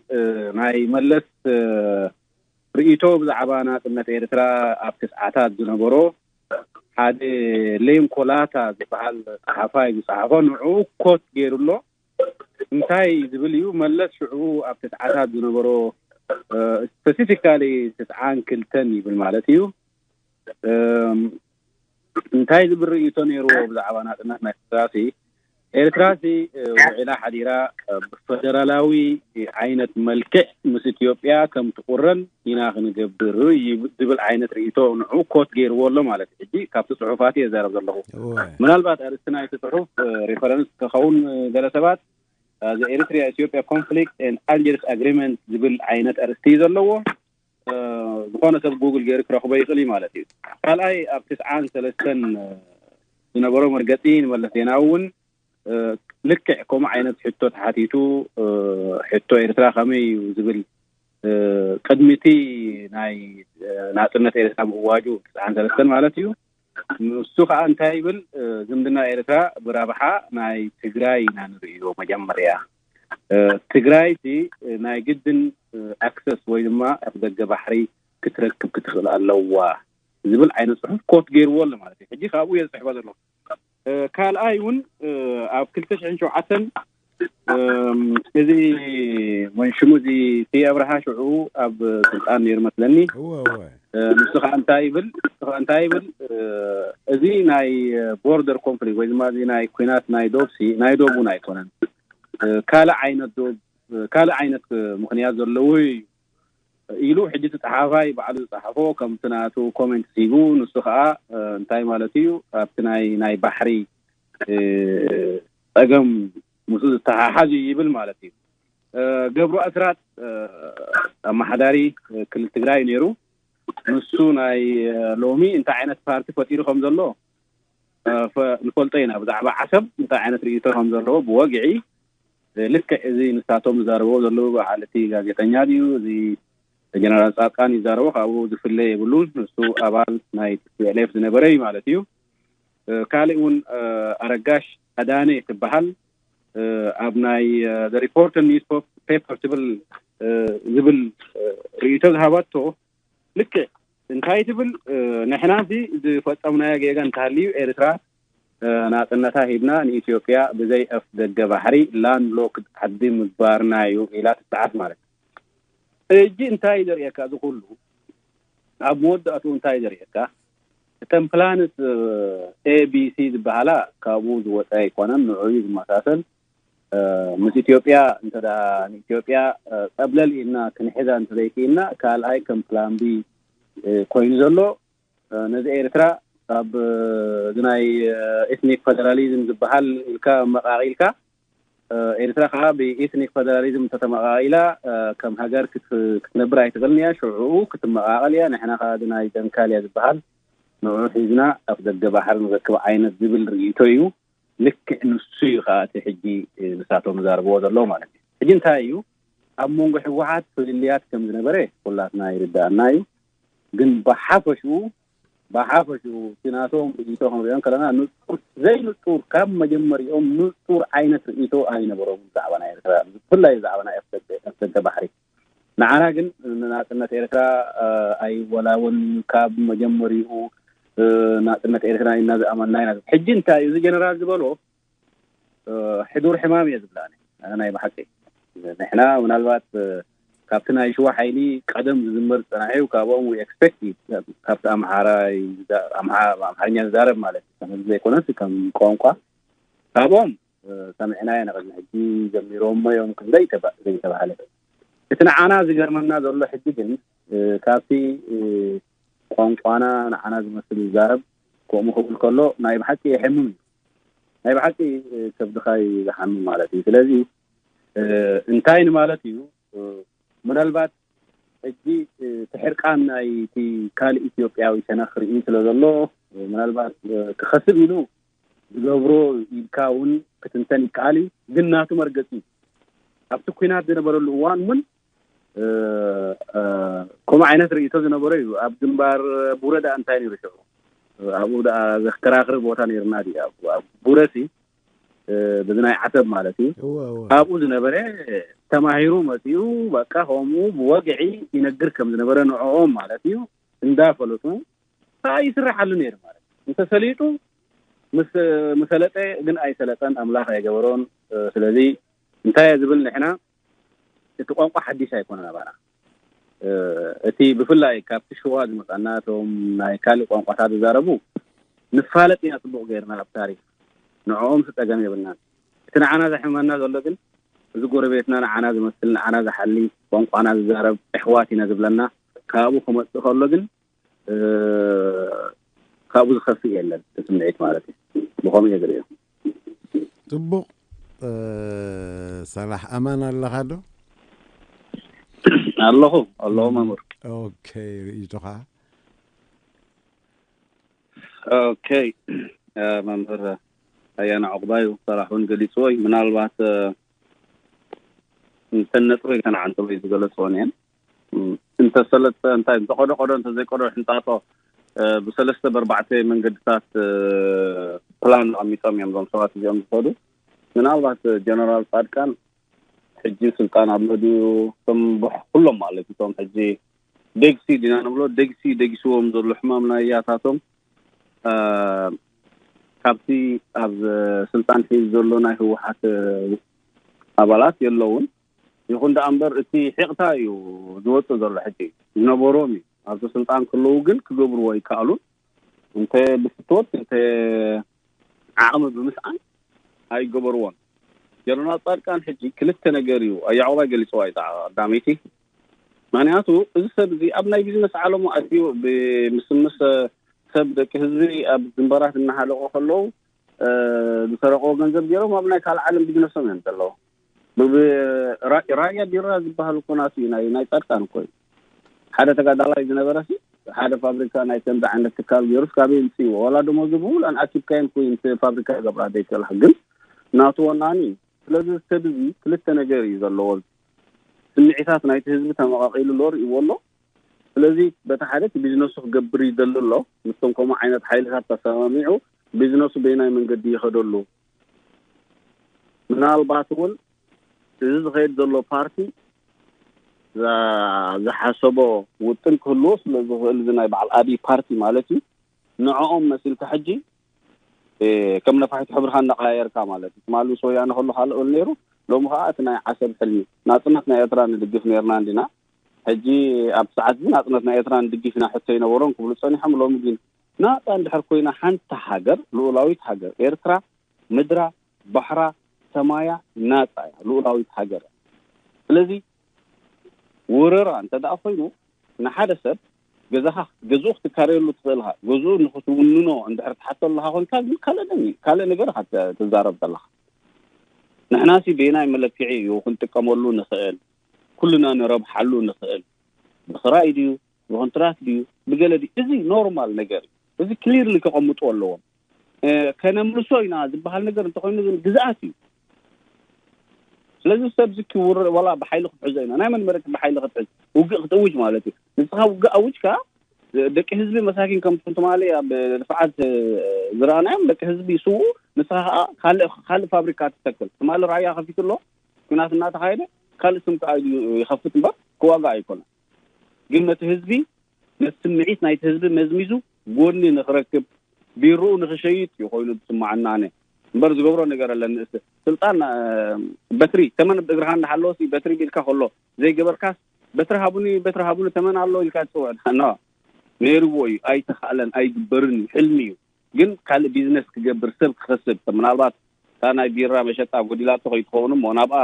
ናይ መለስ ርእይቶ ብዛዕባ ናፅነት ኤርትራ ኣብ ትስዓታት ዝነበሮ ሓደ ሌንኮላታ ዝበሃል ፀሓፋይ ዝፀሓፎ ንዕኡ ኮት ገይሩ ኣሎ። እንታይ ዝብል እዩ መለስ ሽዑ ኣብ ትስዓታት ዝነበሮ ስፐሲፊካሊ ትስዓን ክልተን ይብል ማለት እዩ። እንታይ ዝብል ርእይቶ ነይርዎ ብዛዕባ ናፅነት ናይ ኤርትራ ሲ ኤርትራ ሲ ውዒላ ሓዲራ ብፈደራላዊ ዓይነት መልክዕ ምስ ኢትዮጵያ ከም ትቁረን ኢና ክንገብር ዝብል ዓይነት ርእይቶ ንዑ ኮት ገይርዎ ኣሎ ማለት እዩ። ሕጂ ካብቲ ፅሑፋት እየ ዘረብ ዘለኹ። ምናልባት ኣርእስቲ ናይቲ ፅሑፍ ሪፈረንስ ክኸውን ገለ ሰባት the Eritrea Ethiopia conflict and Algiers agreement ዝብል ዓይነት ኣርእስቲ እዩ ዘለዎ። ዝኾነ ሰብ ጉግል ገይሩ ክረኽቦ ይኽእል እዩ ማለት እዩ። ካልኣይ ኣብ ትስዓን ሰለስተን ዝነበሮ መርገፂ ንመለስ ዜናዊ እውን ልክዕ ከምኡ ዓይነት ሕቶ ተሓቲቱ ሕቶ ኤርትራ ከመይ እዩ ዝብል ቅድሚቲ ናይ ናፅነት ኤርትራ ምእዋጁ ትስዓን ሰለስተን ማለት እዩ። ንሱ ከዓ እንታይ ይብል ዝምድና ኤርትራ ብረብሓ ናይ ትግራይ ኢና ንርእዮ። መጀመርያ ትግራይ ሲ ናይ ግድን ኣክሰስ ወይ ድማ ኣፍደገ ባሕሪ ክትረክብ ክትኽእል ኣለዋ ዝብል ዓይነት ፅሑፍ ኮት ገይርዎ ኣሎ ማለት እዩ። ሕጂ ካብኡ እየ ዝፅሕፎ ዘለኹ። ካልኣይ እውን ኣብ ክልተ ሽሕን ሸውዓተን እዚ መንሽሙ እዚ ስየ ኣብርሃ ሽዑ ኣብ ስልጣን ነይሩ መስለኒ። ንሱ ከዓ እንታይ ይብል እንታይ ይብል እዚ ናይ ቦርደር ኮንፍሊክት ወይ ድማ እዚ ናይ ኩናት ናይ ዶብ ሲ ናይ ዶብ እውን ኣይኮነን ካልእ ዓይነት ዶብ ካልእ ዓይነት ምክንያት ዘለዎ እዩ ኢሉ ሕጂ እቲ ፀሓፋይ ባዕሉ ዝፀሓፎ ከምቲ ናቱ ኮሜንት ሂቡ ንሱ ከዓ እንታይ ማለት እዩ ኣብቲ ናይ ናይ ባሕሪ ፀገም ምስኡ ዝተሓሓዝ እዩ ይብል ማለት እዩ። ገብሩ ኣስራት ኣመሓዳሪ ክልል ትግራይ ነይሩ። ንሱ ናይ ሎሚ እንታይ ዓይነት ፓርቲ ፈጢሩ ከም ዘሎ ንፈልጦ ኢና ብዛዕባ ዓሰብ እንታይ ዓይነት ርእይቶ ከም ዘለዎ ብወግዒ። ልክዕ እዚ ንሳቶም ዝዛረብዎ ዘለዉ በዓል እቲ ጋዜጠኛ ድዩ፣ እዚ ጀነራል ጻድቃን ይዛረቦ ካብኡ ዝፍለ የብሉን። ንሱ ኣባል ናይ ቲ ፒ ኤል ኤፍ ዝነበረ እዩ ማለት እዩ። ካልእ እውን ኣረጋሽ ኣዳነ ትበሃል ኣብ ናይ ሪፖርት ኒውስ ፔፐር ትብል ዝብል ርእይቶ ዝሃባቶ። ልክዕ እንታይ ትብል? ንሕና እዚ ዝፈጸምናዮ ጌጋ እንተሃልዩ ኤርትራ ናጽነታ ሂብና ንኢትዮጵያ ብዘይ ኣፍ ደገ ባሕሪ ላንድ ሎክድ ዓዲ ምግባርና እዩ ኢላ ትጽዓት ማለት እዩ። እጂ እንታይ ዘርእየካ እዚ ኩሉ ኣብ መወዳእቱ እንታይ ዘርእየካ? እተን ፕላንስ ኤ ቢ ሲ ዝበሃላ ካብኡ ዝወፀ ኣይኮነን፣ ንዑ እዩ ዝመሳሰል። ምስ ኢትዮጵያ እንተ ንኢትዮጵያ ጸብለል ኢልና ክንሕዛ እንተዘይክኢልና ካልኣይ ከም ፕላን ቢ ኮይኑ ዘሎ ነዚ ኤርትራ ኣብ ናይ ኤትኒክ ፌደራሊዝም ዝበሃል ኢልካ መቃቂልካ ኤርትራ ከዓ ብኤትኒክ ፌደራሊዝም እንተተመቃቂላ ከም ሃገር ክትነብር ኣይትኽእልን እያ። ሽዑ ክትመቃቀል እያ። ንሕና ከዓ ናይ ደንካል እያ ዝበሃል ንዑ ሒዝና ኣብ ደገ ባሕሪ ንረክብ ዓይነት ዝብል ርእይቶ እዩ። ልክዕ ንሱ እዩ ከዓ እቲ ሕጂ ንሳቶም ዝዛረብዎ ዘለዉ ማለት እዩ። ሕጂ እንታይ እዩ ኣብ መንጎ ህወሓት ፍልልያት ከም ዝነበረ ኩላትና ይርዳእና እዩ። ግን ብሓፈሽኡ ብሓፈሽኡ እቲ ናቶም ርእይቶ ክንሪኦም ከለና ንጹር ዘይንጹር ካብ መጀመሪኦም ንጹር ዓይነት ርእይቶ ኣይነበሮም ብዛዕባ ናይ ኤርትራ ብፍላይ ብዛዕባ ናይ ኣፍደገ ባሕሪ። ንዓና ግን ንናጽነት ኤርትራ ኣይወላወን ካብ መጀመሪኡ ናጽነት ኤርትራ ኢና ዝኣመና ኢና። ሕጂ እንታይ እዩ እዚ ጀነራል ዝበሎ ሕዱር ሕማም እየ ዝብላ ናይ ብሓቂ። ንሕና ምናልባት ካብቲ ናይ ሽዋ ሓይሊ ቀደም ዝዝመር ዝፀናሕ እዩ። ካብኦም we expect ካብቲ ኣምሓራይ ኣምሓርኛ ዝዛረብ ማለት እዩ ዘይኮነስ ከም ቋንቋ ካብኦም ሰሚዕናዮ ንቅድሚ ሕጂ ጀሚሮሞ እዮም ዘይተባሃለ። እቲ ንዓና ዝገርመና ዘሎ ሕጂ ግን ካብቲ ቋንቋና ንዓና ዝመስል ይዛረብ ከምኡ ክብል ከሎ ናይ ብሓቂ የሕምም እዩ። ናይ ብሓቂ ከብድኻ እዩ ዝሓምም ማለት እዩ። ስለዚ እንታይ ንማለት እዩ? ምናልባት ሕጂ እቲ ሕርቃን ናይ እቲ ካልእ ኢትዮጵያዊ ሸነኽ ርኢ ስለ ዘሎ ምናልባት ክኸስብ ኢሉ ዝገብሮ ኢልካ እውን ክትንተን ይከኣል እዩ። ግን ናቱ መርገፂ እዩ። ኣብቲ ኲናት ዝነበረሉ እዋን እውን ከምኡ ዓይነት ርእይቶ ዝነበሮ እዩ። ኣብ ግንባር ቡረ ደኣ እንታይ ነይሩ ሽዑ ኣብኡ ደኣ ዘከራኽር ቦታ ነይርና ድዩ? ኣብ ቡረሲ በዚ ናይ ዓሰብ ማለት እዩ። ኣብኡ ዝነበረ ተማሂሩ መፂኡ በቃ ከምኡ ብወግዒ ይነግር ከም ዝነበረ ንዕኦም ማለት እዩ እንዳፈለጡ ከዓ ይስራሓሉ ነይሩ ማለት እዩ። እንተሰሊጡ ምስ ሰለጠ ግን ኣይሰለጠን፣ ኣምላኽ ኣይገበሮን። ስለዚ እንታይ እየ ዝብል ንሕና እቲ ቋንቋ ሓዲሽ ኣይኮነን ኣባና። እቲ ብፍላይ ካብቲ ሽዋ ዝመፃና እቶም ናይ ካልእ ቋንቋታት ዝዛረቡ ንፋለጥ ኢና ፅቡቅ ገይርና ኣብ ታሪክ ንዕኦም ስፀገም የብልናን። እቲ ንዓና ዘሕመና ዘሎ ግን እዚ ጎረቤትና ንዓና ዝመስል ንዓና ዝሓሊ ቋንቋና ዝዛረብ ኣሕዋት ኢና ዝብለና ካብኡ ክመፅእ ከሎ ግን ካብኡ ዝኸፍእ የለን ስምዒት ማለት እዩ። ብኸምኡ እየ ዝርእዮ። ፅቡቕ። ሰላሕ ኣማን ኣለኻ ዶ? ኣለኹ ኣለኹ መምህር። ኦኬ፣ ርእይቶኻ? ኦኬ፣ መምህር ኣያና ዕቑባይ ሰላሕ እውን ገሊፅዎ እዩ። ምናልባት እንተን ነጥበይ ተን ዓንተበይ ዝገለፅወን እየን። እንተሰለጠ እንታይ እንተቆዶ ቆዶ እንተዘይቆዶ ሕንጣጦ ብሰለስተ በርባዕተ መንገድታት ፕላን ኣቐሚጦም እዮም እዞም ሰባት እዚኦም ዝኸዱ። ምናልባት ጀነራል ፃድቃን ሕጂ ስልጣን ኣሎ ድዩ? እቶም ኩሎም ማለት እቶም ሕጂ ደግሲ ዲና ንብሎ ደግሲ ደጊስዎም ዘሎ ሕማም ናይ ያታቶም ካብቲ ኣብ ስልጣን ሒዙ ዘሎ ናይ ህወሓት ኣባላት የለውን። ይኹን ደኣ እምበር እቲ ሒቕታ እዩ ዝወፅእ ዘሎ። ሕጂ ዝነበሮም እዩ ኣብቲ ስልጣን ክህልዉ ግን ክገብርዎ ኣይከኣሉን። እንተ ብፍትወት እንተ ዓቕሚ ብምስኣን ኣይገበርዎን። ጀነራል ፃድቃን ሕጂ ክልተ ነገር እዩ ኣያዕቆባይ ገሊፅዋ እዩ ቀዳመይቲ። ምክንያቱ እዚ ሰብ እዚ ኣብ ናይ ቢዝነስ ዓለሙ ኣትዩ ብምስምስ ሰብ ደቂ ህዝቢ ኣብ ግንባራት እናሃለቁ ከለዉ ዝሰረቀዎ ገንዘብ ገይሮም ኣብ ናይ ካልእ ዓለም ቢዝነሶም እዮም ዘለዉ። ራያ ቢራ ዝበሃል እኮ ናቱ እዩ፣ ናይ ፃድቃን እኮ እዩ። ሓደ ተጋዳላይ ዝነበረ ሲ ሓደ ፋብሪካ ናይ ከምዚ ዓይነት ትካል ገይሩስ ካበይ ይምፅእዎ? ዋላ ደሞዙ ብምሉእ ኣኪብካዮም ኮይኑ እቲ ፋብሪካ ይገብራ ዘይከላ ግን ናቱ ወናኒ እዩ። ስለዚ ሰብ እዚ ክልተ ነገር እዩ ዘለዎ። ስምዒታት ናይቲ ህዝቢ ተመቃቂሉ ኣሎ፣ ርእይዎ ኣሎ። ስለዚ በቲ ሓደ እቲ ቢዝነሱ ክገብር ይደሊ ኣሎ። ምስቶም ከምኡ ዓይነት ሓይልታት ተሰማሚዑ ቢዝነሱ በየናይ መንገዲ ይኸደሉ? ምናልባት እውን እዚ ዝኸይድ ዘሎ ፓርቲ ዝሓሰቦ ውጥን ክህልዎ ስለ ዝኽእል፣ እዚ ናይ በዓል ኣብይ ፓርቲ ማለት እዩ። ንዕኦም መሲልካ ሕጂ ከም ነፋሒቶ ሕብርኻ እንዳቀያየርካ ማለት እዩ። ትማሊ ምስ ወያነ ከሎ ካልእ ነይሩ፣ ሎሚ ከዓ እቲ ናይ ዓሰብ ሕልሚ። ናፅነት ናይ ኤርትራ ንድግፍ ነይርና እንዲና? ሕጂ ኣብ ሰዓት እዚ ናፅነት ናይ ኤርትራ ንድግፍ ኢና ሕቶ ይነበሮም ክብሉ ፀኒሖም። ሎሚ ግን ናፃ እንድሕር ኮይና ሓንቲ ሃገር፣ ልኡላዊት ሃገር ኤርትራ፣ ምድራ፣ ባሕራ፣ ሰማያ ናፃ እያ፣ ልኡላዊት ሃገር እያ። ስለዚ ወረራ እንተ ደኣ ኮይኑ ንሓደ ሰብ ገዛኻ፣ ገዝኡ ክትካረየሉ ትኽእልኻ፣ ገዝኡ ንክትውንኖ እንድሕር ትሓቶ ኣለኻ ኮይንካ ግን ካልእ ደም እዩ፣ ካልእ ነገር ኢኻ ተ- ትዛረብ ዘለኻ። ንሕናሲ በየናይ መለክዒ እዩ ክንጥቀመሉ ንኽእል? ኩልና ንረብሓሉ ንኽእል? ብኽራይ ድዩ? ብኮንትራት ድዩ? ብገለ ድዩ? እዚ ኖርማል ነገር እዩ። እዚ ክሊርሊ ከቐምጡ ኣለዎም። ከነምልሶ ኢና ዝበሃል ነገር እንተኮይኑ ግን ግዝኣት እዩ። ስለዚ ሰብ ዝኪ ውረ ዋላ ብሓይሊ ክትሕዞ ኢና። ናይ መን መሬት ብሓይሊ ክትሕዝ? ውግእ ክትእውጅ ማለት እዩ። ንስኻ ውግእ ኣውጅካ ደቂ ህዝቢ መሳኪን ከም ትማሊ ኣብ ድፍዓት ዝረኣናዮም ደቂ ህዝቢ ይስውኡ። ንስኻ ከዓ ካልእ ካልእ ፋብሪካ ትተክል። ትማሊ ራያ ከፊቱ ኣሎ። ኩናት እናተኻየደ ካልእ ስም ከዓ እዩ ይኸፍት እምበር ክዋጋ ኣይኮነን። ግን ነቲ ህዝቢ ነቲ ስምዒት ናይቲ ህዝቢ መዝሚዙ ጎኒ ንኽረክብ ቢሮኡ ንኽሸይጥ እዩ ኮይኑ ዝስምዓና። ኣነ እምበር ዝገብሮ ነገር ኣለን። ንእስ ስልጣን በትሪ ተመን እግርኻ እንዳሃለወሲ በትሪ ቢልካ ከሎ ዘይገበርካስ በትሪ ሃቡኒ በትሪ ሃቡኒ ተመን ኣሎ ኢልካ ትፅውዕ። ኖ፣ ነይርዎ እዩ፣ ኣይተኻእለን፣ ኣይግበርን እዩ፣ ሕልሚ እዩ። ግን ካልእ ቢዝነስ ክገብር ሰብ ክኸስብ ምናልባት እታ ናይ ቢራ መሸጣ ጎዲላቶ ከይትኸውን እሞ ናብኣ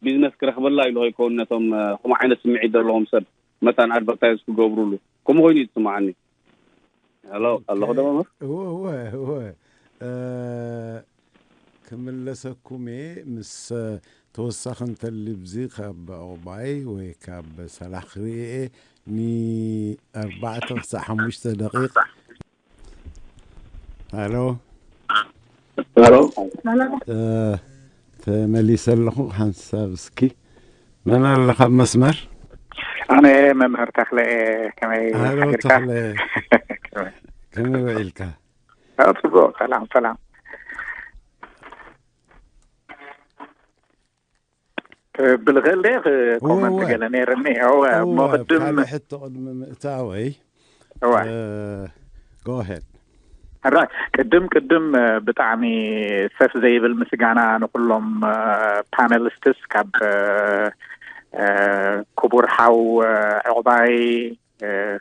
ቢዝነስ ክረኽበላ ኢሉ ከይከውን ነቶም ከምኡ ዓይነት ስምዒት ዘለዎም ሰብ መታን ኣድቨርታይዝ ክገብሩሉ ከምኡ ኮይኑ እዩ ዝስምዓኒ። ሄሎ ኣለኹ ዶ መምህር? እወ እወ እወ። ክምለሰኩም እየ። ምስ ተወሳኺ እንተልብዚ ካብ ዑቕባይ ወይ ካብ ሰላሕ ክርኢ እየ። ንኣርባዕተ ክሳዕ ሓሙሽተ ደቂቕ። ሃሎ። ሃሎ። ተመሊሰ ኣለኹ ሓንሳብ። እስኪ መን ኣለኻ ኣብ መስመር? ኣነ መምህር ተኽለ። ከመይ ሃሎ ሓዲርካ? ተኽለ። ከመይ ውዒልካ? ኣብ ጽቡቕ። ሰላም ሰላም። ክብል ክእል ደ ኮመንት እወ። ገለ ነይርኒ። እወ፣ እሞ እወ፣ ቅድም ካልእ ሕቶ ቅድሚ ምእታወይ። እወ። ጎሄድ። ራይት። ቅድም ቅድም ብጣዕሚ ሰፍ ዘይብል ምስጋና ንኩሎም ፓነሊስትስ ካብ ክቡር ሓው ዕቑባይ፣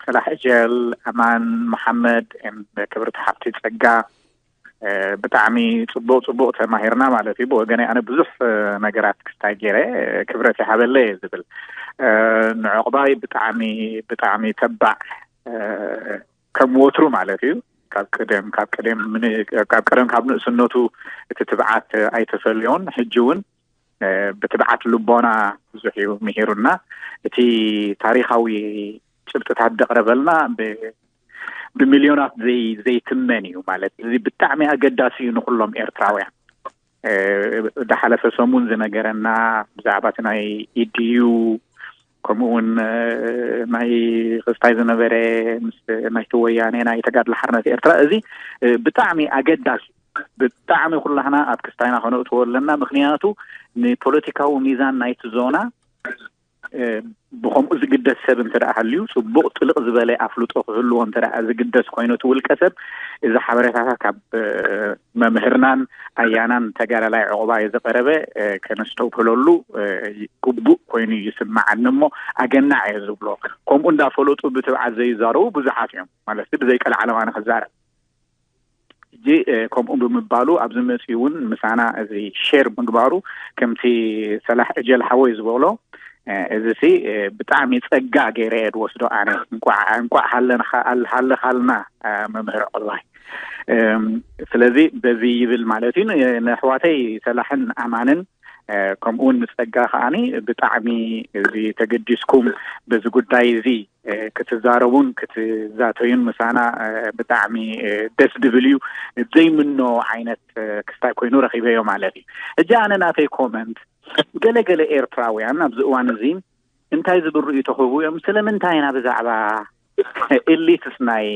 ሰላሕ እጀል፣ ኣማን መሓመድ፣ ክብርቲ ሓብቲ ጸጋ፣ ብጣዕሚ ጽቡቕ ጽቡቕ ተማሂርና ማለት እዩ። ብወገነይ ኣነ ብዙሕ ነገራት ክስታይ ገይረ፣ ክብረት ይሃበለይ እየ ዝብል። ንዕቑባይ ብጣዕሚ ብጣዕሚ ተባዕ፣ ከም ወትሩ ማለት እዩ። ካብ ቅደም ካብ ቅደም ምን- ካብ ቀደም ካብ ንእስነቱ እቲ ትብዓት ኣይተፈልዮን። ሕጂ እውን ብትብዓት ልቦና ብዙሕ እዩ ምሂሩና። እቲ ታሪኻዊ ጭብጥታት ዘቕረበልና ብ- ብሚልዮናት ዘይ ዘይትመን እዩ ማለት እዚ ብጣዕሚ ኣገዳሲ እዩ ንኩሎም ኤርትራውያን። ዝሓለፈ ሰሙን ዝነገረና ብዛዕባ እቲ ናይ ኢዲዩ ከምኡ እውን ናይ ክስታይ ዝነበረ ምስ ናይቲ ወያኔ ናይ ተጋድሎ ሓርነት ኤርትራ እዚ ብጣዕሚ ኣገዳሲ ብጣዕሚ ኩላህና ኣብ ክስታይና ከነእትዎ ኣለና። ምክንያቱ ንፖለቲካዊ ሚዛን ናይቲ ዞና ብከምኡ ዝግደስ ሰብ እንተ ደኣ ሃልዩ ጽቡቕ ጥልቕ ዝበለ ኣፍልጦ ክህልዎ እንተ ደኣ ዝግደስ ኮይኑ እቲ ውልቀ ሰብ እዚ ሓበሬታታት ካብ መምህርናን ኣያናን ተጋዳላይ ዕቑባይ ዝቐረበ ከነስተብህለሉ ግቡእ ኮይኑ ይስምዓኒ እሞ ኣገናዕ እየ ዝብሎ። ከምኡ እንዳፈለጡ ብትብዓት ዘይዛረቡ ብዙሓት እዮም ማለት ብዘይቀልዓለም ኣነ ክዛረብ ሕጂ ከምኡ ብምባሉ ኣብዚ መፅኡ እውን ምሳና እዚ ሼር ምግባሩ ከምቲ ሰላሕ እጀል ሓወይ ዝበሎ እዚ ሲ ብጣዕሚ ፀጋ ገይረ እየ ዝወስዶ ኣነ እንቋዕ እንቋዕ ሃለንኻ ሃለኻልና መምህር ዕባይ ስለዚ በዚ ይብል ማለት እዩ ነሕዋተይ ሰላሕን ኣማንን ከምኡ እውን ንጸጋ ከዓኒ ብጣዕሚ እዚ ተገዲስኩም በዚ ጉዳይ እዚ ክትዛረቡን ክትዛተዩን ምሳና ብጣዕሚ ደስ ድብል እዩ። ዘይምኖ ዓይነት ክስታይ ኮይኑ ረኺበዮ ማለት እዩ። እጂ ኣነ ናተይ ኮመንት፣ ገለገለ ኤርትራውያን ኣብዚ እዋን እዚ እንታይ ዝብል ርእይቶ ክህቡ እዮም? ስለምንታይ ኢና ብዛዕባ ኤሊትስ ናይ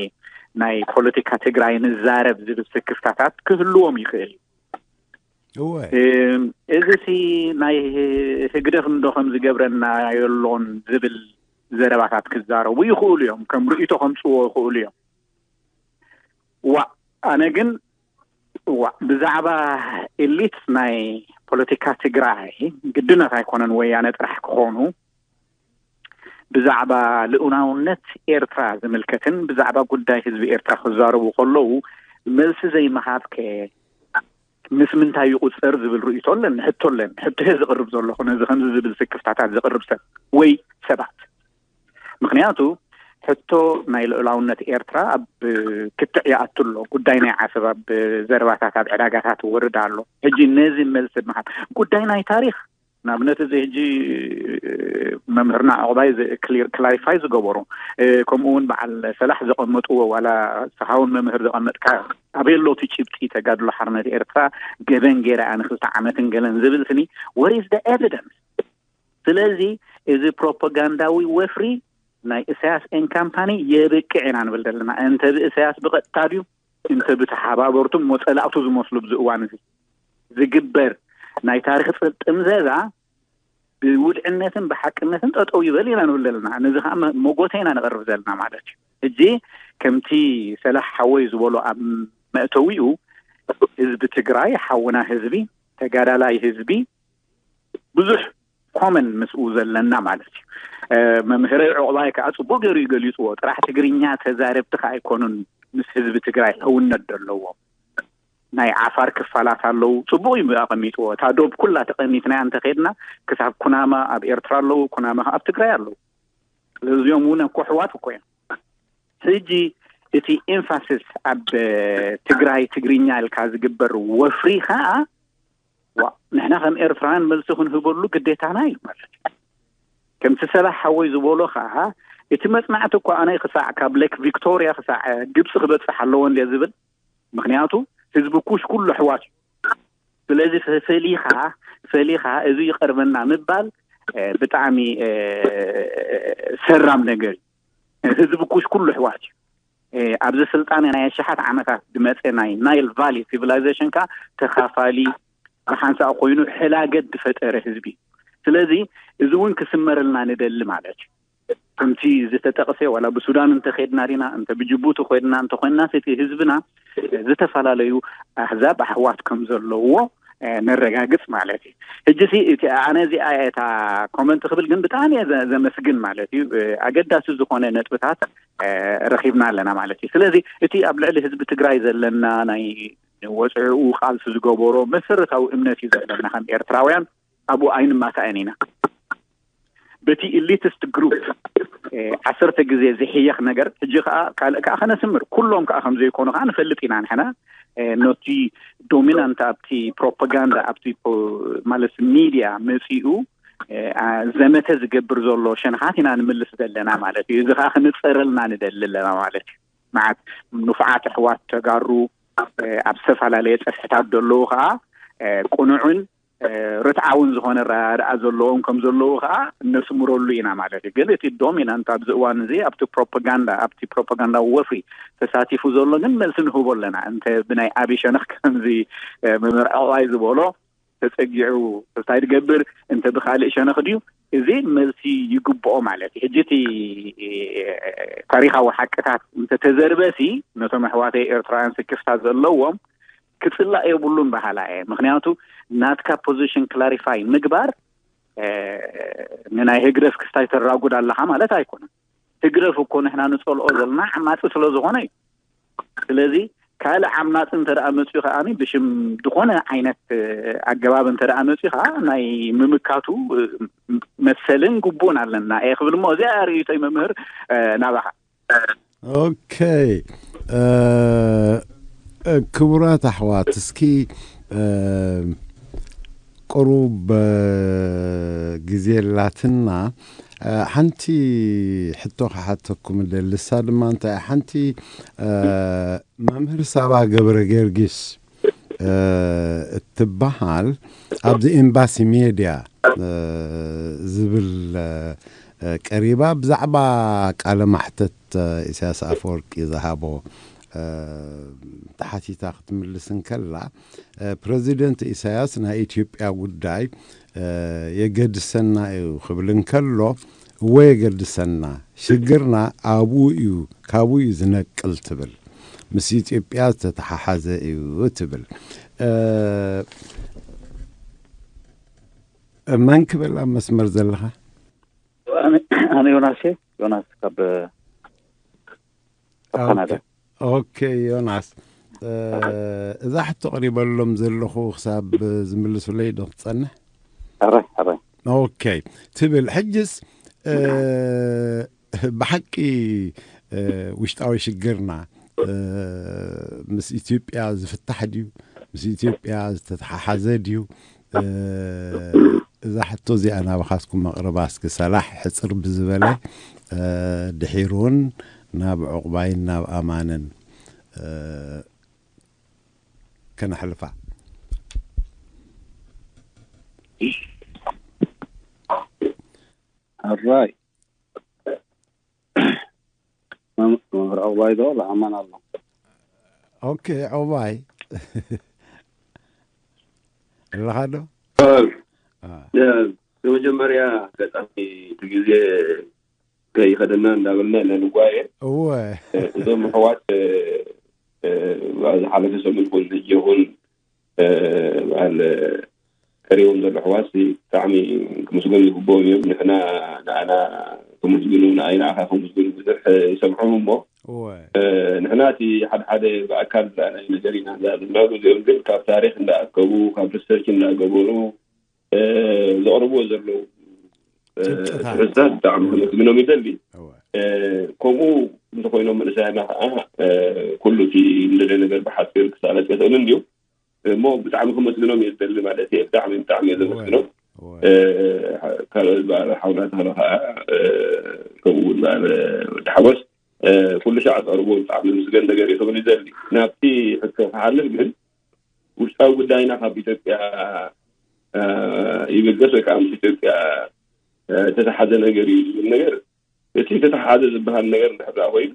ናይ ፖለቲካ ትግራይ ንዛረብ ዝብል ስክፍታታት ክህልዎም ይኽእል እዩ። እወ እዚ ሲ ናይ ህግደፍ እንዶ ከም ዝገብረና የሎን ዝብል ዘረባታት ክዛረቡ ይኽእሉ እዮም። ከም ርእይቶ ከምፅዎ ይኽእሉ እዮም። ዋ ኣነ ግን ዋ ብዛዕባ ኤሊት ናይ ፖለቲካ ትግራይ ግድነት ኣይኮነን ወያነ ጥራሕ ክኾኑ፣ ብዛዕባ ልኡላውነት ኤርትራ ዝምልከትን ብዛዕባ ጉዳይ ህዝቢ ኤርትራ ክዛረቡ ከለዉ መልሲ ዘይምሃብከ ምስ ምንታይ ይቑጸር ዝብል ርእይቶ ኣለኒ፣ ሕቶ ኣለኒ። ሕቶ እየ ዝቕርብ ዘለኹ ነዚ ከምዚ ዝብል ስክፍታታት ዝቕርብ ሰብ ወይ ሰባት። ምክንያቱ ሕቶ ናይ ልኡላውነት ኤርትራ ኣብ ክትዕ ይኣቱ ኣሎ። ጉዳይ ናይ ዓሰብ ኣብ ዘረባታት ኣብ ዕዳጋታት ወርድ ኣሎ። ሕጂ ነዚ መልሲ ምሃብ ጉዳይ ናይ ታሪኽ ንኣብነት እዚ ሕጂ መምህርና ዕቑባይ ክላሪፋይ ዝገበሩ ከምኡ እውን በዓል ሰላሕ ዘቐመጥዎ ዋላ ስኻውን መምህር ዘቐመጥካ ኣበይ ኣሎ እቲ ጭብጢ ተጋድሎ ሓርነት ኤርትራ ገበን ገይራ እያ ንክልተ ዓመትን ገለን ዝብል ስኒ what is the evidence? ስለዚ እዚ ፕሮፓጋንዳዊ ወፍሪ ናይ ኢሳያስ ኤን ካምፓኒ የብቅዕ ኢና ንብል ዘለና። እንተ ብኢሳያስ ብቐጥታ ድዩ እንተ ብተሓባበርቱም ሞጸላእቱ ዝመስሉ ብዚ እዋን እዚ ዝግበር ናይ ታሪክ ጥምዘዛ ብውድዕነትን ብሓቅነትን ጠጠው ይበል ኢና ንብል ዘለና። ነዚ ከዓ መጎተ ኢና ንቐርብ ዘለና ማለት እዩ። እጂ ከምቲ ሰላሕ ሓወይ ዝበሎ ኣብ መእተዊኡ ህዝቢ ትግራይ ሓውና ህዝቢ ተጋዳላይ ህዝቢ ብዙሕ ኮመን ምስኡ ዘለና ማለት እዩ። መምህረይ ዕቑባይ ከዓ ፅቡቅ ገይሩ ይገሊፅዎ። ጥራሕ ትግርኛ ተዛረብቲ ከዓ ኣይኮኑን ምስ ህዝቢ ትግራይ ሕውነት ዘለዎም ናይ ዓፋር ክፋላት ኣለዉ። ፅቡቅ እዩ ኣቐሚጥዎ። እታ ዶብ ኩላ ተቐሚትናያ እንተኸድና ክሳብ ኩናማ ኣብ ኤርትራ ኣለዉ፣ ኩናማ ኣብ ትግራይ ኣለዉ። ስለዚኦም እውን እኮ ኣሕዋት እኮ እዮም። ሕጂ እቲ ኤምፋሲስ ኣብ ትግራይ ትግርኛ ኢልካ ዝግበር ወፍሪ ከዓ ንሕና ከም ኤርትራውያን መልሲ ክንህበሉ ግዴታና እዩ ማለት እዩ። ከምቲ ሰላሕ ሓወይ ዝበሎ ከዓ እቲ መፅናዕቲ እኮ ኣነ ክሳዕ ካብ ሌክ ቪክቶሪያ ክሳዕ ግብፂ ክበፅሕ ኣለዎ እንደ ዝብል ምክንያቱ ህዝቢ ኩሽ ኩሉ ኣሕዋት እዩ። ስለዚ ፈሊኻ ፈሊኻ እዚ ይቐርበና ምባል ብጣዕሚ ሰራም ነገር እዩ። ህዝቢ ኩሽ ኩሉ ኣሕዋት እዩ። ኣብዚ ስልጣነ ናይ ኣሽሓት ዓመታት ዝመፀ ናይ ናይል ቫሊ ሲቪላይዜሽን ከዓ ተኻፋሊ ብሓንሳእ ኮይኑ ሕላገት ዝፈጠረ ህዝቢ እዩ። ስለዚ እዚ እውን ክስመረልና ንደሊ ማለት እዩ። ከምቲ ዝተጠቕሰ ዋላ ብሱዳን እንተኸድና ዲና እንተ ብጅቡቲ ኮይንና እንተኮይንና እቲ ህዝብና ዝተፈላለዩ ኣህዛብ ኣሕዋት ከም ዘለዎ ነረጋግፅ ማለት እዩ። ሕጂ ሲ እቲ ኣነ እዚኣ እታ ኮመንት ክብል ግን ብጣዕሚ እየ ዘመስግን ማለት እዩ። ኣገዳሲ ዝኾነ ነጥብታት ረኺብና ኣለና ማለት እዩ። ስለዚ እቲ ኣብ ልዕሊ ህዝቢ ትግራይ ዘለና ናይ ወፅዕኡ ቃልሲ ዝገበሮ መሰረታዊ እምነት እዩ ዘለና ከም ኤርትራውያን ኣብኡ ኣይንማሳእን ኢና። በቲ ኢሊትስት ግሩፕ ዓሰርተ ግዜ ዝሕየኽ ነገር ሕጂ ከዓ ካልእ ከዓ ከነስምር ኩሎም ከዓ ከምዘይኮኑ ከዓ ንፈልጥ ኢና ንሕና። ነቲ ዶሚናንት ኣብቲ ፕሮፓጋንዳ ኣብቲ ማለት ሚድያ መፂኡ ዘመተ ዝገብር ዘሎ ሸንኻት ኢና ንምልስ ዘለና ማለት እዩ። እዚ ከዓ ክንፀረልና ንደሊ ኣለና ማለት እዩ። መዓት ንፉዓት ኣሕዋት ተጋሩ ኣብ ዝተፈላለየ ፀፍሕታት ዘለዉ ከዓ ቅኑዕን ርትዓውን ዝኾነ ኣረዳድኣ ዘለዎም ከም ዘለዉ ከዓ እነስምረሉ ኢና ማለት እዩ። ግን እቲ ዶሚናንት ኣብዚ እዋን እዚ ኣብቲ ፕሮፓጋንዳ ኣብቲ ፕሮፓጋንዳዊ ወፍሪ ተሳቲፉ ዘሎ ግን መልሲ ንህቦ ኣለና። እንተ ብናይ ኣብይ ሸነኽ ከምዚ መምህር ዕቑባይ ዝበሎ ተፀጊዑ እንታይ ድገብር እንተ ብካልእ ሸነኽ ድዩ እዚ መልሲ ይግብኦ ማለት እዩ። ሕጂ እቲ ታሪካዊ ሓቅታት እንተተዘርበሲ ነቶም ኣሕዋተይ ኤርትራውያን ስክፍታ ዘለዎም ክፅላእ የብሉን በሃላ እየ። ምክንያቱ ናትካ ፖዚሽን ክላሪፋይ ምግባር ንናይ ህግደፍ ክስታይ ተራጉድ ኣለካ ማለት ኣይኮነን። ህግደፍ እኮ ንሕና ንፀልኦ ዘለና ዓማፂ ስለዝኾነ እዩ። ስለዚ ካልእ ዓማፂ እንተ ደኣ መፅኡ ከኣ ብሽም ዝኾነ ዓይነት ኣገባብ እንተ ደኣ መፅኡ ከኣ ናይ ምምካቱ መሰልን ግቡእን ኣለና እየ ክብል እሞ እዚኣ ርእይቶይ መምህር ናባኻ። ኦኬ ክቡራት ኣሕዋት እስኪ ቁሩብ ግዜ ኣላትና። ሓንቲ ሕቶ ክሓተኩም እደሊ። ንሳ ድማ እንታይ፣ ሓንቲ መምህር ሳባ ገብረ ጊዮርጊስ እትበሃል ኣብዚ ኤምባሲ ሜድያ ዝብል ቀሪባ፣ ብዛዕባ ቃለ ማሕተት ኢሳያስ ኣፈወርቂ ዝሃቦ ተሓቲታ ክትምልስ እንከላ፣ ፕረዚደንት ኢሳያስ ናይ ኢትዮጵያ ጉዳይ የገድሰና እዩ ክብል እንከሎ፣ እወ የገድሰና፣ ሽግርና ኣብኡ እዩ፣ ካብኡ እዩ ዝነቅል ትብል። ምስ ኢትዮጵያ ዝተተሓሓዘ እዩ ትብል። መን ክብል ኣብ መስመር ዘለኻ? ኣነ ዮናስ፣ ዮናስ ካብ ካናዳ። ኦኬ ዮናስ፣ እዛ ሕቶ ቀሪበሎም ዘለኹ ክሳብ ዝምልሱለይ ዶ ክጸንሕ? ሕራይ ሕራይ። ኦኬ ትብል። ሕጅስ ብሓቂ ውሽጣዊ ሽግርና ምስ ኢትዮጵያ ዝፍታሕ ድዩ? ምስ ኢትዮጵያ ዝተተሓሓዘ ድዩ? እዛ ሕቶ እዚኣ ናባኻትኩም መቕረባ እስኪ ሰላሕ ሕፅር ብዝበለ፣ ድሒሩን ናብ ዕቑባይን ናብ ኣማንን ከነሕልፋ። ሕራይ። መምህር ዕቑባይ ዶ? ኣማን ኣሎ። ኦኬ ዕቑባይ ኣለኻ ዶ? ብመጀመርያ ኣጋጣሚ እቲ ግዜ ከይኸደና እንዳበልና ኢና ንጓየ። እወ እዞም ኣሕዋት ዝሓለፈ ሰሙን ይኹን ሕጂ ይኹን በዓል ቀሪቦም ዘሎ ኣሕዋት ብጣዕሚ ክምስገኑ ዝግብኦም እዮም። ንሕና ንኣና ከመስግኑ፣ ንኣይ ንኣኻ ከመስግኑ ብዙሕ ይሰምዖም እሞ ንሕና እቲ ሓደ ሓደ ብኣካል ዝረኣናዮ ነገር ኢና ንዛረብ ዘለና። እዚኦም ግን ካብ ታሪክ እንዳኣከቡ ካብ ሪሰርች እንዳገበሩ ዘቕርብዎ ዘለዉ ትሕዝታት ብጣዕሚ ክመስግኖም ይደሊ። ከምኡ እንተኮይኖም መንእሰያና ከዓ ኩሉ እቲ እንደለ ነገር ብሓፂር ክሳለጥ ይኽእል እንድዩ። እሞ ብጣዕሚ ክመስግኖም እየ ዝደሊ ማለት እየ። ብጣዕሚ ብጣዕሚ እየ ዘመስግኖም። ካልኦት በዓል ሓውና ተኽለ ከዓ ከምኡ እውን በዓል ወዲ ሓጎስ ኩሉ ሻዕ ዝቐርቦ ብጣዕሚ ዝምስገን ነገር እዩ ክብል ይደሊ። ናብቲ ሕቶ ክሓልፍ ግን ውሽጣዊ ጉዳይና ካብ ኢትዮጵያ ይብገስ ወይ ከዓ ምስ ኢትዮጵያ ዝተተሓዘ ነገር እዩ ዝብል ነገር እቲ ዝተተሓዘ ዝበሃል ነገር እንድሕር ደኣ ኮይኑ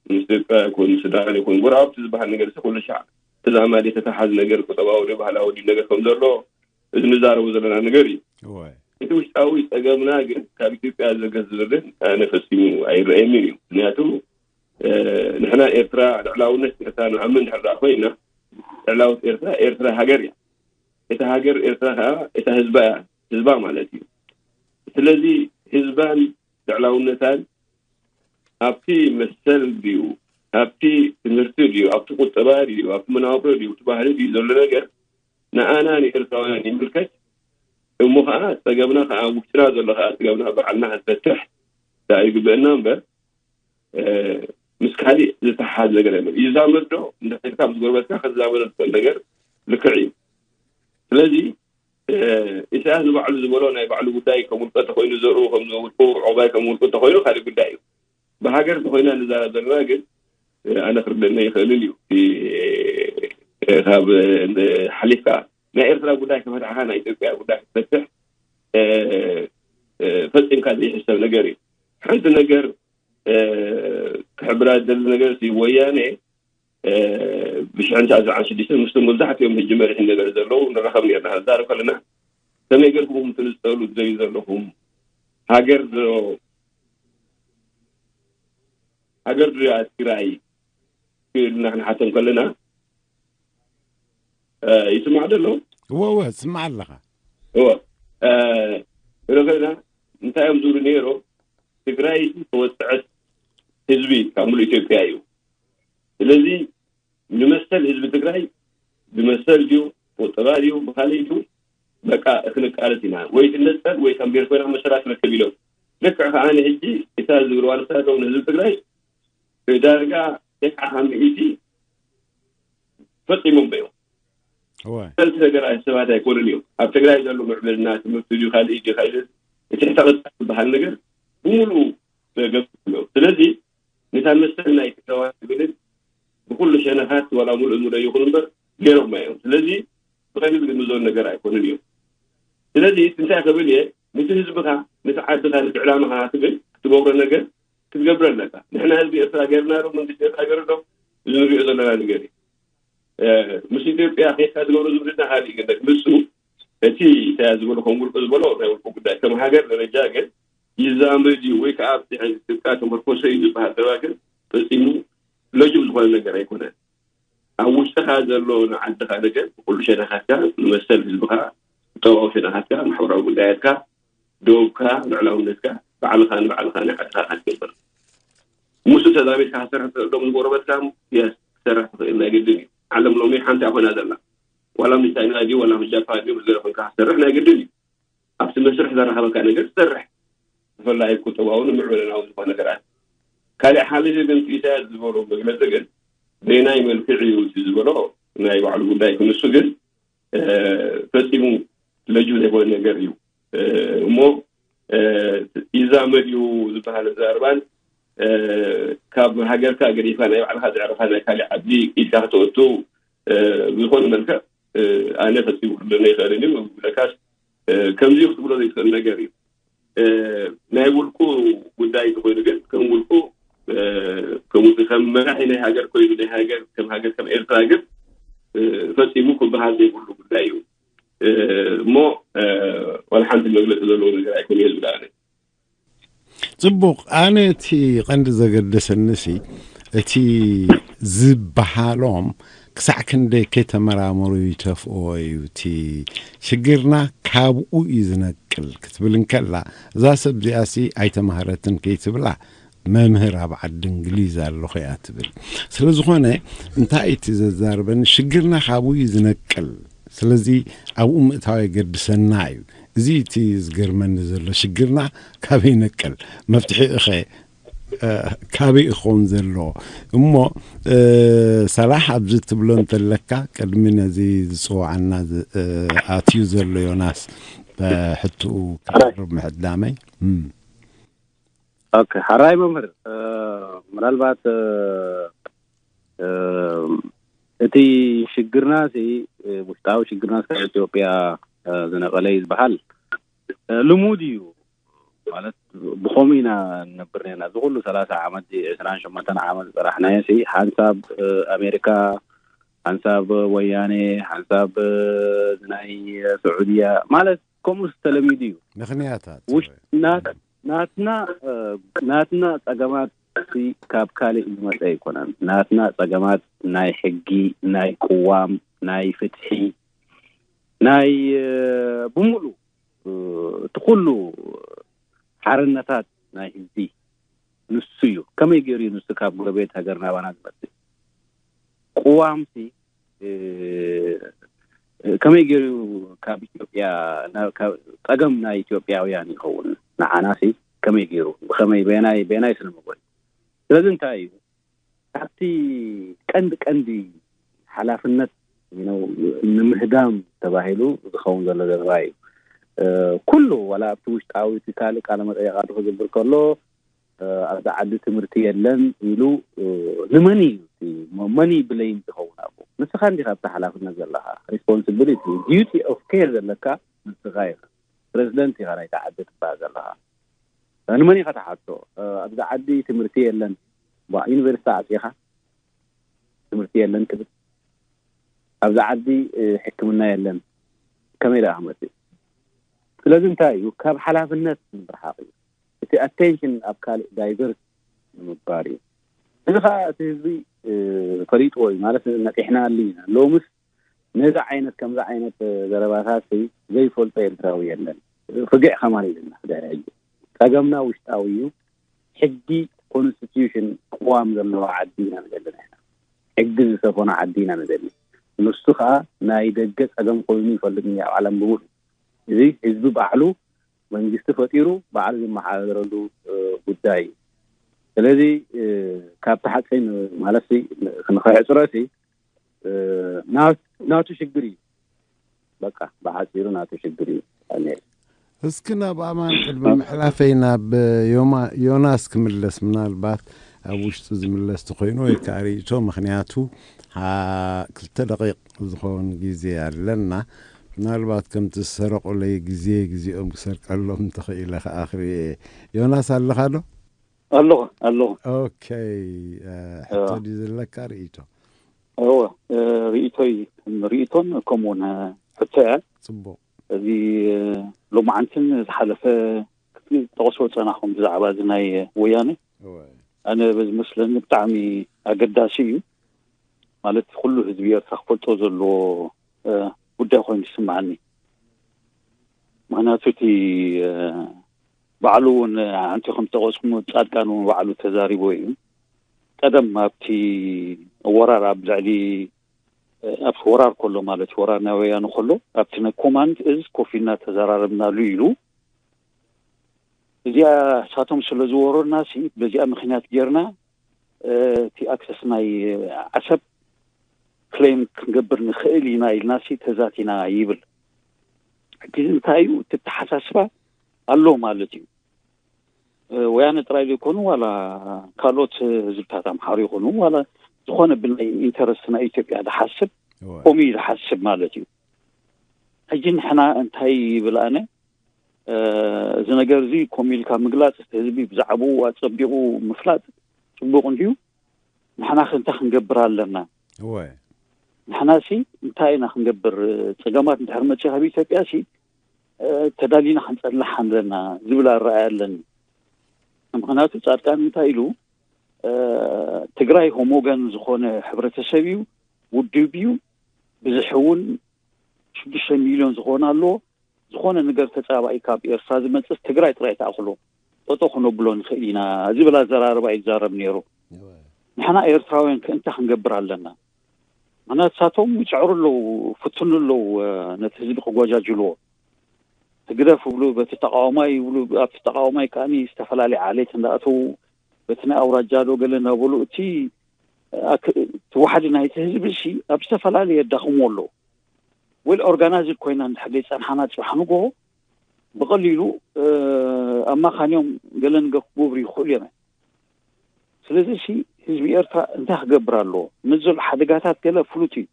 ምስ ኢትዮጵያ ይኹን ምስ ሱዳን ይኹን ጎረባብቲ ዝበሃል ነገር እዚ ኩሉ ሻዕ ተዛማዲ ተተሓዝ ነገር ቁጠባዊ ድዩ ባህላዊ ድዩ ነገር ከም ዘሎ እዚ ንዛረቡ ዘለና ነገር እዩ። እቲ ውሽጣዊ ፀገምና ግን ካብ ኢትዮጵያ ዘገዝ ዝብልን ኣነ ፈፂሙ ኣይረአየንን እዩ። ምክንያቱ ንሕና ኤርትራ ልዕላውነት ኤርትራ ንኣምን ድሕር ኮይና ልዕላውት ኤርትራ ኤርትራ ሃገር እያ። እታ ሃገር ኤርትራ ከዓ እታ ህዝባ እያ፣ ህዝባ ማለት እዩ። ስለዚ ህዝባን ልዕላውነታን ኣብቲ መሰል ድዩ፣ ኣብቲ ትምህርቲ ድዩ፣ ኣብቲ ቁጠባ ድዩ፣ ኣብቲ መናብሮ ድዩ፣ ኣብቲ ባህሊ ድዩ ዘሎ ነገር ንኣና ንኤርትራውያን ይምልከት። እሞ ከዓ ፀገምና ከዓ ውሽጥና ዘሎ ከዓ ፀገምና ባዕልና ክንፈትሕ ደኣ ይግበአና እምበር ምስ ካሊእ ዝተሓሓዝ ነገር የለን። ይዛመድ ዶ እንድሕር ኢልካ ምስ ጎረቤትካ ክትዛመዶ ትኽእል ነገር ልክዕ እዩ። ስለዚ ኢሳያስ ንባዕሉ ዝበሎ ናይ ባዕሉ ጉዳይ ከም ውልቀ ተኮይኑ ዘርኡ ከም ውልቁ ዕቑባይ ከም ውልቁ ተኮይኑ ካልእ ጉዳይ እዩ። ብሃገር ተኮይና ንዛረብ ዘለና ግን ኣነ ክርደነ ይኽእልን እዩ። ካብ ሓሊፍካ ናይ ኤርትራ ጉዳይ ከፈትሓኻ ናይ ኢትዮጵያ ጉዳይ ክትፈትሕ ፈፂምካ ዘይሕሰብ ነገር እዩ። ሓንቲ ነገር ክሕብራ ዝደሊ ነገር ሲ ወያኔ ብሽሕን ትሽዓን ስዓን ሽዱሽተን ምስቶም መብዛሕትኦም ሕጂ መሪሒ ነገር ዘለዉ ንራኸብ ነርና። ንዛረብ ከለና ከመይ ገርኩም ትንፀሉ ትደልዩ ዘለኹም ሃገር ዶ ሃገር ድያ ትግራይ ኢልና ክንሓቶም ከለና ይስማዕ ደሎ? እወ እወ ትስማዕ ኣለኻ። እወ ንረኸብና እንታይ እዮም ዝብሉ ነይሮም? ትግራይ ተወፅዐት ህዝቢ ካብ ሙሉእ ኢትዮጵያ እዩ። ስለዚ ንመሰል ህዝቢ ትግራይ ብመሰል ድዩ ቁጠባ ድዩ ብካሊእ ድዩ በቃ ክንቃለስ ኢና ወይ ትነፀል ወይ ከም ብሄር ኮይና መሰላ ትረክብ ኢሎም። ልክዕ ከዓ ንሕጂ እታ ዝብልዋ ንሳቶም ንህዝቢ ትግራይ ዳርጋ ተስዓ ካብ ሚእቲ ፈፂሞም እዮም። እወ። ፈልቲ ነገር ኣይ ሰባት ኣይኮኑን እዮም። ኣብ ትግራይ ዘሎ ምዕብልና ትምህርቲ ድዩ ካልእ ድዩ ካልእ እቲ ሕተ ቅጻ ዝበሃል ነገር ብምሉኡ ገብ ኣለዉ። ስለዚ ነታ መሰል ናይ ትግራዋይ ትግልን ብኩሉ ሸነኻት ዋላ ሙሉእ ሙሉእ ይኹን እምበር ገይሮማ እዮም። ስለዚ ብቐሊል ዝግምዞን ነገር ኣይኮኑን እዮም። ስለዚ እንታይ ክብል እየ፣ ነቲ ህዝብኻ፣ ነቲ ዓድኻ፣ ነቲ ዕላማኻ ትብል ክትገብሮ ነገር ክትገብር ኣለካ። ንሕና ህዝቢ ኤርትራ ገይርና ዶ መንግስቲ ኤርትራ ገይሩ ዶ? እዚ ንሪኦ ዘለና ነገር እዩ። ምስ ኢትዮጵያ ኬድካ ዝገብሮ ዝምድና ካልእ ግን ንሱ እቲ ኢሳያስ ዝበሎ ከም ውልቁ ዝበሎ ናይ ውልቁ ጉዳይ ከም ሃገር ደረጃ ግን ይዛመድ እዩ ወይ ከዓ ኣብቲ ሕዚ ኢትዮጵያ ተመርኮሰ እዩ ዝበሃል ደባ ግን ፈፂሙ ለጅም ዝኾነ ነገር ኣይኮነን። ኣብ ውሽጥኻ ዘሎ ንዓድኻ ነገር ብኩሉ ሸነኻትካ ንመሰል ህዝብኻ ቁጠባዊ ሸነኻትካ ማሕበራዊ ጉዳያትካ ደውብካ ልዕላውነትካ ባዕልኻ ንባዕልኻ ናይ ዓድኻ ክትገብር ምስ ተዛሚድካ ክትሰርሕ ትኽእል ዶ? ምስ ጎረበትካ የስ ክትሰርሕ ትኽእል ናይ ግድን እዩ። ዓለም ሎሚ ሓንቲ ኣይኮና ዘላ። ዋላ ምስ ቻይና ድዩ ዋላ ምስ ጃፓን ድዩ ምስ ገለ ኮይንካ ክትሰርሕ ናይ ግድን እዩ። ኣብቲ መስርሕ ዘራኸበካ ነገር ትሰርሕ። ብፍላይ ቁጠባውን ምዕብለናውን ዝኾነ ነገራት ካልእ ሓሊፉ ግን ኢሳያስ ዝበሎ መግለፂ ግን በየናይ መልክዕ እዩ እቲ ዝበሎ ናይ ባዕሉ ጉዳይ ክንሱ ግን ፈፂሙ ለጅም ዘይኮነ ነገር እዩ እሞ ይዛመድ እዩ ዝበሃል ኣዘራርባን ካብ ሃገርካ ገዲፍካ ናይ ባዕልካ ዘዕርካ ናይ ካሊእ ዓዲ ኢድካ ከተወቱ ብዝኮነ መልክዕ ኣነ ፈፂሙ ክብለኒ ይኽእልን እዩ። ብለካስ ከምዚ እዩ ክትብሎ ዘይትኽእል ነገር እዩ። ናይ ውልቁ ጉዳይ እንተኮይኑ ግን ከም ውልቁ ከም ውልቁ ከም መራሒ ናይ ሃገር ኮይኑ ናይ ሃገር ከም ሃገር ከም ኤርትራ ግን ፈፂሙ ክበሃል ዘይብሉ ጉዳይ እዩ እሞ ዋላ ሓንቲ መግለፂ ዘለዎ ነገር ኣይኮነ ዝብላ ኣነ። ፅቡቕ። ኣነ እቲ ቀንዲ ዘገደሰንሲ እቲ ዝበሃሎም ክሳዕ ክንደይ ከይተመራመሩ ይተፍኦ እዩ። እቲ ሽግርና ካብኡ እዩ ዝነቅል ክትብል እንከላ እዛ ሰብ እዚኣሲ ኣይተማህረትን ከይትብላ መምህር ኣብ ዓዲ እንግሊዝ ኣለኹ እያ ትብል። ስለ ዝኾነ እንታይ እቲ ዘዛርበኒ ሽግርና ካብኡ እዩ ዝነቅል። ስለዚ ኣብኡ ምእታው የገድሰና እዩ። እዚ እቲ ዝገርመኒ ዘሎ ሽግርና ካበይ ነቅል መፍትሒ እኸ ካበይ ይኸውን ዘሎ እሞ ሰላሕ ኣብዚ ትብሎ እንተለካ ቅድሚ ነዚ ዝፅዋዓና ኣትዩ ዘሎ ዮናስ ሕትኡ ክቅርብ ምሕዳመይ ኦኬ ሓራይ መምህር ምናልባት እቲ ሽግርና ውሽጣዊ ሽግርና ካብ ኢትዮጵያ ዝነቀለ እዩ ዝበሃል ልሙድ እዩ ማለት ብኸምኡ ኢና ንነብር ነና እዚ ኩሉ ሰላሳ ዓመት ዕስራን ሸሞንተን ዓመት ዝፀራሕናዮ ሓንሳብ ኣሜሪካ ሓንሳብ ወያነ ሓንሳብ ናይ ስዑድያ ማለት ከምኡ ተለሚዱ እዩ ምክንያታት ውሽጥና ናትና ናትና ፀገማት ካብ ካልእ ዝመፀ ኣይኮነን። ናትና ፀገማት ናይ ሕጊ፣ ናይ ቅዋም፣ ናይ ፍትሒ፣ ናይ ብሙሉ እቲ ኩሉ ሓርነታት ናይ ህዝቢ ንሱ እዩ። ከመይ ገይሩ እዩ ንሱ ካብ ጎረቤት ሃገር ናባና ዝመፅእ? ቅዋምሲ ከመይ ገይሩ ካብ ኢትዮጵያ ፀገም ናይ ኢትዮጵያውያን ይኸውን ንዓናሲ ከመይ ገይሩ ብከመይ በናይ በናይ ስነ መጎል ስለዚ እንታይ እዩ ካብቲ ቀንዲ ቀንዲ ሓላፍነት ንምህዳም ተባሂሉ ዝኸውን ዘሎ ዘረባ እዩ ኩሉ ዋላ ኣብቲ ውሽጣዊ እቲ ካልእ ቃለ መጠየቃቱ ክዝብር ከሎ ኣብዚ ዓዲ ትምህርቲ የለን ኢሉ ንመን እዩ መን እዩ ብለይም ዝኸውን ኣብኡ ንስኻ እንዲኻ ኣብቲ ሓላፍነት ዘለኻ responsibility duty of care ዘለካ ንስኻ ኢኻ ፕረዚደንት ኢኻ ናይቲ ዓዲ ትበሃል ዘለኻ ንመን ኢኻ ትሓቶ ኣብዚ ዓዲ ትምህርቲ የለን ዩኒቨርሲቲ ዓፂኻ ትምህርቲ የለን ትብል ኣብዚ ዓዲ ሕክምና የለን ከመይ ደኣ ክመፅእ ስለዚ እንታይ እዩ ካብ ሓላፍነት ምርሓቕ እዩ እቲ attention ኣብ ካልእ divert ንምግባር እዩ እዚ ከዓ እቲ ህዝቢ ፈሊጥዎ እዩ ማለት ነቂሕናሉ ኢና ሎምስ ነዚ ዓይነት ከምዚ ዓይነት ዘረባታት ዘይፈልጦ ኤርትራዊ የለን ፍግዕ ከማን ኢልና ሕጂ ፀገምና ውሽጣዊ እዩ ሕጊ constitution ቅዋም ዘለዎ ዓዲ ኢና ንደሊ ንሕና ሕጊ ዝሰፈኖ ዓዲ ኢና ንደሊ ንሱ ከዓ ናይ ደገ ፀገም ኮይኑ ይፈልጥ ኣብ ዓለም ብምሉ እዚ ህዝቢ ባዕሉ መንግስቲ ፈጢሩ ባዕሉ ዝመሓደረሉ ጉዳይ እዩ ስለዚ ካብቲ ሓቂ ማለት ንክሕፅሮ ሲ ናቱ ሽግር እዩ በቃ ብሓፂሩ ናቱ ሽግር እዩ ነይሩ። እስኪ ናብ ኣማን ቅድሚ ምሕላፈይ ናብ ዮማ- ዮናስ ክምለስ፣ ምናልባት ኣብ ውሽጡ ዝምለስ ተኮይኑ ወይ ከዓ ርእቶ፣ ምክንያቱ ሓ- ክልተ ደቂቕ ዝኸውን ግዜ ኣለና። ምናልባት ከምቲ ዝሰረቁለይ ግዜ ግዜኦም ክሰርቀሎም እንተኽኢለ ከዓ ክርእየ። ዮናስ ኣለኻ ዶ? ኣለኹ ኣለኹ። ኦኬ፣ ሕቶ ድዩ ዘለካ? ርእቶ እወ፣ ርእቶይ ርእቶን ከምኡውን ሕቶ እያ። ጽቡቅ። እዚ ሎማዓንትን ዝሓለፈ ክትጠቕሶ ጸናኹም ብዛዕባ እዚ ናይ ወያነ፣ ኣነ በዝመስለኒ ብጣዕሚ ኣገዳሲ እዩ። ማለት ኩሉ ህዝቢ ኤርትራ ክፈልጦ ዘለዎ ጉዳይ ኮይኑ ይስምዓኒ። ምክንያቱ እቲ ባዕሉ እውን ኣንቲ ከም ጠቐስኩም ጻድቃን እውን ባዕሉ ተዛሪቦ እዩ። ቀደም ኣብቲ ወራር ኣብ ልዕሊ ኣብቲ ወራር ከሎ ማለት እዩ፣ ወራር ናይ ወያነ ከሎ ኣብቲ ናይ ኮማንድ እዝ ኮፍ ኢልና ተዘራረብናሉ ኢሉ። እዚኣ ሳቶም ስለ ዝወረርና ሲ በዚኣ ምክንያት ጌርና እቲ ኣክሰስ ናይ ዓሰብ ክሌም ክንገብር ንኽእል ኢና ኢልና ሲ ተዛቲና ይብል። ሕጂ እንታይ እዩ እቲ ኣተሓሳስባ ኣሎ ማለት እዩ። ወያነ ጥራይ ዘይኮኑ ዋላ ካልኦት ህዝብታት ኣምሓሩ ይኾኑ ዋላ ዝኾነ ብናይ ኢንተረስት ናይ ኢትዮጵያ ዝሓስብ ከምኡ እዩ ዝሓስብ ማለት እዩ። ሕጂ ንሕና እንታይ ይብል ኣነ እዚ ነገር እዚ ከምኡ ኢልካ ምግላፅ እቲ ህዝቢ ብዛዕባኡ ኣፀቢቑ ምፍላጥ ፅቡቕ እንድዩ። ንሕና ከ እንታይ ክንገብር ኣለና? እወ ንሕና ሲ እንታይ ኢና ክንገብር? ፀገማት እንድሕር መፅእ ካብ ኢትዮጵያ ሲ ተዳሊና ክንፀንሕ ኣለና ዝብል ኣረኣያ ኣለኒ። ምክንያቱ ፃድቃን እንታይ ኢሉ ትግራይ ሆሞገን ዝኾነ ሕብረተሰብ እዩ፣ ውድብ እዩ፣ ብዝሕ እውን ሽዱሽተ ሚሊዮን ዝኾነ ኣለዎ። ዝኾነ ነገር ተፃባኢ ካብ ኤርትራ ዝመፅእ ትግራይ ጥራይ ተኣኽሎ ጠጦ ክነብሎ ንኽእል ኢና ዝብል ኣዘራርባ እዩ ዝዛረብ ነይሩ። ንሕና ኤርትራውያን ከ እንታይ ክንገብር ኣለና? ምክንያቱ ንሳቶም ይፅዕሩ ኣለዉ፣ ፍትኑ ኣለዉ ነቲ ህዝቢ ክጎጃጅልዎ። ህግደፍ ይብሉ በቲ ተቃዋማይ ይብሉ፣ ኣብቲ ተቃዋማይ ከኣ ዝተፈላለየ ዓሌት እንዳኣተዉ በቲ ናይ ኣውራጃ ዶ ገለ እናበሉ እቲ እቲ ዋሕዲ ናይቲ ህዝቢ ሲ ኣብ ዝተፈላለየ የዳኽምዎ ኣለዉ። ዌል ኦርጋናይዝድ ኮይና እንድሕር ዘይፀንሓና ፅባሕ ንጎሆ ብቐሊሉ ኣማኻንዮም ገለ ነገር ክገብሩ ይኽእሉ እዮም። ስለዚ ሲ ህዝቢ ኤርትራ እንታይ ክገብር ኣለዎ? ምስ ዘሎ ሓደጋታት ገለ ፍሉጥ እዩ።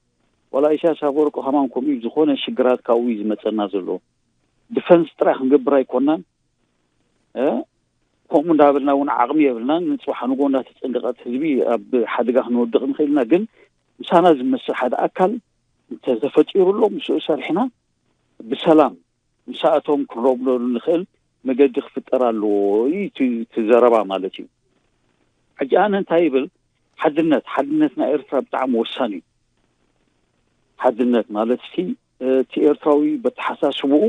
ዋላ ኢሳያስ ኣፈወርቂ ከማን ከምኡ እዩ። ዝኾነ ሽግራት ካብኡ እዩ ዝመፀና ዘሎ። ዲፈንስ ጥራይ ክንገብር ኣይኮናን። ከምኡ እንዳበልና እውን ዓቕሚ የብልናን። ንፅባሕ ንጎ እንዳተፀንቀቐት ህዝቢ ኣብ ሓደጋ ክንወድቕ ንኽእል ኢና። ግን ምሳና ዝመስል ሓደ ኣካል እንተተፈጢሩ ኣሎ ምስኡ ሰሪሕና ብሰላም ምሳእቶም ክንረብለሉ ንኽእል መገዲ ክፍጠር ኣለዎ እዩ እቲ ዘረባ ማለት እዩ። ሕጂ ኣነ እንታይ ይብል፣ ሓድነት ሓድነት ናይ ኤርትራ ብጣዕሚ ወሳኒ እዩ። ሓድነት ማለት ሲ እቲ ኤርትራዊ በተሓሳስብኡ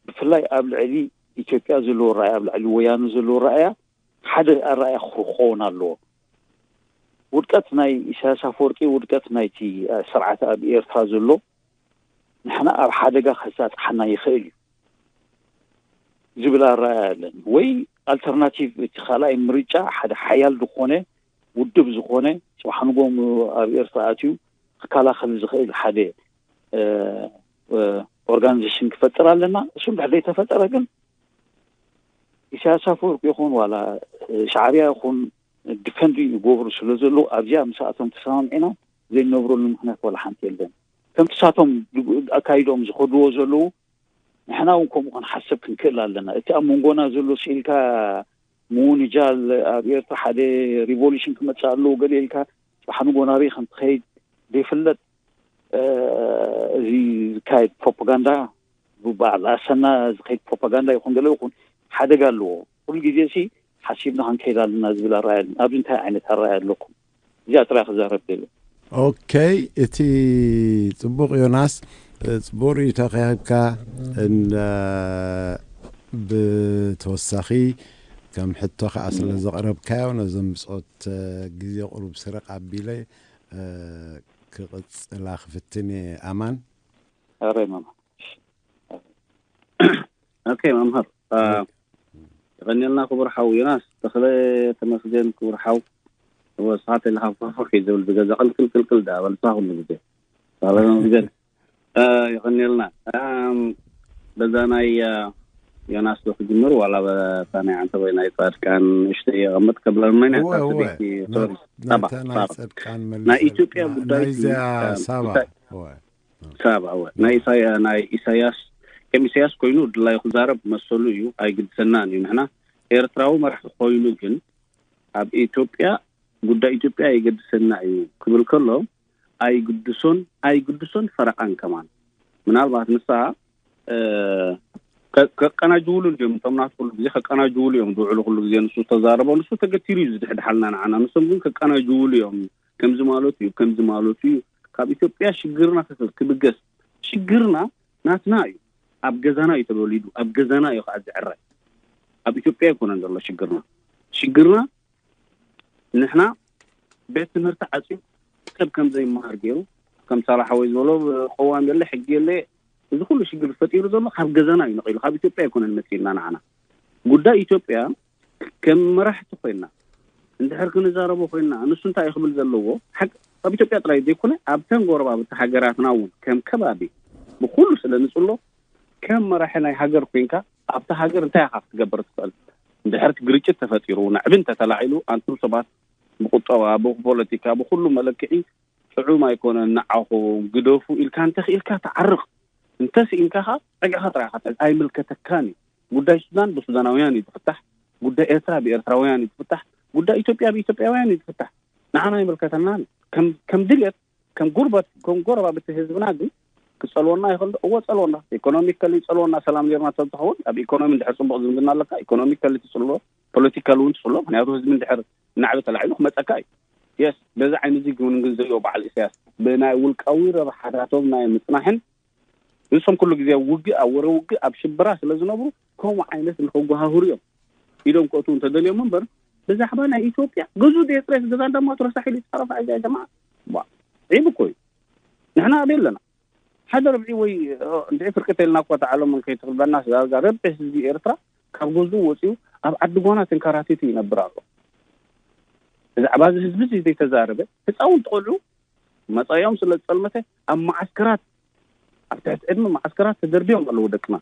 ብፍላይ ኣብ ልዕሊ ኢትዮጵያ ዘለዎ ረኣያ ኣብ ልዕሊ ወያነ ዘለዎ ረኣያ ሓደ ኣረኣያ ክኸውን ኣለዎ። ውድቀት ናይ ኢሳያስ ኣፈወርቂ ውድቀት ናይቲ ስርዓት ኣብ ኤርትራ ዘሎ ንሕና ኣብ ሓደጋ ከሳጥሓና ይኽእል እዩ ዝብል ኣረኣያ ኣለኒ። ወይ ኣልተርናቲቭ እቲ ካልኣይ ምርጫ ሓደ ሓያል ዝኾነ ውድብ ዝኾነ ፅባሕ ንጎ ኣብ ኤርትራ ኣትዩ ክከላኸል ዝኽእል ሓደ ኦርጋናይዜሽን ክፈጥር ኣለና። እሱ እንድሕር ዘይተፈጠረ ግን ኢሳያስ ኣፈወርቂ ይኹን ዋላ ሻዕብያ ይኹን ዲፈንድ ይገብሩ ስለ ዘለዉ ኣብዚኣ ምስኣቶም ተሰማምዒና ዘይንነብረሉ ምክንያት ዋላ ሓንቲ የለን። ከምቲ ሳቶም ኣካይዶም ዝኸድዎ ዘለዉ ንሕና እውን ከምኡ ክንሓሰብ ክንክእል ኣለና። እቲ ኣብ መንጎና ዘሎ ስኢልካ ምውንጃል ኣብ ኤርትራ ሓደ ሪቮሉሽን ክመፅእ ኣለዎ ገለ ኢልካ ፅባሕ ንጎ ናበይ ከም ትኸይድ ዘይፍለጥ እዚ ዝካየድ ፕሮፓጋንዳ ብበዓል ኣሰና ዝኸይድ ፕሮፓጋንዳ ይኹን ገለ ይኹን ሓደጋ ኣለዎ። ኩሉ ግዜ ሲ ሓሲብና ክንከይድ ኣለና ዝብል ኣረኣያ ኣለኒ። ኣብዚ እንታይ ዓይነት ኣረኣያ ኣለኩም? እዚኣ ጥራይ ክዛረብ ደልየ። ኦኬ፣ እቲ ፅቡቅ ዮናስ፣ ፅቡቅ ርእይቶ ከሂብካ። ብተወሳኺ ከም ሕቶ ከዓ ስለ ዘቕረብካዮ ነዞም ብፆት ግዜ ቁሩብ ስርቕ ኣቢለ ክቕፅላ ክፍትን እየ። ኣማን ኣረይ ማማ ኦኬ መምህር የቐንየልና ክቡር ሓው ዮናስ ተኽለ። ተመስገን ክቡር ሓው። ወስሓት ኢልካ ፍሕፍሕ እዩ ዝብል ብገዛ ቅልቅል ቅልቅል ዳ በልሳ ኩሉ ግዜ ባለመመስገን። ይቐኒልና። በዛ ናይ ዮናስ ዶ ክጅምር ዋላ በታ ናይ ዓንተ ወይ ናይ ፃድቃን ንእሽተይ የቐምጥ ከብለና ናይ እወ እወ ሰበይቲ ሶሪ ሳባ ነታ ናይ ሳባ ጸድቃን ናይ መልሰ ኢትዮጵያ ጉዳይ እዩ። ናይዚኣ እም፣ ሳባ እንታይ- እወ ሳባ እወ ናይ ኢሳያ ናይ ከም ኢሳያስ ኮይኑ ድላዩ ክዛረብ መሰሉ እዩ፣ ኣይግድሰናን እዩ። ንሕና ኤርትራዊ መራሒ ኮይኑ ግን ኣብ ኢትዮጵያ ጉዳይ ኢትዮጵያ የገድሰና እዩ ክብል ከሎ ኣይግድሶን ኣይግድሶን ፈረቓን ከማን ምናልባት ንሳ እ፣ ከ- ከቀናጅውሉ እንዲዮም እቶም ናት ኩሉ ግዜ ከቀናጅውሉ እዮም ዝውዕሉ። ኩሉ ግዜ ንሱ ዝተዛረቦ ንሱ ተገቲሩ እዩ ዝድሕድሓልና ንዓና። ንሶም ግን ከቀናጅውሉ እዮም። ከምዚ ማለቱ እዩ፣ ከምዚ ማለቱ እዩ። ካብ ኢትዮጵያ ሽግርና ክስ- ክብገስ ሽግርና ናትና እዩ። ኣብ ገዛና እዩ ተወሊዱ፣ ኣብ ገዛና እዩ ከዓ ዝዕረ። ኣብ ኢትዮጵያ ኣይኮነን ዘሎ ሽግርና። ሽግርና ንሕና ቤት ትምህርቲ ዓፅዩ ሰብ ከም ዘይመሃር ገይሩ ከም ሳላሓወይ ዝበሎ ቀዋም የለ ሕጊ የለ። እዚ ኩሉ ሽግር ፈጢሩ ዘሎ ካብ ገዛና እዩ ነቂሉ፣ ካብ ኢትዮጵያ ኣይኮነን መፅእና ንዓና። ጉዳይ ኢትዮጵያ ከም መራሕቲ ኮይና እንድሕር ክንዛረቦ ኮይና ንሱ እንታይ እዩ ክብል ዘለዎ ሓቂ ኣብ ኢትዮጵያ ጥራይ ዘይኮነ ኣብተን ጎረባብቲ ሃገራትና እውን ከም ከባቢ ብኩሉ ስለ ንፅሎ ከም መራሒ ናይ ሃገር ኮይንካ ኣብታ ሃገር እንታይ ኢኻ ክትገብር ትኽእል? እንድሕር ግርጭት ተፈጢሩ፣ ናዕቢ እንተተላዒሉ፣ ኣንቱም ሰባት ብቁጠባ፣ ብፖለቲካ፣ ብኩሉ መለክዒ ጥዑም ኣይኮነን፣ ንዓኹም ግደፉ ኢልካ እንተኽኢልካ ትዓርቕ፣ እንተስኢንካ ኸዓ ጸግዕኻ ጥራይ ኢኻ ትሕዝ፣ ኣይምልከተካን እዩ። ጉዳይ ሱዳን ብሱዳናውያን እዩ ዝፍታሕ፣ ጉዳይ ኤርትራ ብኤርትራውያን እዩ ዝፍታሕ፣ ጉዳይ ኢትዮጵያ ብኢትዮጵያውያን እዩ ዝፍታሕ። ንዓና ኣይምልከተናን እዩ። ከም ከም ድልየት ከም ጉርበት ከም ጎረባብቲ ህዝብና ግን ክጸልወና ይኽእል ዶ? እወ ጸልወና። ኢኮኖሚካሊ ይጸልወና። ሰላም ጌርና ተዝኸውን ኣብ ኢኮኖሚ እንድሕር ጽቡቕ ዝምድና ኣለካ ኢኮኖሚካሊ ትጽልዎ፣ ፖለቲካሊ እውን ትጽልዎ። ምክንያቱ ህዝቢ እንድሕር ናዕቢ ተላዒሉ ክመጸካ እዩ። የስ በዚ ዓይኒ እዚ ግን ግን ዘሪኦ በዓል ኢሳያስ ብናይ ውልቃዊ ረብሓታቶም ናይ ምጽናሕን ንሶም ኩሉ ግዜ ኣብ ውግእ ኣብ ወረ ውግእ ኣብ ሽበራ ስለ ዝነብሩ ከምኡ ዓይነት ንክጓሃህሩ እዮም ኢዶም ክእትዉ እንተደልዮም እምበር ብዛዕባ ናይ ኢትዮጵያ ገዙ ዴጥሬስ ገዛ እንዳማቱ ረሳሕ ኢሉ ይፃረፍ። ኣይ ጀማዓ ዒብ እኮ እዩ። ንሕና ኣበይ ኣለና? ሓደ ርብዒ ወይ እንድዒ ፍርቂ ተልና እኳ ተዓለሙን ከይትኽልበና ዳርጋ ረብዒ ህዝቢ ኤርትራ ካብ ገዝኡ ወፂኡ ኣብ ዓዲ ጓና ተንከራቲቱ ይነብር ኣሎ። ብዛዕባ እዚ ህዝቢ እዚ ዘይተዛረበ ህፃውንቲ ቆልዑ መፃኦም ስለ ዝፀልመተ ኣብ መዓስከራት ኣብ ትሕቲ ዕድመ መዓስከራት ተደርቢዮም ኣለዉ ደቅና።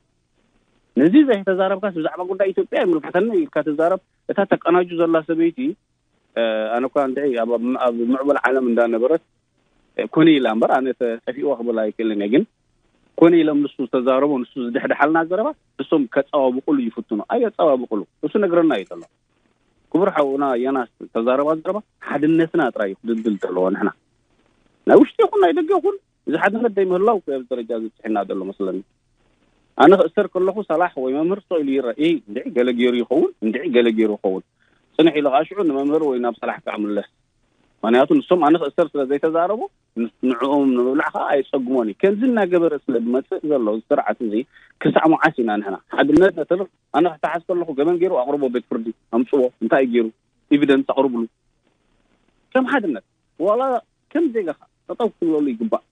ነዚ ዘይተዛረብካስ ብዛዕባ ጉዳይ ኢትዮጵያ ይምልከተኒ ኢልካ ትዛረብ። እታ ተቀናጁ ዘላ ሰበይቲ ኣነ እኳ እንድዒ ኣብ ምዕቡል ዓለም እንዳነበረት ኮነ ኢላ እምበር ኣነ ጠፊእዋ ክብል ኣይክእልን እየ። ግን ኮነ ኢሎም ንሱ ዝተዛረቦ ንሱ ዝድሕድሓልና ዘረባ ንሶም ከፀባብቁሉ ይፍትኑ። ኣየፀባብቁሉ። እሱ ነግረና እዩ ዘሎ። ክቡር ሓውና የናስ ተዛረባ ዘረባ ሓድነትና ጥራይ እዩ ክድልድል ዘለዎ። ንሕና ናይ ውሽጢ ይኹን ናይ ደገ ይኹን እዚ ሓድነት ዘይምህላው ኣብዚ ደረጃ ዝበፅሐና ዘሎ መስለኒ። ኣነ ክእሰር ከለኹ ሰላሕ ወይ መምህር ስቕ ኢሉ ይረአ። እ እንድዒ ገለ ገይሩ ይኸውን፣ እንድዒ ገለ ገይሩ ይኸውን። ፅንሕ ኢሉ ከዓ ሽዑ ንመምህር ወይ ናብ ሰላሕ ከዓ ምለስ። ምክንያቱ ንሶም ኣነ ክእሰር ስለ ዘይተዛረቡ ንዕኦም ንምብላዕ ከዓ ኣይፀግሞን እዩ። ከምዚ እናገበረ ስለ ዝመፅእ ዘሎ እዚ ስርዓት እዚ ክሳዕ መዓስ ኢና ንሕና ሓድነት ነተርፍ? ኣነ ክተሓዝ ከለኹ ገበን ገይሩ ኣቕርቦ ቤት ፍርዲ ኣምፅዎ። እንታይ እዩ ገይሩ? ኤቪደንስ ኣቕርብሉ። ከም ሓድነት ዋላ ከም ዜጋ ከዓ ጠጠው ክትብለሉ ይግባእ።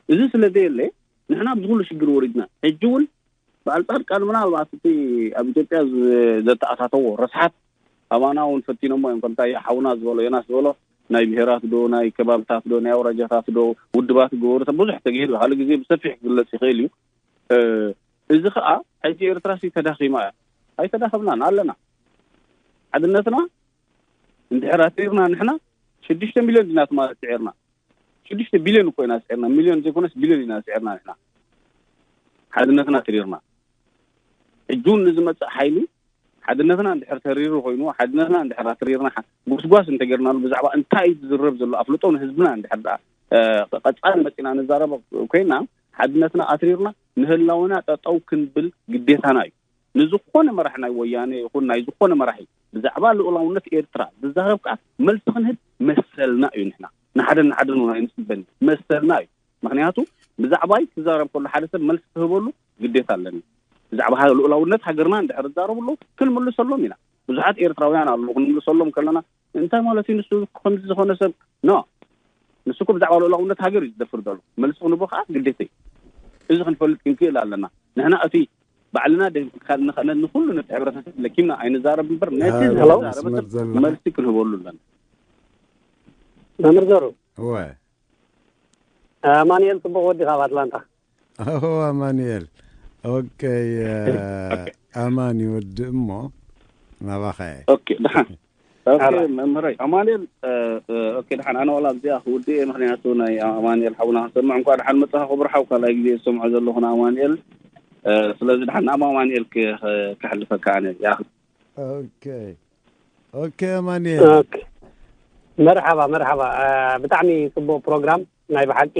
እዚ ስለ ዘየለ ንሕና ኣብዚ ኩሉ ሽግር ወሪድና። ሕጂ እውን በዓል ፃድቃን ምናልባት እቲ ኣብ ኢትዮጵያ ዘተኣታተዎ ረስሓት ኣባና እውን ፈቲኖሞ እዮም። ከምታ ሓውና ዝበሎ ዮናስ ዝበሎ ናይ ብሄራት ዶ ናይ ከባብታት ዶ ናይ ኣውራጃታት ዶ ውድባት ገበሩ ብዙሕ ተገይሩ ካልእ ግዜ ብሰፊሕ ክግለፅ ይኽእል እዩ። እዚ ከዓ ሕጂ ኤርትራ ሲ ተዳኺማ እያ። ኣይተዳኸምናን ኣለና። ሓድነትና እንድሕር ኣትሪርና ንሕና ሽዱሽተ ሚልዮን ዲና ትማሊ ስዒርና። ሽዱሽተ ቢልዮን እኮ ኢና ስዒርና፣ ሚልዮን ዘይኮነስ ቢልዮን ኢና ስዒርና ንሕና ሓድነትና ኣትሪርና። ሕጂ እውን ንዝመፅእ ሓይሊ ሓድነትና እንድሕር ተሪሩ ኮይኑ ሓድነትና እንድሕር ኣትሪርና ጎስጓስ እንተገርናሉ ብዛዕባ እንታይ እዩ ዝዝረብ ዘሎ ኣፍልጦ ንህዝብና እንድሕር ደኣ ቀፃሊ መፂና ንዛረበ ኮይና ሓድነትና ኣትሪርና ንህላውና ጠጠው ክንብል ግዴታና እዩ። ንዝኾነ መራሒ ናይ ወያነ ይኹን ናይ ዝኾነ መራሒ ብዛዕባ ልኡላውነት ኤርትራ ዝዛረብ ከዓ መልሲ ክንህብ መሰልና እዩ። ንሕና ንሓደን ንሓደን እውን ኣይንፅበን መሰልና እዩ። ምክንያቱ ብዛዕባይ ክዛረብ ከሎ ሓደ ሰብ መልሲ ክህበሉ ግዴታ ኣለኒ። ብዛዕባ ልኡላውነት ሃገርና እንድሕር ዝዛረቡ ኣለዉ ክንምልሰሎም ኢና። ብዙሓት ኤርትራውያን ኣለዉ ክንምልሰሎም ከለና እንታይ ማለት እዩ ንሱ ከምዚ ዝኾነ ሰብ ኖ ንሱ እኮ ብዛዕባ ልኡላውነት ሃገር እዩ ዝደፍር ዘሎ። መልሲ ክንቦ ከዓ ግዴታ እዩ። እዚ ክንፈልጥ ክንክእል ኣለና። ንሕና እቲ ባዕልና ንኽእል ነቲ ሕብረተሰብ ለኪምና ኣይንዛረብ እምበር ነቲ ዝዛረበ ሰብ መልሲ ክንህበሉ ኣለና። መምህር ዘሩ እወ ኣማኑኤል፣ ጽቡቕ ወዲ ካብ ኣትላንታ። ኦ ኣማኑኤል። ኦኬ። ኣማን ይወድእ እሞ ናባኸ። ኦኬ፣ ደሓን። ኦኬ፣ መምህረይ ኣማኑኤል። ኦኬ፣ ደሓን። ኣነ ዋላ ኣብዚኣ ክውድእ እየ፣ ምክንያቱ ናይ ኣማኑኤል ሓውና ክሰምዕ። እንኳ ደሓን መጻኻ ክቡር ሓው፣ ካልኣይ ግዜ ዝሰምዖ ዘለኹ ንኣማኑኤል። ስለዚ ደሓን ናብ ኣማኑኤል ክሕልፈካ ኣነ። ኦኬ። ኦኬ ኣማኑኤል። መርሓባ፣ መርሓባ። ብጣዕሚ ጽቡቕ ፕሮግራም ናይ ብሓቂ።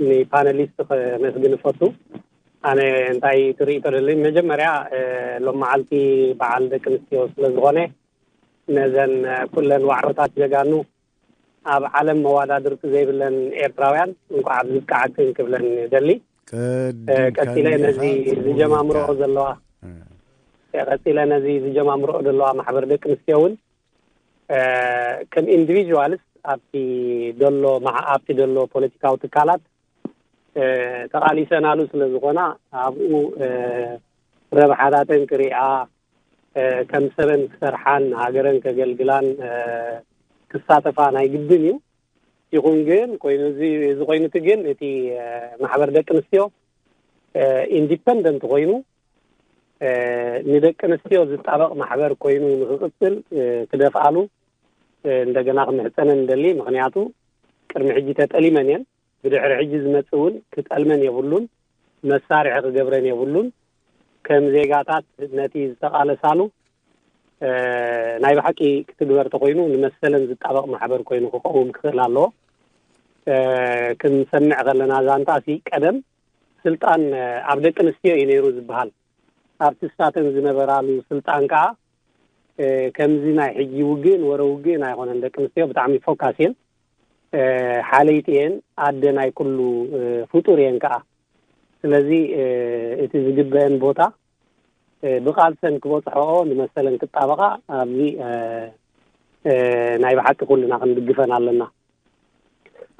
ንፓነሊስት ከመስግን እፈቱ። ኣነ እንታይ ትርኢቶ ደለኒ፣ መጀመርያ ሎም መዓልቲ በዓል ደቂ ኣንስትዮ ስለ ዝኾነ፣ ነዘን ኩለን ዋዕሮታት ጀጋኑ፣ ኣብ ዓለም መዋዳድርቲ ዘይብለን ኤርትራውያን እንኳዕ ኣብዚ ብቅዓክን ክብለን ደሊ። ቀጺለ ነዚ ዝጀማምረኦ ዘለዋ ቀጺለ ነዚ ዝጀማምረኦ ዘለዋ ማሕበር ደቂ ኣንስትዮ እውን ከም ኢንዲቪጁዋልስ ኣብቲ ደሎ ኣብቲ ደሎ ፖለቲካዊ ትካላት ተቓሊሰናሉ ስለ ዝኾና፣ ኣብኡ ረብሓታተን ክሪኣ፣ ከም ሰበን ክሰርሓን ሃገረን ከገልግላን ክሳተፋ ናይ ግድን እዩ። ይኹን ግን ኮይኑ እዚ እዚ ኮይኑቲ ግን እቲ ማሕበር ደቂ ኣንስትዮ ኢንዲፐንደንት ኮይኑ ንደቂ ኣንስትዮ ዝጣበቕ ማሕበር ኮይኑ ንክቕፅል ክደፍኣሉ እንደገና ክምሕፀነ ንደሊ። ምክንያቱ ቅድሚ ሕጂ ተጠሊመን እየን። ብድሕሪ ሕጂ ዝመፅእ እውን ክጠልመን የብሉን፣ መሳርሒ ክገብረን የብሉን። ከም ዜጋታት ነቲ ዝተቓለሳሉ ናይ ብሓቂ ክትግበር ተኮይኑ ንመሰለን ዝጣበቕ ማሕበር ኮይኑ ክቀውም ክኽእል ኣለዎ። ክንሰምዕ ከለና ዛንታ ሲ ቀደም ስልጣን ኣብ ደቂ ኣንስትዮ እዩ ነይሩ ዝበሃል። ኣብቲ ስታተን ዝነበራሉ ስልጣን ከዓ ከምዚ ናይ ሕጂ ውግእን ወረ ውግእን ኣይኮነን። ደቂ ኣንስትዮ ብጣዕሚ ፎካስ እየን። ሓለይቲ እየን። ኣደ ናይ ኩሉ ፍጡር እየን ከዓ። ስለዚ እቲ ዝግበአን ቦታ ብቃልሰን ክበፅሖኦ ንመሰለን ክጣበቃ ኣብዚ ናይ ብሓቂ ኩልና ክንድግፈን ኣለና።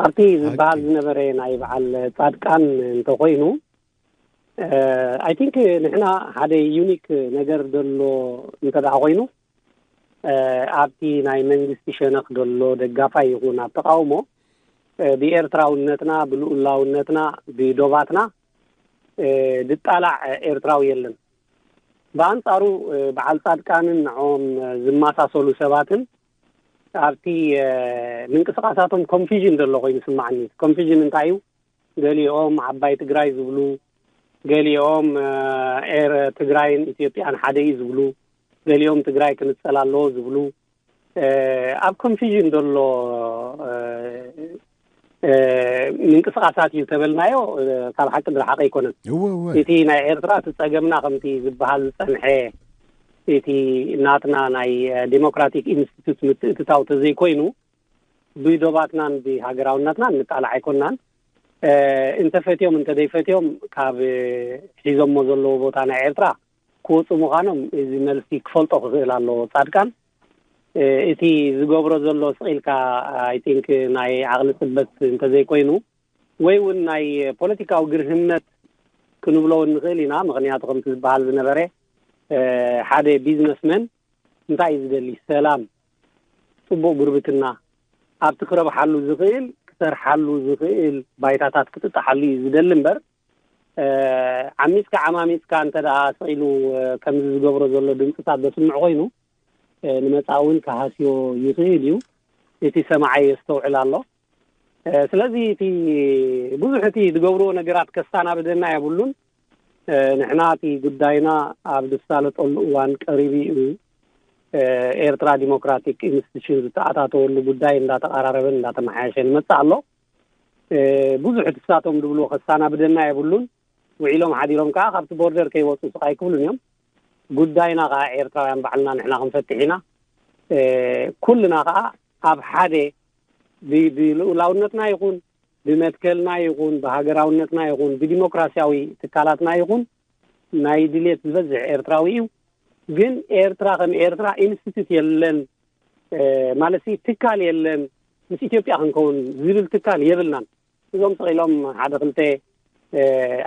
ኣብቲ ዝበሃል ዝነበረ ናይ በዓል ጻድቃን እንተኮይኑ ኣይ ቲንክ ንሕና ሓደ ዩኒክ ነገር ዘሎ እንተ ደኣ ኮይኑ ኣብቲ ናይ መንግስቲ ሸነኽ ዘሎ ደጋፋይ ይኹን ኣብ ተቃውሞ ብኤርትራውነትና ብልኡላውነትና ብዶባትና ድጣላዕ ኤርትራዊ የለን። ብኣንጻሩ በዓል ጻድቃንን ንዕኦም ዝመሳሰሉ ሰባትን ኣብቲ ምንቅስቃሳቶም ኮንፊዥን ዘሎ ኮይኑ ይስምዓኒ። ኮንፊዥን እንታይ እዩ? ገሊኦም ዓባይ ትግራይ ዝብሉ፣ ገሊኦም ኤር ትግራይን ኢትዮጵያን ሓደ እዩ ዝብሉ፣ ገሊኦም ትግራይ ክንጸል ኣለዎ ዝብሉ ኣብ ኮንፊዥን ዘሎ ምንቅስቃሳት እዩ ተበልናዮ። ካብ ሓቂ ብርሓቀ ኣይኮነን። እቲ ናይ ኤርትራ እቲ ጸገምና ከምቲ ዝበሃል ዝጸንሐ እቲ ናትና ናይ ዲሞክራቲክ ኢንስቲቱት ምትእትታው ተዘይኮይኑ ብዶባትናን ብሃገራውነትናን ንጣላዕ ኣይኮናን። እንተፈትዮም እንተደይፈትዮም ካብ ሒዞሞ ዘለዎ ቦታ ናይ ኤርትራ ክወፁ ምዃኖም እዚ መልሲ ክፈልጦ ክኽእል ኣለዎ ጻድቃን። እቲ ዝገብሮ ዘሎ ስቕ ኢልካ ኣይ ቲንክ ናይ ዓቕሊ ጽበት እንተዘይኮይኑ ወይ እውን ናይ ፖለቲካዊ ግርህነት ክንብሎ እውን ንኽእል ኢና። ምኽንያቱ ከምቲ ዝበሃል ዝነበረ ሓደ ቢዝነስመን እንታይ እዩ ዝደሊ? ሰላም፣ ፅቡቕ ጉርብትና፣ ኣብቲ ክረብሓሉ ዝኽእል ክሰርሓሉ ዝኽእል ባይታታት ክጥጣሓሉ እዩ ዝደሊ እምበር ዓሚፅካ ዓማሚፅካ እንተ ደኣ ስቕ ኢሉ ከምዚ ዝገብሮ ዘሎ ድምፅታት ዘስምዕ ኮይኑ ንመጻኢ እውን ክሃስዮ ይኽእል እዩ። እቲ ሰማዓይ የስተውዕል ኣሎ። ስለዚ እቲ ብዙሕ እቲ ዝገብርዎ ነገራት ከሳናብደና የብሉን። ንሕና እቲ ጉዳይና ኣብ ዝሳለጠሉ እዋን ቀሪቡ እዩ። ኤርትራ ዲሞክራቲክ ኢንስቲቱሽን ዝተኣታተወሉ ጉዳይ እንዳተቐራረበን እንዳተመሓየሸን ይመጽእ ኣሎ። ብዙሕ እቲ ንሳቶም ዝብልዎ ከሳናብደና የብሉን። ውዒሎም ሓዲሮም ከዓ ካብቲ ቦርደር ከይወፁ ስቕ ኣይክብሉን እዮም። ጉዳይና ከዓ ኤርትራውያን ባዕልና ንሕና ክንፈትሕ ኢና። ኩልና ከዓ ኣብ ሓደ ብልኡላውነትና ይኹን ብመትከልና ይኹን ብሃገራውነትና ይኹን ብዲሞክራሲያዊ ትካላትና ይኹን ናይ ድሌት ዝበዝሕ ኤርትራዊ እዩ። ግን ኤርትራ ከም ኤርትራ ኢንስቲቱት የለን ማለት ትካል የለን። ምስ ኢትዮጵያ ክንከውን ዝብል ትካል የብልናን። እዞም ስቕ ኢሎም ሓደ ክልተ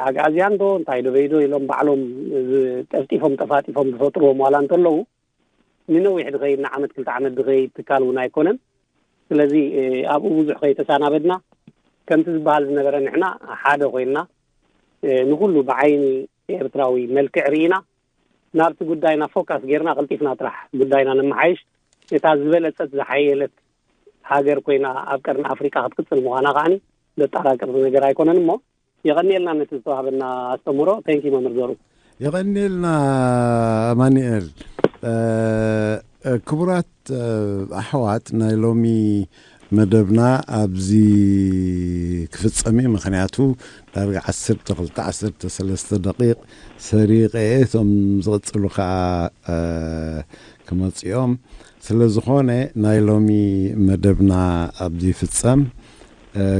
ኣግኣዝያን ዶ እንታይ ዶ በይዶ ኢሎም ባዕሎም ጠፍጢፎም ጠፋጢፎም ዝፈጥርዎም ዋላ እንተለዉ ንነዊሕ ዝኸይድ ንዓመት ክልተ ዓመት ዝኸይድ ትካል እውን ኣይኮነን። ስለዚ ኣብኡ ብዙሕ ከይተሳናበድና፣ ከምቲ ዝበሃል ዝነበረ ንሕና ሓደ ኮይንና ንኩሉ ብዓይኒ ኤርትራዊ መልክዕ ርኢና፣ ናብቲ ጉዳይና ፎካስ ጌርና ቀልጢፍና ጥራሕ ጉዳይና ነመሓይሽ። እታ ዝበለጸት ዝሓየለት ሃገር ኮይና ኣብ ቀርኒ ኣፍሪቃ ክትቅጽል ምዃና ከዓኒ ዘጠራጥር ነገር ኣይኮነን። እሞ የቐንየልና ነቲ ዝተዋህበና ኣስተምህሮ። Thank you መምህር ዘሩ። የቐንየልና ኣማኑኤል። ክቡራት ኣሕዋት፣ ናይ ሎሚ መደብና ኣብዚ ክፍጸም እዩ። ምኽንያቱ ዳርጋ ዓሰርተ ክልተ ዓሰርተ ሰለስተ ደቂቕ ሰሪቐ እየ። እቶም ዝቕጽሉ ከኣ ክመጽኦም። ስለ ዝኾነ ናይ ሎሚ መደብና ኣብዚ ይፍጸም።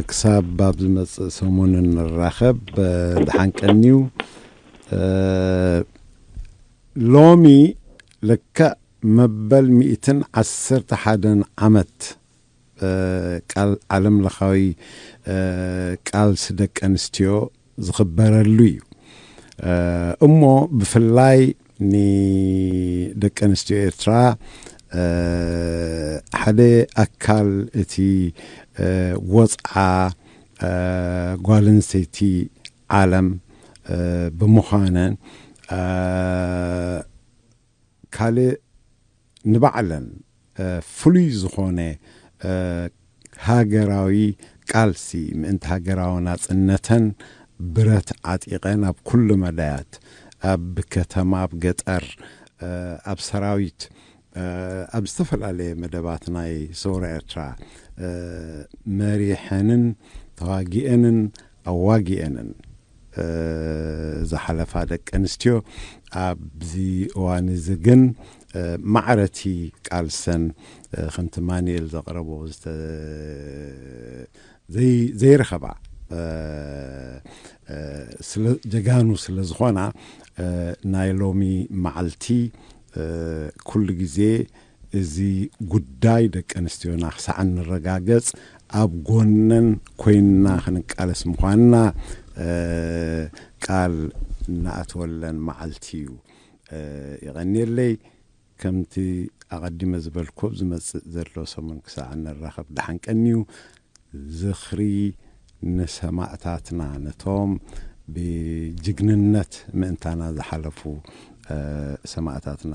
ክሳብ ኣብ ዝመጽእ ሰሙን እንራኸብ። ደሓን ቀንዩ። ሎሚ ልክዕ መበል ሚእትን ዓሰርተ ሓደን ዓመት ቃል ዓለም ለኻዊ ቃልሲ ደቂ ኣንስትዮ ዝኽበረሉ እዩ። እሞ ብፍላይ ንደቂ ኣንስትዮ ኤርትራ ሓደ ኣካል እቲ ወፅዓ ጓል ኣንስተይቲ ዓለም ብምዃነን ካልእ ንባዕለን ፍሉይ ዝኾነ ሃገራዊ ቃልሲ ምእንቲ ሃገራዊ ናጽነተን ብረት ዓጢቐን ኣብ ኩሉ መዳያት፣ ኣብ ከተማ፣ ኣብ ገጠር፣ ኣብ ሰራዊት፣ ኣብ ዝተፈላለየ መደባት ናይ ሰውራ ኤርትራ መሪሐንን ተዋጊአንን ኣዋጊአንን ዝሓለፋ ደቂ ኣንስትዮ ኣብዚ እዋን እዚ ግን ማዕረቲ ቃልሰን ከምቲ ማኑኤል ዘቕረቦ ዘይረኸባ ጀጋኑ ስለ ዝኾና ናይ ሎሚ መዓልቲ ኩሉ ግዜ እዚ ጉዳይ ደቂ ኣንስትዮና ክሳዕ እንረጋገጽ ኣብ ጎነን ኮይንና ክንቃለስ ምዃንና ቃል እናኣተወለን መዓልቲ እዩ። የቐንየለይ። ከምቲ ኣቐዲመ ዝበልኩ ኣብ ዝመጽእ ዘሎ ሰሙን ክሳዕ እንራኸብ ደሓን ቀንዩ። ዝኽሪ ንሰማእታትና፣ ነቶም ብጅግንነት ምእንታና ዝሓለፉ ሰማእታትና።